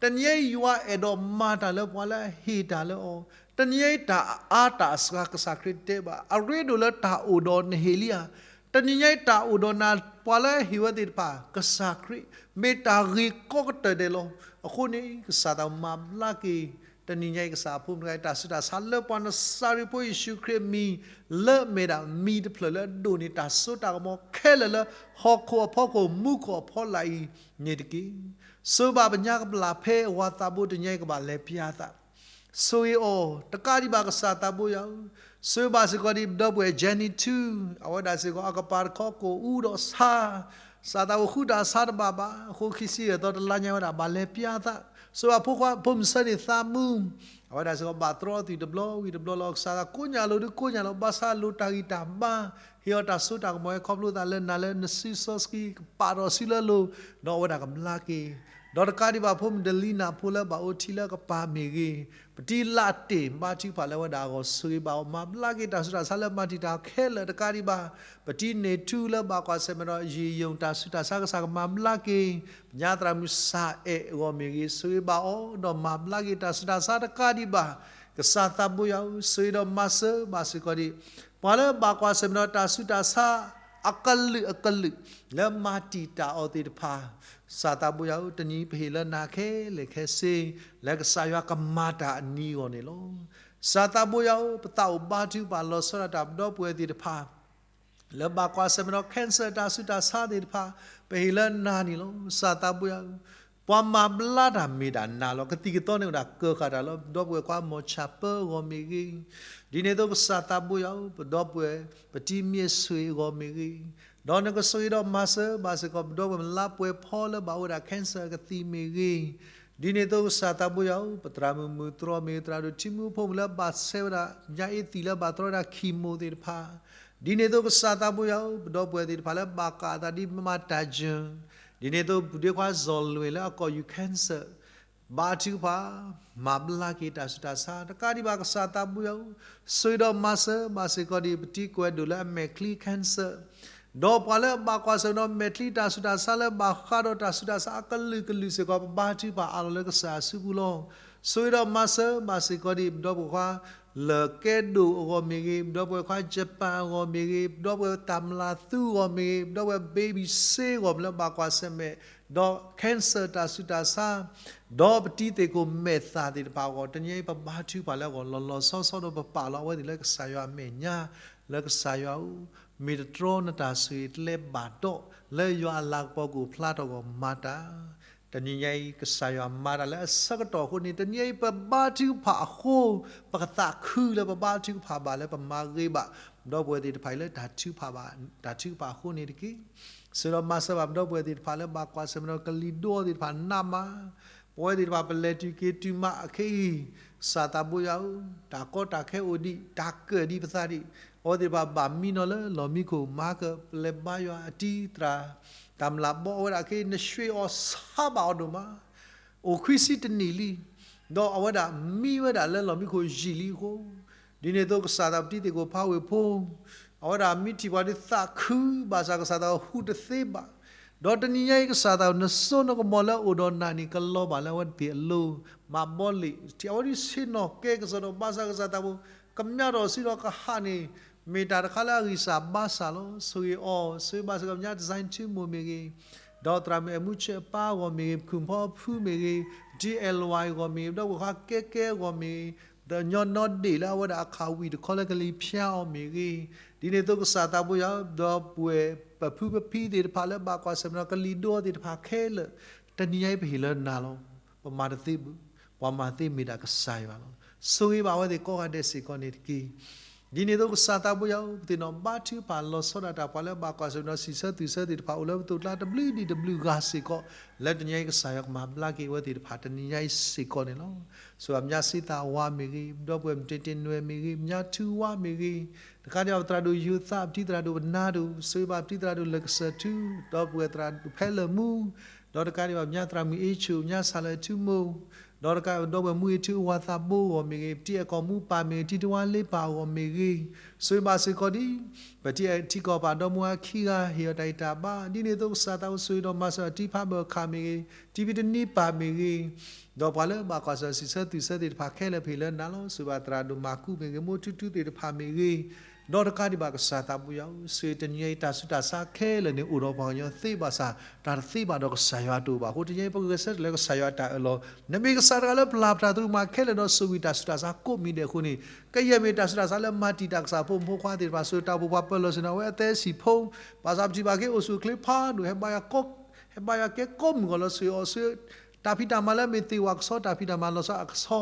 တနံၤညါအံၤ ယွၤအဲၣ်ဒိးမၤတၢ်လၢပှၤလၢအဟ့ၣ်တၢ်လၢအီၤ, တနံၤညါအံၤတၢ်အါတၢ်အစှၤကစၢ်ခရံာ်တဲဘၣ်, အရ့ဒိၣ်လၢတၢ်အိၣ်ဒီးနဟ့ၣ်လံဧါ. တနံၤညါအံၤတၢ်အိၣ်ဒီးနၤ ပှၤလၢအဟ့ၣ်ဝဲသ့ၣ်တဖၣ် ကစၢ်ခရံာ် မ့ၢ်တၢ်ဂ့ၤကိးကတၢၢ်ဒဲးလီၤ. အဃိန့ၣ် ကစၢ်သးမၤဘျါက့ၤ တနံၤညါအံၤကစၢ်အဖိမုၣ်တဂၤအံၤ တၢ်ဆူးတၢ်ဆါလၢပှၤနစၤရ့းဖိယ့ၣ်ၡူးခရံာ်အမံၤ လၢအမ့ၢ်ဒၣ်မံၤတဖျၢၣ်လၢအဒိၣ်န့ၢ်တၢ်စိတၢ်ကမီၤခဲလၢာ်လၢဟီၣ်ခိၣ်အဖီခိၣ်မူခိၣ်အဖီလာ်အံၤန့ၣ်တက့ၢ်. ဆိၣ်ဂ့ၤဘၣ်ပညါကပျၢ်ဖဲအဝၤသးဘိတနံၤညါအံၤကဘၣ်လဲၤပျၢ်သး ဆိၣ်ဂ့ၤအီၤ တကးဒံးဘၣ်ကစၢ်သးဘိယွၤဧၢ, ဆိၣ်ဂ့ၤဘၣ်စ့ၢ်ကီးဒ်ပဒီပုၢ်ဝဲၢ် Jenny Two အဝဲဒၣ်စ့ၢ်ကီးအကပၤတခီကိၣ်အူဒီးဆါ, ကစၢ်သးဘိဃုတၢ်ဆါတဘၣ်ဘၣ်, အဃိခံဆံယဲၢ်သီတလါညါဝဲဒၣ်ဘၣ်လဲၤပျၢ်သး, ဆိၣ်ဂ့ၤဘၣ်ဖိခွါဖိမုၣ်ဆၢန့ၣ်သးမူ, အဝဲဒၣ်စ့ၢ်ကီးဘၣ်တြီအသွံၣ်တဘျီဝံၤတဘျီလီၤ, ကစၢ်သးကိးညါလိၤဒုးကိးညါလိၤ ဘၣ်ဆၣ်လိၣ်တၢ်ဂံၢ်တၢ်ဘါ, ဟ့ၣ်အီၤတၢ်စိတၢ်ကမီၤဟဲခီဖျိသးလၢနၤလၢနစုစီဆှံကပာ်ထီၣ်စုလၢအလိၤ, ဒီးအဝဲဒၣ်ကဘျါက့ၤ ဒီးတကးဒံးဘၣ်ဖိမုၣ်ဒလံနၤ ဖိလၢဘၣ်အိၣ်ထံလၢကပၤမ့ၢ်ဂ့ၤ, ပတံၤလၢ်တ့ၢ်ဘါထုကဖၣ်လၢဝဲဒၣ်အဂီၢ် ဆိၣ်ဂ့ၤဘၣ်အီၤ မၤဘျါက့ၤတၢ်ဆူးတၢ်ဆါလၢမၤတံာ်တာ်ခဲလၢာ်တကးဒံးဘၣ်, ပတံၤန့ၢ်ထူလၢဘၣ်ကွၢ်ဆၢၣ်မဲာ်ဒီး ယံာ်ယုာ်တၢ်ဆူးတၢ်ဆါကစၢ်ကမၤဘျါက့ၤ, ပညါသရၣ်မုၣ်စၤအဲၣ်အဂီၢ်မ့ၢ်ဂ့ၤ ဆိၣ်ဂ့ၤဘၣ်အီၤ ဒီးမၤဘျါက့ၤတၢ်ဆူးတၢ်ဆါတကးဒံးဘၣ်, ကစၢ်သးဘိယွၤဧၢ, ဆိၣ်ဂ့ၤဒီးမၤစၢၤဘၣ်စ့ၢ်ကီးဒံး ပှၤလၢဘၣ်ကွၢ်ဆၢၣ်မဲာ်ဒီးတၢ်ဆူးတၢ်ဆါ အကလုာ်အကလုာ် လၢမၤတံာ်တာ်အီၤသ့ၣ်တဖၣ်, ကစၢ်သးဘိယွၤဧၢ, တနံၤပဟ့ၣ်လၢနၤခဲလၢာ်ခဲဆ့, လၢကစၢ်ယွၤကမၤတၢ်အနံၤအဂီၢ်န့ၣ်လီၤ. ကစၢ်သးဘိယွၤဧၢ, ပသးအိၣ်ဘါထုကဖၣ်လီၤဆီဒၣ်တၢ် ပဒီပုၢ်ဝဲၢ်သ့ၣ်တဖၣ် လၢဘၣ်ကွၢ်ဆၢၣ်မဲာ်ဒီး cancer တၢ်ဆူးတၢ်ဆါသ့ၣ်တဖၣ်, ပဟ့ၣ်လၢနၤန့ၣ်လီၤ. ကစၢ်သးဘိယွၤဧၢ, ပှၤမၤဘျါတၢ်မ့ၢ်ဒၣ်နၤလီၤ. ကသံၣ်ကသီန့ၣ်အိၣ်ဒၣ်ကၢဃာ်တၢ်လၢ ပဒီပုၢ်ဝဲၢ်ခွါ မိၤၡၤပၢ အဂီၢ်မ့ၢ်ဂ့ၤ, ဒ်န့ၣ်အသိးကစၢ်သးဘိယွၤဧၢ, ပဒီပုၢ်ဝဲၢ် ပတံၤမ့ၢ်ဆွ့ၣ်အဂီၢ်မ့ၢ်ဂ့ၤ, ဒီးနကဆိၣ်ဂ့ၤဒီးမၤစၢၤဘၣ်စ့ၢ်ကီး ပဒီပုၢ်ဝဲၢ်မလါပှဲၤဖီလၢဘၣ်အိၣ်ဝဲဒၣ် cancer အကသံၣ်မ့ၢ်ဂ့ၤ, ဒ်န့ၣ်အသိးကစၢ်သးဘိယွၤဧၢ, ပသရၣ်မုၣ်မုၢ်တြီၢ်မ့ၢ်ဂ့ၤ, သရၣ်ဒိၣ်ထံမူဖိမုၣ်လၢဘၣ်ဆဲးဝဲဒၣ် ညါအ့သံၣ်လၢဘၣ်တြီဝဲဒၣ် chemo သ့ၣ်တဖၣ်, ဒ်န့ၣ်အသိးကစၢ်သးဘိယွၤဧၢ, ပဒီပုၢ်ဝဲၢ်သ့ၣ်တဖၣ်လၢဘၣ်ဃးအသးဒ်မၤတၢ်ယၢၢ်, ဒ်န့ၣ်အသိးပူၤဒ့ခွါစီၤလွဲၢ်လၢအကိာ်ယူၤ cancer ဘါထုကဖၣ်, မၤဘျါက့ၤတၢ်ဆူးတၢ်ဆါ, တကးဒံးဘၣ်ကစၢ်သးဘိယွၤဧၢ, ဆိၣ်ဂ့ၤဒီးမၤစၢၤဘၣ်စ့ၢ်ကီးဒံး ပတံၤကွဲးဒိၣ်လၢအမဲာ်ချံ cancer, ဒီးပှၤလၢအဘၣ်ကွၢ်ဆၢၣ်မဲာ်ဒီးမဲာ်ချံတၢ်ဆူးတၢ်ဆါလၢဘၣ်ဃးဒီးတၢ်ဆူးတၢ်ဆါအကလုာ်ကလုာ်စ့ၢ်ကီး ပဘါထုကဖၣ်အးလီၤလၢကစၢ်အစုပူၤလီၤ. ဆိၣ်ဂ့ၤဒီးမၤစၢၤဘၣ်စ့ၢ်ကီးဒံး ပဒီပုၢ်ဝဲၢ်ခွါ လၢၢ်ကဲဒိၣ်အဂီၢ်မ့ၢ်ဂ့ၤ, ပဒီပုၢ်ဝဲၢ်ခွါ Japan အဂီၢ်မ့ၢ်ဂ့ၤ, ပဒီပုၢ်ဝဲၢ်တၢ်မျၢ်သူအဂီၢ်မ့ၢ်ဂ့ၤ, ပဒီပုၢ်ဝဲၢ် baby စ့အဂီၢ်မ့ၢ်လၢဘၣ်ကွၢ်ဆၢၣ်မဲာ်ဒီး cancer တၢ်ဆူးတၢ်ဆါ, ဒီးပတံၤသ့ၣ်ခိၣ်မဲာ်သၣ်သ့ၣ်တဖၣ်အဂီၢ် တနံၤအံၤပဘါထုကဖၣ်လၢအဂီၢ် လီၤလီၤဆီဆီဒီးပပာ်လီၤအဝဲသ့ၣ်လၢကစၢ်ယွၤအမဲာ်ညါ, လၢကစၢ်ယွၤဧၢ, မ့ၢ်တတြီနတၢ်ဆိၣ်ဂ့ၤတလဲဘၣ်ဒီး လၢယွၤအလၤကပီၤကအိၣ်ဖျါထီၣ်အဂီၢ်မၤတၢ် တနံၤညါအံၤ ကစၢ်ယွၤမၤတၢ်လၢအဆၢကတီၢ်အဃိန့ၣ် တနံၤအံၤပဘါထုကဖၣ်အဃိ ပကသးခုလၢပဘါထုကဖၣ်ဘၣ်လၢပမၤဂ့ၤဘၣ် ပဒီပုၢ်ဝဲၢ်သ့ၣ်တဖၣ်အံၤလၢတၢ်ထုကဖၣ်ဘၣ် တၢ်ထုကဖၣ်အဃိန့ၣ်တက့ၢ်. ဆိၣ်ဂ့ၤဒီးမၤစၢၤဘၣ်ပဒီပုၢ်ဝဲၢ်သ့ၣ်တဖၣ်လၢဘၣ်ကွၢ်ဆၢၣ်မဲာ်ဒီး ကလံၤဒိသ့ၣ်တဖၣ်နးမး ပဝဲသ့ၣ်တဖၣ်ပလဲၤတုၤက့ၤတုၤမးအခဲအံၤ, ကစၢ်သးဘိယွၤဧၢ, တၢ်ကီတၢ်ခဲအိၣ်ဒံး တၢ်ကၢၣ်ဒံးပသးဒံး, အဝဲသ့ၣ်တဖၣ်ဘၣ်မံနီၤလၢလီၢ်မံခိၣ် မၤကပလဲၤဘါယွၤအတံၤသရၣ်, တၢ်မျၢ်ဘီအဝဲဒၣ်ခဲအံၤ နရွှ့ၣ်အီၤဆါဘၣ်အီၤဒိၣ်မး အိၣ်ခွံဆံတနံၣ်လံ, ဒီးအဝဲဒၣ်မံဝဲဒၣ်လၢလီၢ်မံခိၣ်ယံာ်လံအဃိ, ဒ်န့ၣ်အသိးကစၢ်သးပတံၤသ့ၣ်ခိၣ်ဖးဝ့ၢ်ဖိ, အဝဲဒၣ်မ့ၢ်ထံၣ်ပှၤဒုးသးခုဘၣ်ဆၣ် ကစၢ်သးဟူးတသ့ဘၣ်, ဒီးတနံၤညါအံၤကစၢ်သး နစိနကမီၤလၢအိၣ်ဒီးနၤန့ၣ် ကလီၤဘၣ်လၢအဝဲသ့ၣ်အလိၤ, မၤဘီလ့ၣ် ထံၣ်အဝဲဒုးဆ့ၣ်နီၤကဲကစီဒီး ဘၣ်ဆၣ်ကစၢ်သးဖိ ကမျၢၢ်ထီၣ်စုဒီးကဟးန့ၣ် မ့ၢ်တၢ်တခါလၢအဂံၢ်စၢ်ဘါစၢ်လီၤ. ဆိၣ်ဂ့ၤအီၤ ဆိၣ်ဂ့ၤဘၣ်စ့ၢ်ကီး ပညါ design ထူမိၢ်မ့ၢ်ဂ့ၤ, ဒီးသရၣ်မုၣ်အဲၣ်မူဆၢၣ်အပၢ်အဂီၢ်မ့ၢ်ဂ့ၤ, ဖုၣ်ဖီဖုမ့ၢ်ဂ့ၤ, ပတံၤအဲၣ်လွဲၢ်အဂီၢ်မ့ၢ်ဂ့ၤ, ဒီးပှၤဃါကဲကဲအဂီၢ်မ့ၢ်ဂ့ၤ, ဒီးညီနီဒ့ၣ်လၢအဝဲဒၣ်အခးဝံၣ်တခီလၢကလံၤဖၠါအီၤမ့ၢ်ဂ့ၤ, ဒ်န့ၣ်အသိးကစၢ်သးဘိယွၤ ဒီပုၢ်ဝဲၢ်ပဖုပဖံသ့ၣ်တဖၣ်လၢဘၣ်ကွၢ်ဆၢၣ်မဲာ်ဒီးကလံၤဒိသ့ၣ်တဖၣ်ခဲလၢာ်, တနံၤညါအံၤပဟ့ၣ်လၢနၤလီၤ. ပမၤတသ့ဘၣ်, ပှၤမၤသ့မ့ၢ်ဒၣ်ကစၢ်ယွၤလီၤ. ဆိၣ်ဂ့ၤဘၣ်အဝဲသ့ၣ်ကိးဂၤဒဲးစ့ၢ်ကီးန့ၣ်တက့ၢ်. ဒ်န့ၣ်အသိးကစၢ်သးဘိယွၤဧၢ, ပသ့ၣ်နီၣ်ဘါထုကဖၣ်လီၤဆီဒၣ်တၢ်ပှၤလၢဘၣ်ကွၢ်ဆၢၣ်မဲာ်ဒီးစံးဆၢသူၣ်ဆၢသ့ၣ်တဖၣ် အိၣ်လၢပသိးကျါတဘျုးဒံးတဘျုးဂၤစ့ၢ်ကီး, လၢတနံၤညါအံၤကစၢ်ယွၤကမၤဘျါက့ၤအဝဲသ့ၣ်တဖၣ်တနံၤညါအံၤစ့ၢ်ကီးန့ၣ်လီၤ. ဆိၣ်ဂ့ၤဘၣ်ပညါစ့သးဝါမ့ၢ်ဂ့ၤ, ဒီပုၢ်ဝဲၢ်မတ့တ့နွဲၣ်မ့ၢ်ဂ့ၤ, ပညါထူဝါမ့ၢ်ဂ့ၤ, တကးဒံးဘၣ်ပသရၣ်ဒိၣ်ယိၤသး ပတံၤသရၣ်ဒိၣ်ပနါဒိၣ်, ဆိၣ်ဂ့ၤဘၣ်ပတံၤသရၣ်ဒိၣ်လၢကစၢၢ်ထူ, ဒီပုၢ်ဝဲၢ်သရၣ်ဒိၣ်ဖဲလၢာ်မူ, ဒီးတကးဒံးဘၣ်ပညါသရၣ်မုၣ်အ့ၣ်ဆူၣ် ပညါဆၣ်လၢာ်ထူမိၢ်, ဒီးတကးဒီပုၢ်ဝဲၢ်မူအ့ၣ်ထူအဝၤသးဘိအဂီၢ်မ့ၢ်ဂ့ၤ, ပတံၤအဲၣ်ကီၢ်မူပၢ်မ့ၢ်ဂ့ၤ, တံၤတဝါလ့ပၢ်အဂီၢ်မ့ၢ်ဂ့ၤ, ဆိၣ်ဂ့ၤဘၣ်စ့ၢ်ကီးဒ် ပတံၤအဲၣ်ထံကီၢ်ပၢ်ဒီမါဝၤခံဂၤ ဟ့ၣ်အီၤတၢ်ဂံၢ်တၢ်ဘါ, ဒ်န့ၣ်အသိးကစၢ်သးဘိယွၤဆိၣ်ဂ့ၤဒီးမၤစၢၤအီၤ တံၤဖးဘၢၣ်ခၣ်မ့ၢ်ဂ့ၤ, တံၤဖံတနံပၢ်မ့ၢ်ဂ့ၤ, ဒီးပှၤလၢဘၣ်ကွၢ်ဆၢၣ်မဲာ်စံးဆၢသူၣ်ဆၢသ့ၣ်တဖၣ်ခဲလၢာ်ပဟ့ၣ်လၢနၤလီၤ. ဆိၣ်ဂ့ၤဘၣ်သရၣ်ဒိၣ်မၤကူမ့ၢ်ဂ့ၤ, မိၢ်ထူထူသ့ၣ်တဖၣ်မ့ၢ်ဂ့ၤ, ဒီးတကးဒံးဘၣ်ကစၢ်သးဘိယွၤဧၢ, ဆိၣ်ဂ့ၤတနံၤညါအံၤတၢ်ဆူးတၢ်ဆါခဲလၢာ်န့ၣ် အိၣ်ဒီးပှၤကညီသ့ဘၣ်ဆၣ် တၢ်တသ့ဘၣ်ဒီးကစၢ်ယွၤတအိၣ်ဘၣ်အဃိ တနံၤညါအံၤပဂဲၤဆၢထၢၣ်လၢကစၢ်ယွၤအတၢ်အၢၣ်လီၤ, နမ့ၢ်ကစၢ်တဂၤလၢပျၢ်ပတၢ်သရူးမၤခဲလၢာ်ဒီးဆိၣ်ဂ့ၤတၢ်ဆူးတၢ်ဆါကိးမံၤဒဲးအဃိန့ၣ်, ကယဲၢ်မ့ၢ်တၢ်ဆူးတၢ်ဆါလၢမၤတံာ်တာ်ကစၢ်ဖိမုၣ်ဖိခွါသ့ၣ်တဖၣ် ဆိၣ်ဂ့ၤတၢ်အိၣ်ဖှိၣ်ပှၤပၢၢ်လီၢ်ဆ့ၣ်နီၤဝဲအသဲစံာ်ဖိ, ဘၣ်ဆၣ်ပထံၣ်ဘၣ်က့ၤအိၣ်ဆူၣ်အိၣ်ချ့ဖးဒိၣ် ဟဲဘါယွၤကဲကိးမုၢ်ဂီၤလီၤ ဆိၣ်ဂ့ၤအီၤဆိၣ်ဂ့ၤ တၢ်ဖံးတၢ်မၤလၢမ့ၢ်သ့ၣ်ဝၣ်ကဆီ တၢ်ဖံးတၢ်မၤလီၤဆီအကဆီ,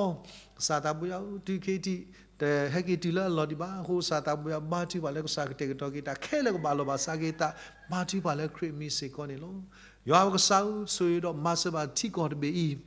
ကစၢ်သးဘိယွၤဧၢ, တုၤခဲအံၤထံၣ် တဟဲက့ၤတုၤလၢအလီၢ်ဒံးဘၣ်အဃိ ကစၢ်သးဘိယွၤဘါထုကဖၣ်လၢကစၢ်ကတဲာ်ကတီၤက့ၤတၢ်ခဲလၢာ်ကဘၣ်လီၤဘၣ်စးက့ၤသး, ဘါထုကဖၣ်လၢခရံာ်အမံၤစ့ၢ်ကီးန့ၣ်လီၤ. ယွၤပကစၢ်ဧၢ, ဆိၣ်ဂ့ၤဒီးမၤစၢၤဘၣ်ထံကီၢ်တဘ့ၣ်အံၤ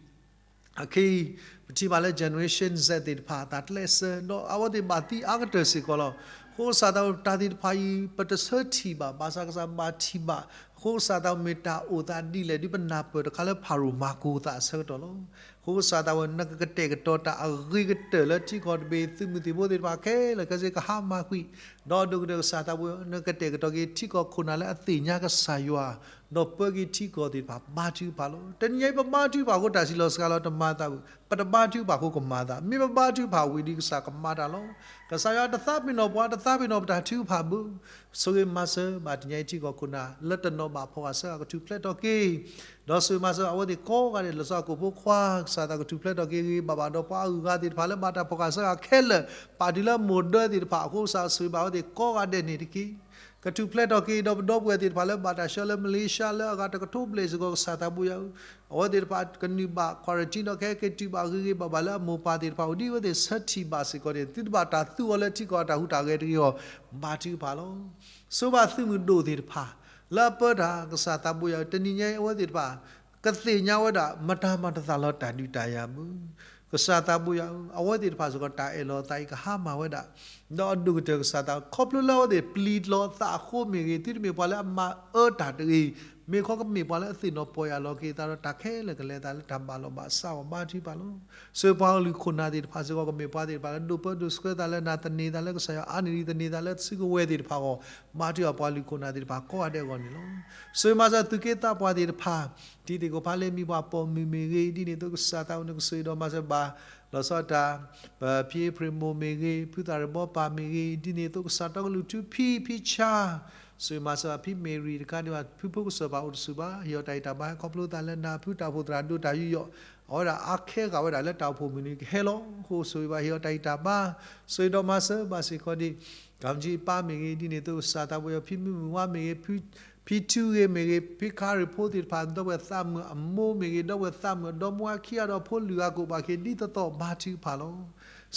အခဲအံၤ ပထံၣ်ဘၣ်လၢ generation Z သ့ၣ်တဖၣ် အတၢ်ကျဲးစၢး ဒီးအဝဲသ့ၣ်ဘၣ်သံအါကတၢၢ်စ့ၢ်ကီးလီၤ. အဃိကစၢ်သးဘိယွၤ တၢ်သ့ၣ်တဖၣ်အံၤ ပတဆၢထံၣ်ဘၣ်, ဘၣ်ဆၣ်ကစၢ်ဘၣ်ထံၣ်ဘၣ်. အဃိကစၢ်သးဘိယွၤ မ့ၢ်တၢ်အိၣ်သးဒ်လဲၣ် ဒ်ပနၢ်ပၢၢ်တခါလၢဖၤရိၤမၤကိၤသးအဆၢကတီၢ်လီၤ. အဃိကစၢ်သးဘိယွၤ နကကတဲာ်ကတီၤတၢ်အဂ့ၤကတၢၢ်လၢထံကီၢ်တဘ့ၣ် သုးမုၢ်သံၣ်ဘိသ့ၣ်တဖၣ်ခဲလၢာ်ခဲဆ့ကဟါမၢ်ကွံာ်, ဒီးအဒိၣ်ကတၢၢ်ကစၢ်သးဘိယွၤ နကတဲာ်ကတီၤက့ၤထံကီၢ်ခိၣ်နၢ်လၢအသ့ၣ်ညါကစၢ်ယွၤ, ဒီးပၢက့ၤထံကီၢ်သ့ၣ်တဖၣ်ဘါထုကဖၣ်လီၤ. တနံၤအံၤပဘါထုကဖၣ်အဃိတၢ်စံးလီၤစှၤလီၤတမၤသးဘၣ်, ပတဘါထုကဖၣ်အဃိကမၤသး, မ့ၢ်ပဘါထုကဖၣ်ဝံၤဒီးကစၢ်ကမၤတၢ်လီၤ. ကစၢ်ယွၤတသးပ့ၤနီၣ်ပှၤ တသးပ့ၤနီၣ်ပတၢ်ထုကဖၣ်ဘၣ်. ဆိၣ်ဂ့ၤမၤစၢၤဘၣ်တနံၤအံၤထံကီၢ်ခိၣ်နၢ် လၢတနီၤဘၣ်ဖီၣ်ဃာ်ဆၢဃာ်ကထူၣ်ဖျဲးထီၣ်က့ၤ ဒီးဆိၣ်ဂ့ၤမၤစၢၤအဝဲသ့ၣ်ကိးဂၤဒဲး လီၤဆီအကပိာ်ဖိခွါ ကစၢ်သးကထူၣ်ဖျဲးထီၣ်က့ၤဂ့ၤဂ့ၤဘၣ်ဘၣ် ဒီးပှၤအဂုၤအဂၤသ့ၣ်တဖၣ်လၢဘၣ်တၢ်ဖီၣ်ဃာ်ဆၢဃာ်ခဲလၢာ် ပာ်တုၤလၢမိၢ်ဒၢသ့ၣ်တဖၣ်အဃိ ကစၢ်ဆိၣ်ဂ့ၤဘၣ်အဝဲသ့ၣ်ကိးဂၤဒဲးန့ၣ်တက့ၢ်. ကထူၣ်ဖျဲးထီၣ်က့ၤ ဒီးပဒီပုၢ်ဝဲၢ်သ့ၣ်တဖၣ်လၢဘၣ်တၢ်ဆှၢလၢ Malaysia လၢအဂၤတကထိဘျဲၣ်စ့ၢ်ကီး ကစၢ်သးဘိယွၤဧၢ, အဝဲသ့ၣ်တဖၣ်ကနုာ်ဘၣ် quarantine ဒီးကဟဲက့ၤတုၤဘၣ်ဂ့ၤဂ့ၤဘၣ်ဘၣ်လၢအမိၢ်ပၢ်သ့ၣ်တဖၣ်အိၣ် ဒ်အဝဲသ့ၣ်ဆၢထံၣ်ဘၣ်စ့ၢ်ကီးန့ၣ် သုတဘၣ်တၢ်သူအီၤလၢထံကီၢ်တၢ်ဟူးတၢ်ဂဲၤတဂ့ၤအဂီၢ် ဘါထုကဖၣ်လီၤ. ဆိၣ်ဂ့ၤဘၣ်သုးမုၢ်ဒိၣ်သ့ၣ်တဖၣ် လၢအပၢတၢ် ကစၢ်သးဘိယွၤဧၢ, တနံၤညါအံၤအဝဲသ့ၣ်တဖၣ် ကသ့ၣ်ညါဝဲဒၣ် မတၤမၤတသးလီၤတၢ်ဒုးတၢ်ယၤမုၢ်, ကစၢ်သးဘိယွၤဧၢ, အဝဲသ့ၣ်တဖၣ်စ့ၢ်ကီး တၢ်အဲၣ်လီၤအသးအံၤကဟါမၢ်ဝဲဒၣ်, ဒီးအဒိၣ်ကတၢၢ်ကစၢ်သး ခီဖျိလၢအဝဲသ့ၣ်ပျံၤလီၤအသးအဃိမ့ၢ်ဂ့ၤ, သုတမ့ၢ်ပှၤလၢအမၤအၢတၢ်တဂ့ၤ, မ့ၢ်ခီကမ့ၢ်ပှၤလၢအသ့ၣ်နီၣ်ပီၢ်ယၢ်လီၤက့ၤအသးဒီးတၢ်ခဲလၢာ်ကလဲၤအသးလၢတၢ်ဘၣ်လီၤဘၣ်စးအဂီၢ် ဘါထုကဖၣ်လီၤ. ဆိၣ်ဂ့ၤပှၤကလုာ်ခိၣ်နၢ်သ့ၣ်တဖၣ်စ့ၢ်ကီး ကမ့ၢ်ပှၤသ့ၣ်တဖၣ်လၢဒိးပၢဒိးဆှၢသးလၢနၤ သန့ၤသးလၢကစၢ်ယွၤအါန့ၢ်ဒံး သန့ၤသးလၢစုကဝဲၤသ့ၣ်တဖၣ်အဂီၢ် ဘါထုကဖၣ်ပှၤကလုာ်ခိၣ်နၢ်သ့ၣ်တဖၣ်ကိးဂၤဒဲးအဂီၢ်န့ၣ်လီၤ. ဆိၣ်ဂ့ၤမၤစၢၤသုးက့သးပှၢ်သ့ၣ်တဖၣ် တံၤသကိးဖးလဲၢ်မံၤပှၢ်ပိာ်မုၣ်မ့ၢ်ဂ့ၤ, ဒ်န့ၣ်အသိးကစၢ်သးအိၣ် နကဆိၣ်ဂ့ၤဒီးမၤစၢၤဘၣ် လီၤဆီဒၣ်တၢ် ဖံအ့ဖြ့ၣ်မိၢ်မ့ၢ်ဂ့ၤ, ဖုသၣ်ရ့ဘီပၢ်မ့ၢ်ဂ့ၤ, ဒ်န့ၣ်အသိးကစၢ်တီကလုာ်ထူဖံဖံဆါ ဆိၣ်ဂ့ၤမၤစၢၤဘၣ်ဖံမ့ၤရံၤ တကးဒံးဘၣ် ဖုဖိကစၢၢ်ပၢ်အိၣ်တဆူၣ်ဘၣ်, ဟ့ၣ်အီၤတၢ်ဂံၢ်တၢ်ဘါ ဟဲခီဖျိသးလၢနၤ, ဖုတၢ်အိၣ်ဖှိၣ်သရၣ်ဒိၣ်တၢ်ယူးယီၣ် အဝဲဒၣ်အါခဲဂၤဝဲဒၣ်လၢတၢ်အိၣ်ဖှိၣ်မုၢ်နံၤကဟဲလီၤ. အဃိဆိၣ်ဂ့ၤဘၣ် ဟ့ၣ်အီၤတၢ်ဂံၢ်တၢ်ဘါ, ဆိၣ်ဂ့ၤဒီးမၤစၢၤဘၣ်စ့ၢ်ကီးဒံး ကၤမကၠံအပၢ်မ့ၢ်ဂ့ၤ, ဒ်န့ၣ်အသိးကစၢ်သးဘိယွၤ ဖံမုၢ်မုၢ်ဝါမ့ၢ်ဂ့ၤ, ဖံထူဂ့ၤမ့ၢ်ဂ့ၤ, ဖံခါရ့ၣ်ဖိသ့ၣ်တဖၣ် ဒီပုၢ်ဝဲၢ်သးမုၣ်အမိၢ်မ့ၢ်ဂ့ၤ, ဒီပုၢ်ဝဲၢ်သးမုၣ်အဒီမါဝၤခံဂၤဒီးဖိလုၢ်ဂၤကိးဘၣ်က့ၤ ဒ်သိးသိးဘါထုကဖၣ်လီၤ.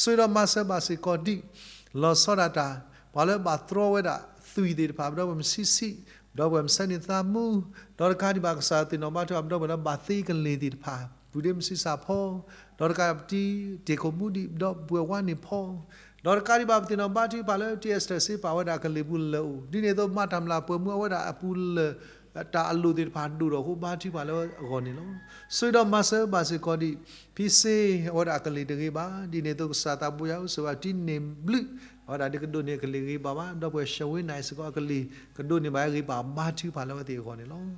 ဆိၣ်ဂ့ၤဒီးမၤစၢၤဘၣ်စ့ၢ်ကီးဒံး လီၤဆီဒၣ်တၢ် ပှၤလၢဘၣ်တြီဝဲဒၣ်သွံၣ်သ့ၣ်တဖၣ်, ဒီပုၢ်ဝဲၢ်မဆံးဆံး, ဒီပုၢ်ဝဲၢ်မဆဲးန့ၢ်သးမူ, ဒီးတကးဒံးဘၣ်ကစၢ်သ့ၣ်နီၣ်ဘါထုကဖၣ် ဒီပုၢ်ဝဲၢ်လၢဘၣ်သ့ကလ့ၢ်သ့ၣ်တဖၣ် ပုၢ်ဒ့မဆံးစၢ်ဖီ, ဒီးတကးဒံးဘၣ်ပတံၤတ့ၢ်ခိၣ်မူဒံး ဒီပုၢ်ဝဲၢ်ဝါန့ၢ်ဖီ, ဒီးတကးဒံးဘၣ်ပသ့ၣ်နီၣ်ဘါထုကဖၣ်လၢ တံၢ်အဲစတၢၢ်စ့ပာ်ဝဲဒၣ်အကလ့ၢ်ပူၤလၢာ်အိၣ်, ဒ်န့ၣ်အသိးမၤတၢ်မျၢ်ပှဲၤမူအဝဲဒၣ်အပူၤလၢာ် တၢ်အလိၣ်သ့ၣ်တဖၣ်ဒိၣ်ထီၣ်အဃိ ဘါထုကဖၣ်လၢအဂီၢ်န့ၣ်လီၤ. ဆိၣ်ဂ့ၤဒီးမၤစၢၤဘၣ်စ့ၢ်ကီးဒံး ဖံစ့အဝဲဒၣ်အကလ့ၢ်တဂ့ၤဘၣ်, ဒ်န့ၣ်အသိးကစၢ်သးဘိယွၤဧၢ, ဆိၣ်ဂ့ၤဘၣ်တံၤန့ၢ်ဘျုး အဝဲဒၣ်ဒုးကဒိးန့ၢ်အကလ့ၢ်ဂ့ၤဘၣ်ဘၣ်, ဒီပုၢ်ဝဲၢ်ရှဝ့နၤစ့ၢ်ကီးအကလ့ၢ် ကဒိးန့ၢ်ဘၣ်ဂ့ၤဘၣ် ဘါထုကဖၣ်လၢအဝဲသ့ၣ်အဂီၢ်န့ၣ်လီၤ.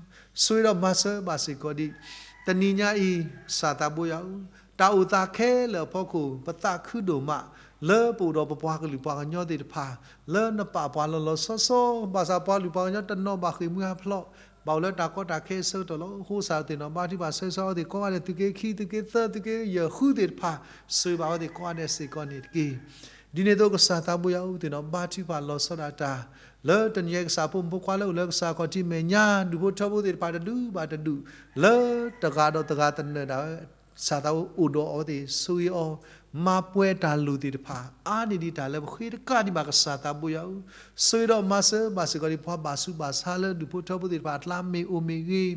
ဆိၣ်ဂ့ၤဒီးမၤစၢၤဘၣ်စ့ၢ်ကီးဒံး တနံၤညါအံၤ ကစၢ်သးဘိယွၤဧၢ, တၢ်အိၣ်သးခဲလၢာ်အဖီခိၣ် ပသးခုဒိၣ်မး လၢပအိၣ်ဒီးပပှၤကလုာ်ပှၤကညီသ့ၣ်တဖၣ် လၢနပာ်ပှၤလီၤလီၤဆီဆီ, ဘၣ်ဆၣ်ပှၤကလုာ်ပှၤကညီတနီၤဘၣ်ဃ့ၢ်မှံဟးဖျိး ဘၣ်အိၣ်လၢတၢ်ကီတၢ်ခဲအဆၢကတီၢ်လီၤ. အဃိကစၢ်သ့ၣ်နီၣ်ဘါထုကဖၣ်ဆၢဂ့ၤဆၢဝါအဝဲသ့ၣ်ကိးဂၤဒဲး သုးက့ခံ သုးက့သၢ သုးက့ယဲၢ်ဃုသ့ၣ်တဖၣ် ဆိၣ်ဂ့ၤဘၣ်အဝဲသ့ၣ်ကိးဂၤဒဲးစ့ၢ်ကီးန့ၣ်တက့ၢ်. ဒ်န့ၣ်အသိးကစၢ်သးဘိယွၤဧၢ, သ့ၣ်နီၣ်ဘါထုကဖၣ်လီၤဆီဒၣ်တၢ် လၢတနံၤအံၤကစၢ်ဖိမုၣ်ဖိခွါလၢအိၣ်လၢကစၢ်ခီၣ်ထံးမဲာ်ညါ ဒူၣ်ဖိထၢဖိသ့ၣ်တဖၣ်တဒူၣ်ဘၣ်တဒူၣ် လၢတဂၤဒီးတဂၤသနၢၣ်ဒၣ်ဝဲ ကစၢ်သးဘိအိၣ်ဒီးအဝဲသ့ၣ် ဆိၣ်ဂ့ၤအီၤ မၤပှဲၤတၢ်လိၣ်သ့ၣ်တဖၣ် အါန့ၢ်ဒံးတၢ်လၢပဃ့တကးဒံးဘၣ်ကစၢ်သးဘိယွၤဧၢ, ဆိၣ်ဂ့ၤဒီးမၤစၢၤဘၣ်စ့ၢ်ကီးဒံးပှၤဘၣ်ဆူးဘၣ်ဆါလၢဒူၣ်ဖိထၢဖိသ့ၣ်တဖၣ်အကျါမ့ၢ်အိၣ်မ့ၢ်ဂ့ၤ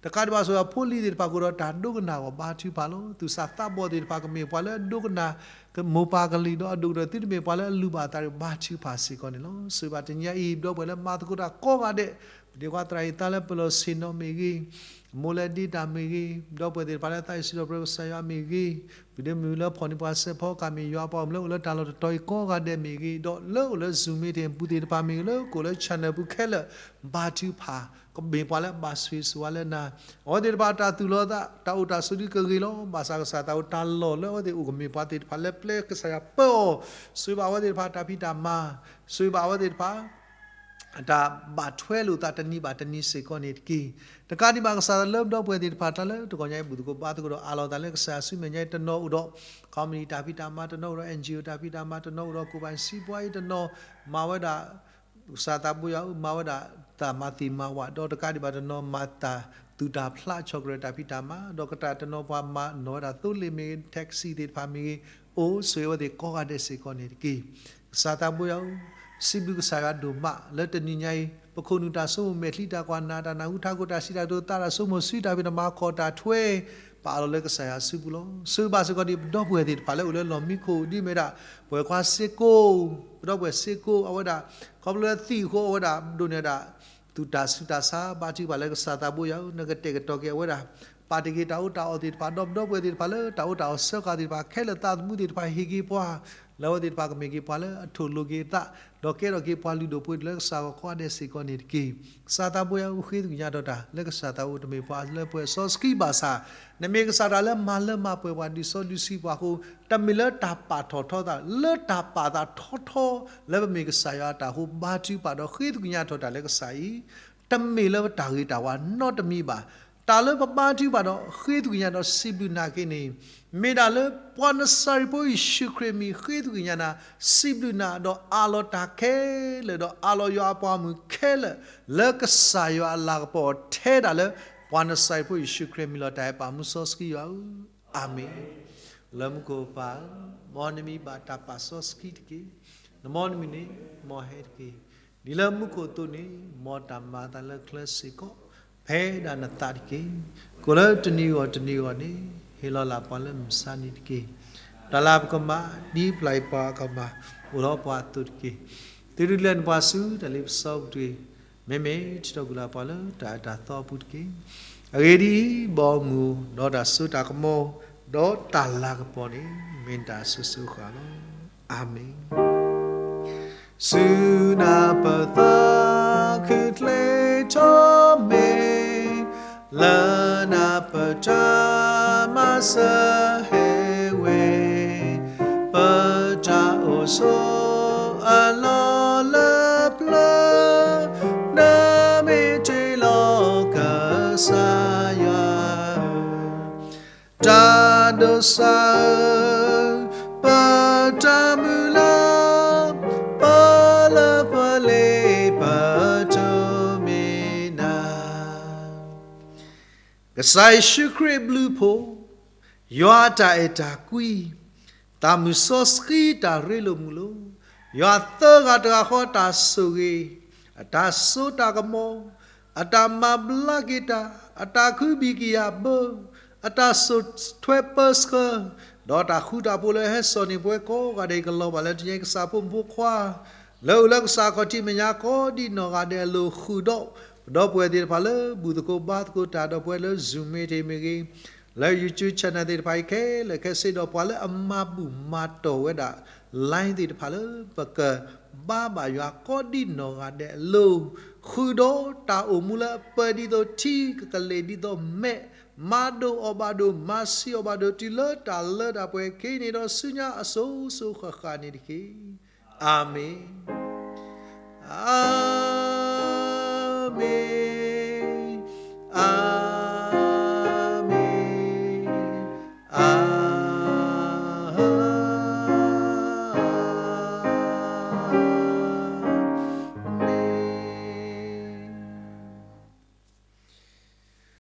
တကးဒံးဘၣ်ဆိၣ်ဂ့ၤဖိလံၤသ့ၣ်တဖၣ် ကအိၣ်ဒီးတၢ်ဒိကနၣ်အဂီၢ်ဘါထုကဖၣ်လီၤ. သူၣ်စၢ်သးဘီၣ်သ့ၣ်တဖၣ် ကမ့ၢ်ပှၤလၢအဒိကနၣ် မိၢ်ပၢ်ကလုၢ်ဒီးအဒိၣ်ကတၢၢ်သုတမ့ၢ်ပှၤလၢအလုၢ်ဘၣ်အသးဒီးဘါထုကဖၣ်စ့ၢ်ကီးန့ၣ်လီၤ. ဆိၣ်ဂ့ၤဘၣ်တနံၤညါအံၤ ဒီပုၢ်ဝဲၢ်လၢမၤသကိးတၢ်ကိးဂၤဒဲး ပဒ့ခွါသရၣ်အံၤသးလၢပလီၢ်ဆ့ၣ်နီၤမ့ၢ်ဂ့ၤ, မိၢ်လၢဒ့တၢ်မ့ၢ်ဂ့ၤ, ဒီပုၢ်ဝဲၢ်သ့ၣ်တဖၣ်လၢသးစီဆှံဒီးပကစၢ်ယွၤမ့ၢ်ဂ့ၤ, ပဒ့မုၢ်လၢဖီၣ်န့ၢ်ပှၤစဲးဖီကၢ်မ့ၢ်ယွၤပှၤကမျၢၢ်အိၣ်လၢတၢ်လီၢ်တတီၤအံၤကိးဂၤဒဲးမ့ၢ်ဂ့ၤ, ဒီးလၢအိၣ်လၢ Zoom meeting ပူၤသ့ၣ်တဖၣ်မ့ၢ်ဂ့ၤ, လၢကအိၣ်လၢ channel ပူၤခဲလၢာ် ဘါထုကဖၣ် ကမ့ၢ်ပှၤလၢအဘၣ်ဆိၣ်ဂ့ၤဆိၣ်ဝါလၢနၤ, အဝဲသ့ၣ်တဖၣ်တၢ်သူၣ်လီၤသး တၢ်အိၣ်တၢ်ဆိးဒုကဂ့ၤလီၤ. ဘၣ်ဆၣ်ကစၢ်သးအိၣ်တၢ်လီၢ်လၢအဝဲသ့ၣ်အိၣ်ကမ့ၢ်ပှၤသ့ၣ်တဖၣ်လၢပျဲကစၢ်ယွၤပၢအီၤ, ဆိၣ်ဂ့ၤဘၣ်အဝဲသ့ၣ်တဖၣ်တၢ်ဖံးတၢ်မၤ, ဆိၣ်ဂ့ၤဘၣ်အဝဲသ့ၣ်တဖၣ် တၢ်ဘၣ်ထွဲလိာ်သးတနံၤဘၣ်တနံၤစ့ၢ်ကီးန့ၣ်တက့ၢ်. တကးဒံးဘၣ်ကစၢ်လၢပဒီပုၢ်ဝဲၢ်သ့ၣ်တဖၣ် တၢ်လၢတဂီၤညါအံၤဘူၣ်သကိးဘါသကိးဒီးအးလီၤသးလၢကစၢ်ယွၤဆူမဲာ်ညါအံၤ တနီၤအိၣ်ဒီး company တၢ်ဖံးတၢ်မၤ, တနီၤအိၣ်ဒီး NGO တၢ်ဖံးတၢ်မၤ, တနီၤအိၣ်ဒီး ကိၣ်ဘၣ်စံးပှၤအံၤ တနီၤမၤဝဲဒၣ် ကစၢ်သးဘိယွၤဧၢ မၤဝဲဒၣ်တၢ်မၤသ့ၣ်မၤဝၣ်, ဒီးတကးဒံးဘၣ်တနီၤမၤတၢ်သူၣ်တၢ်ဖျးဆီၣ်ကရၢတၢ်ဖံးတၢ်မၤ, ဒီးကတၢၢ်တနီၤပှၤမၤနီၣ်ဝဲဒၣ်သိလ့ၣ်မ့ၢ်ဂ့ၤ taxi သ့ၣ်တဖၣ်မ့ၢ်ဂ့ၤ, အိၣ်ဆိၣ်ဂ့ၤအဝဲသ့ၣ်ကိးဂၤဒဲးစ့ၢ်ကီးန့ၣ်တက့ၢ်. ကစၢ်သးဘိယွၤဧၢ, စံးဘျုးကစၢ်ယွၤဒိၣ်မး လၢတနံၤညါအံၤ ပခိၣ်နူာ်တၢ်ဆိကမိၣ်မဲာ်ချံတၢ်ကွၢ်နၢ်တၢ်နၢ်ဟူထးခိၣ်တၢ်စံးတၢ်ကတိၤသးတၢ်ဆိကမိၣ်ဆူတၢ်ဖံးတၢ်မၤခီၣ်တၢ်ထွဲ ပာ်အလီၤလၢကစၢ်ယွၤစုပူၤလီၤ. ဆိၣ်ဂ့ၤဘၣ်စ့ၢ်ကီးဒံးပဒီပုၢ်ဝဲၢ်သ့ၣ်တဖၣ်လၢအိၣ်လၢလီၢ်မံခိၣ် ဒ်မ့ၢ်ဒၣ် ပှၤခွါစ့ကိး ပဒီပုၢ်ဝဲၢ်စ့ကိး အဝဲဒၣ် ခီဖျိလၢသံၣ်အဃိ အဝဲဒၣ်ဒိးန့ၢ်ဒၣ် သူၣ်တၢ်ဆူးတၢ်ဆါ ဘါထုကဖၣ်လၢကစၢ်သးဘိယွၤဧၢ, နကတဲာ်ကတီၤက့ၤအဝဲဒၣ် ပာ်တ့ၢ်က့ၤတၢ်အီၣ်တၢ်အီသ့ၣ်တဖၣ် ဒီပုၢ်ဒီဝဲၢ်သ့ၣ်တဖၣ်လၢတၢ်အီၣ်တၢ်အီဆၢဃာ်သ့ၣ်တဖၣ်ခဲလၢာ် သးသမူသ့ၣ်တဖၣ်ဟ့ၣ်က့ၤပှၤ လၢအဝဲသ့ၣ်တဖၣ်ကမ့ၢ်က့ၤပှၤလၢအထိၣ်လိၤက့ၤအသး ဒီးကဲထီၣ်က့ၤပှၤလုၢ်ဒိၣ်ပှ့ၤဒိၣ်လၢကစၢ်ဂီၢ်ကိးဂၤဒဲးစ့ၢ်ကီးန့ၣ်တက့ၢ်. ကစၢ်သးပှဲၤအူဃ့သကွံၢ်ညါထီၣ်တၢ် လၢကစၢ်သးအိၣ်တမ့ၢ်ပှၤလၢပှဲၤစီဆှံဘၣ်ဆၣ် နမ့ၢ်ကစၢ်တၢ်လၢမၤလၢမၤပှဲၤပှၤ ဒုးစီဒုးဆှံပှၤအဃိ တမ့ၢ်လၢတၢ်ပာ်ထီၣ်ထီသး လၢတၢ်ပာ်သးထီထီ လၢပမ့ၢ်ကစၢ်ယွၤအတၢ်အဃိ ဘါထုကဖၣ်ဒီးဃ့သကွံၢ်ညါထီၣ်တၢ်လၢကစၢ်အံၤ တမ့ၢ်လၢပတၢ်ဂ့ၤတၢ်ဝါနီတမံၤဘၣ်. တၢ်လၢပဘါထုကဖၣ်ဒီးဃ့သကွံၢ်ညါဒီးစံးဘျုးနၤက့ၤန့ၣ် မ့ၢ်ဒၣ်လၢပှၤနစၤရ့းဖိယ့ၣ်ၡူးခရံာ်အမံၤဃ့သကွံၢ်ညါနၤ စံးဘျုးနၤဒီးအးလီၤတၢ်ခဲလၢာ် ဒီးအးလီၤယွၤအပှၤဂီၢ်မုၢ်ခဲလၢာ် လၢကစၢ်ယွၤအလၤကပီၤထဲဒၣ်လၢ ပှၤနစၤရ့းဖိယ့ၣ်ၡူးခရံာ်အမံၤလီၤ. တၢ်အဲၣ်ပာ်မူစီဆှံယွၤဧၢ, အၤမ့ၣ်. လၢမူခိၣ်ပၢ်ဧၢ, မ်နမံၤဘၣ်တၢ်ပာ်စီဆှံတက့ၢ်. နမ်နမံၤန့ၣ် မ်ဟဲတက့ၢ်. ဒ်လၢမူခိၣ်အသိးန့ၣ် မ်တၢ်မၤအသးလၢချၢစ့ၢ်ကီး ဖဲဒၣ်နသးတက့ၢ်. ကိးလၢတနံၤဂီၢ်တနံၤဂီၢ်န့ၣ် ဟ့ၣ်လီၤလၢ်ပှၤလၢမုၢ်မဆါတနံၤတက့ၢ်. တၢ်လၢပကမၤ ဒ်ပျၢ်ပှၤအကမၤ အိၣ်ဒီးပှၤအသိးတက့ၢ်. သုတလဲၤနပှၤဆူတၢ်လ့ပစီပူၤတဂ့ၤ. မ့မ့ၢ် ထံၣ်ထီၣ်ကွံာ်လၢပှၤလၢတၢ်အၢတၢ်သီအပူၤတက့ၢ်. အဂ့ၢ်ဒ်အံၤ, ဘီမုၢ်ဒီးတၢ်စိတၢ်ကမီၤ ဒီးတၢ်လၤကပီၤန့ၣ် မ့ၢ်နတၢ်အစိၤစိၤအဃၣ်လီၤ. အၤမ့ၣ်. ဆူနၢ်ပၢၢ်သးခုချ့ထီၣ်မ့ၢ် လၢနၢ်ပၢၢ်တၢ်မၤစၢၤဟဲဝဲ, ပတၢ်အိၣ်ဆိးအလီၢ်လၢပျၢၤ နမ့ၢ်တ့ၢ်လီၤကစၢ်ယွၤဧၢ, တၢ်ဒိးစၢ်ဧၢ, ပတၢ်မုၢ်လၢ်, ပလၢပလ့ပတိၢ်မ့ၢ်နၤ. ကစၢ်ယ့ၣ်ၡူးခရံာ်အဘျုးအဖှိၣ်, ယွၤအတၢ်အဲၣ်တၢ်ကွံ, သးမုၢ်စီဆှံတၢ်ရ့လိာ်မုာ်လိာ်, ယွၤသၢဂၤတဂၤဃီအတၢ်ဆိၣ်ဂ့ၤ, အတၢ်စိတၢ်ကမီၤ, အတၢ်မၤဘျါက့ၤတၢ်, အတၢ်ခုဘံၣ်က့ၤယၤဘၢ, အတၢ်စိာ်ထွဲပၢဆှၢ, ဒီးတၢ်ဃူတၢ်ဖိးလၢဟဲစိာ်န့ၢ်ပှၤကိးဂၤဒဲး ကလီၤဘၣ်လၢတနံၤအံၤ ကစၢ်ဖိမုၣ်ဖိခွါ လၢအိၣ်လၢကစၢ်ခီၣ်ထံးမဲာ်ညါကိးဒံးနီၢ်ဂၤဒဲးအလိၤ ဃုာ်ဒီးပဒီပုၢ်ဝဲၢ်သ့ၣ်တဖၣ်လၢ ဘူၣ်သကိးဘါသကိးတၢ်ဒီးပဝဲလၢ Zoom meeting မ့ၢ်ဂ့ၤ, လၢ YouTube channel သ့ၣ်တဖၣ်အံၤခဲလၢာ်ခဲဆ့ဒီး ပှၤလၢအမၤဘူၣ်မၤတီၢ်ဝဲဒၣ် line သ့ၣ်တဖၣ်လၢ ပကဘါဘၣ်ယွၤကိးဒံးနီၢ်ဂၤဒဲးအလိၤ, ဃုာ်ဒီးတၢ်အိၣ်မူလၢအပၢဒ်သိးထံ ကကလဲၤဒ်သိးမဲး, မၤဒိၣ်အီၣ်ဘၣ်ဒိၣ် မၤဆံးအီၣ်ဘၣ်ဒိၣ် တုၤလၢတၢ်လၢတၢ်ပှဲၤ ခ့န့ၣ်ဒီးဆူညါအစိၤစိၤဃၣ်ဃၣ်န့ၣ်တက့ၢ်. အၤမ့ၣ်, အၤမ့ၣ်, အၤ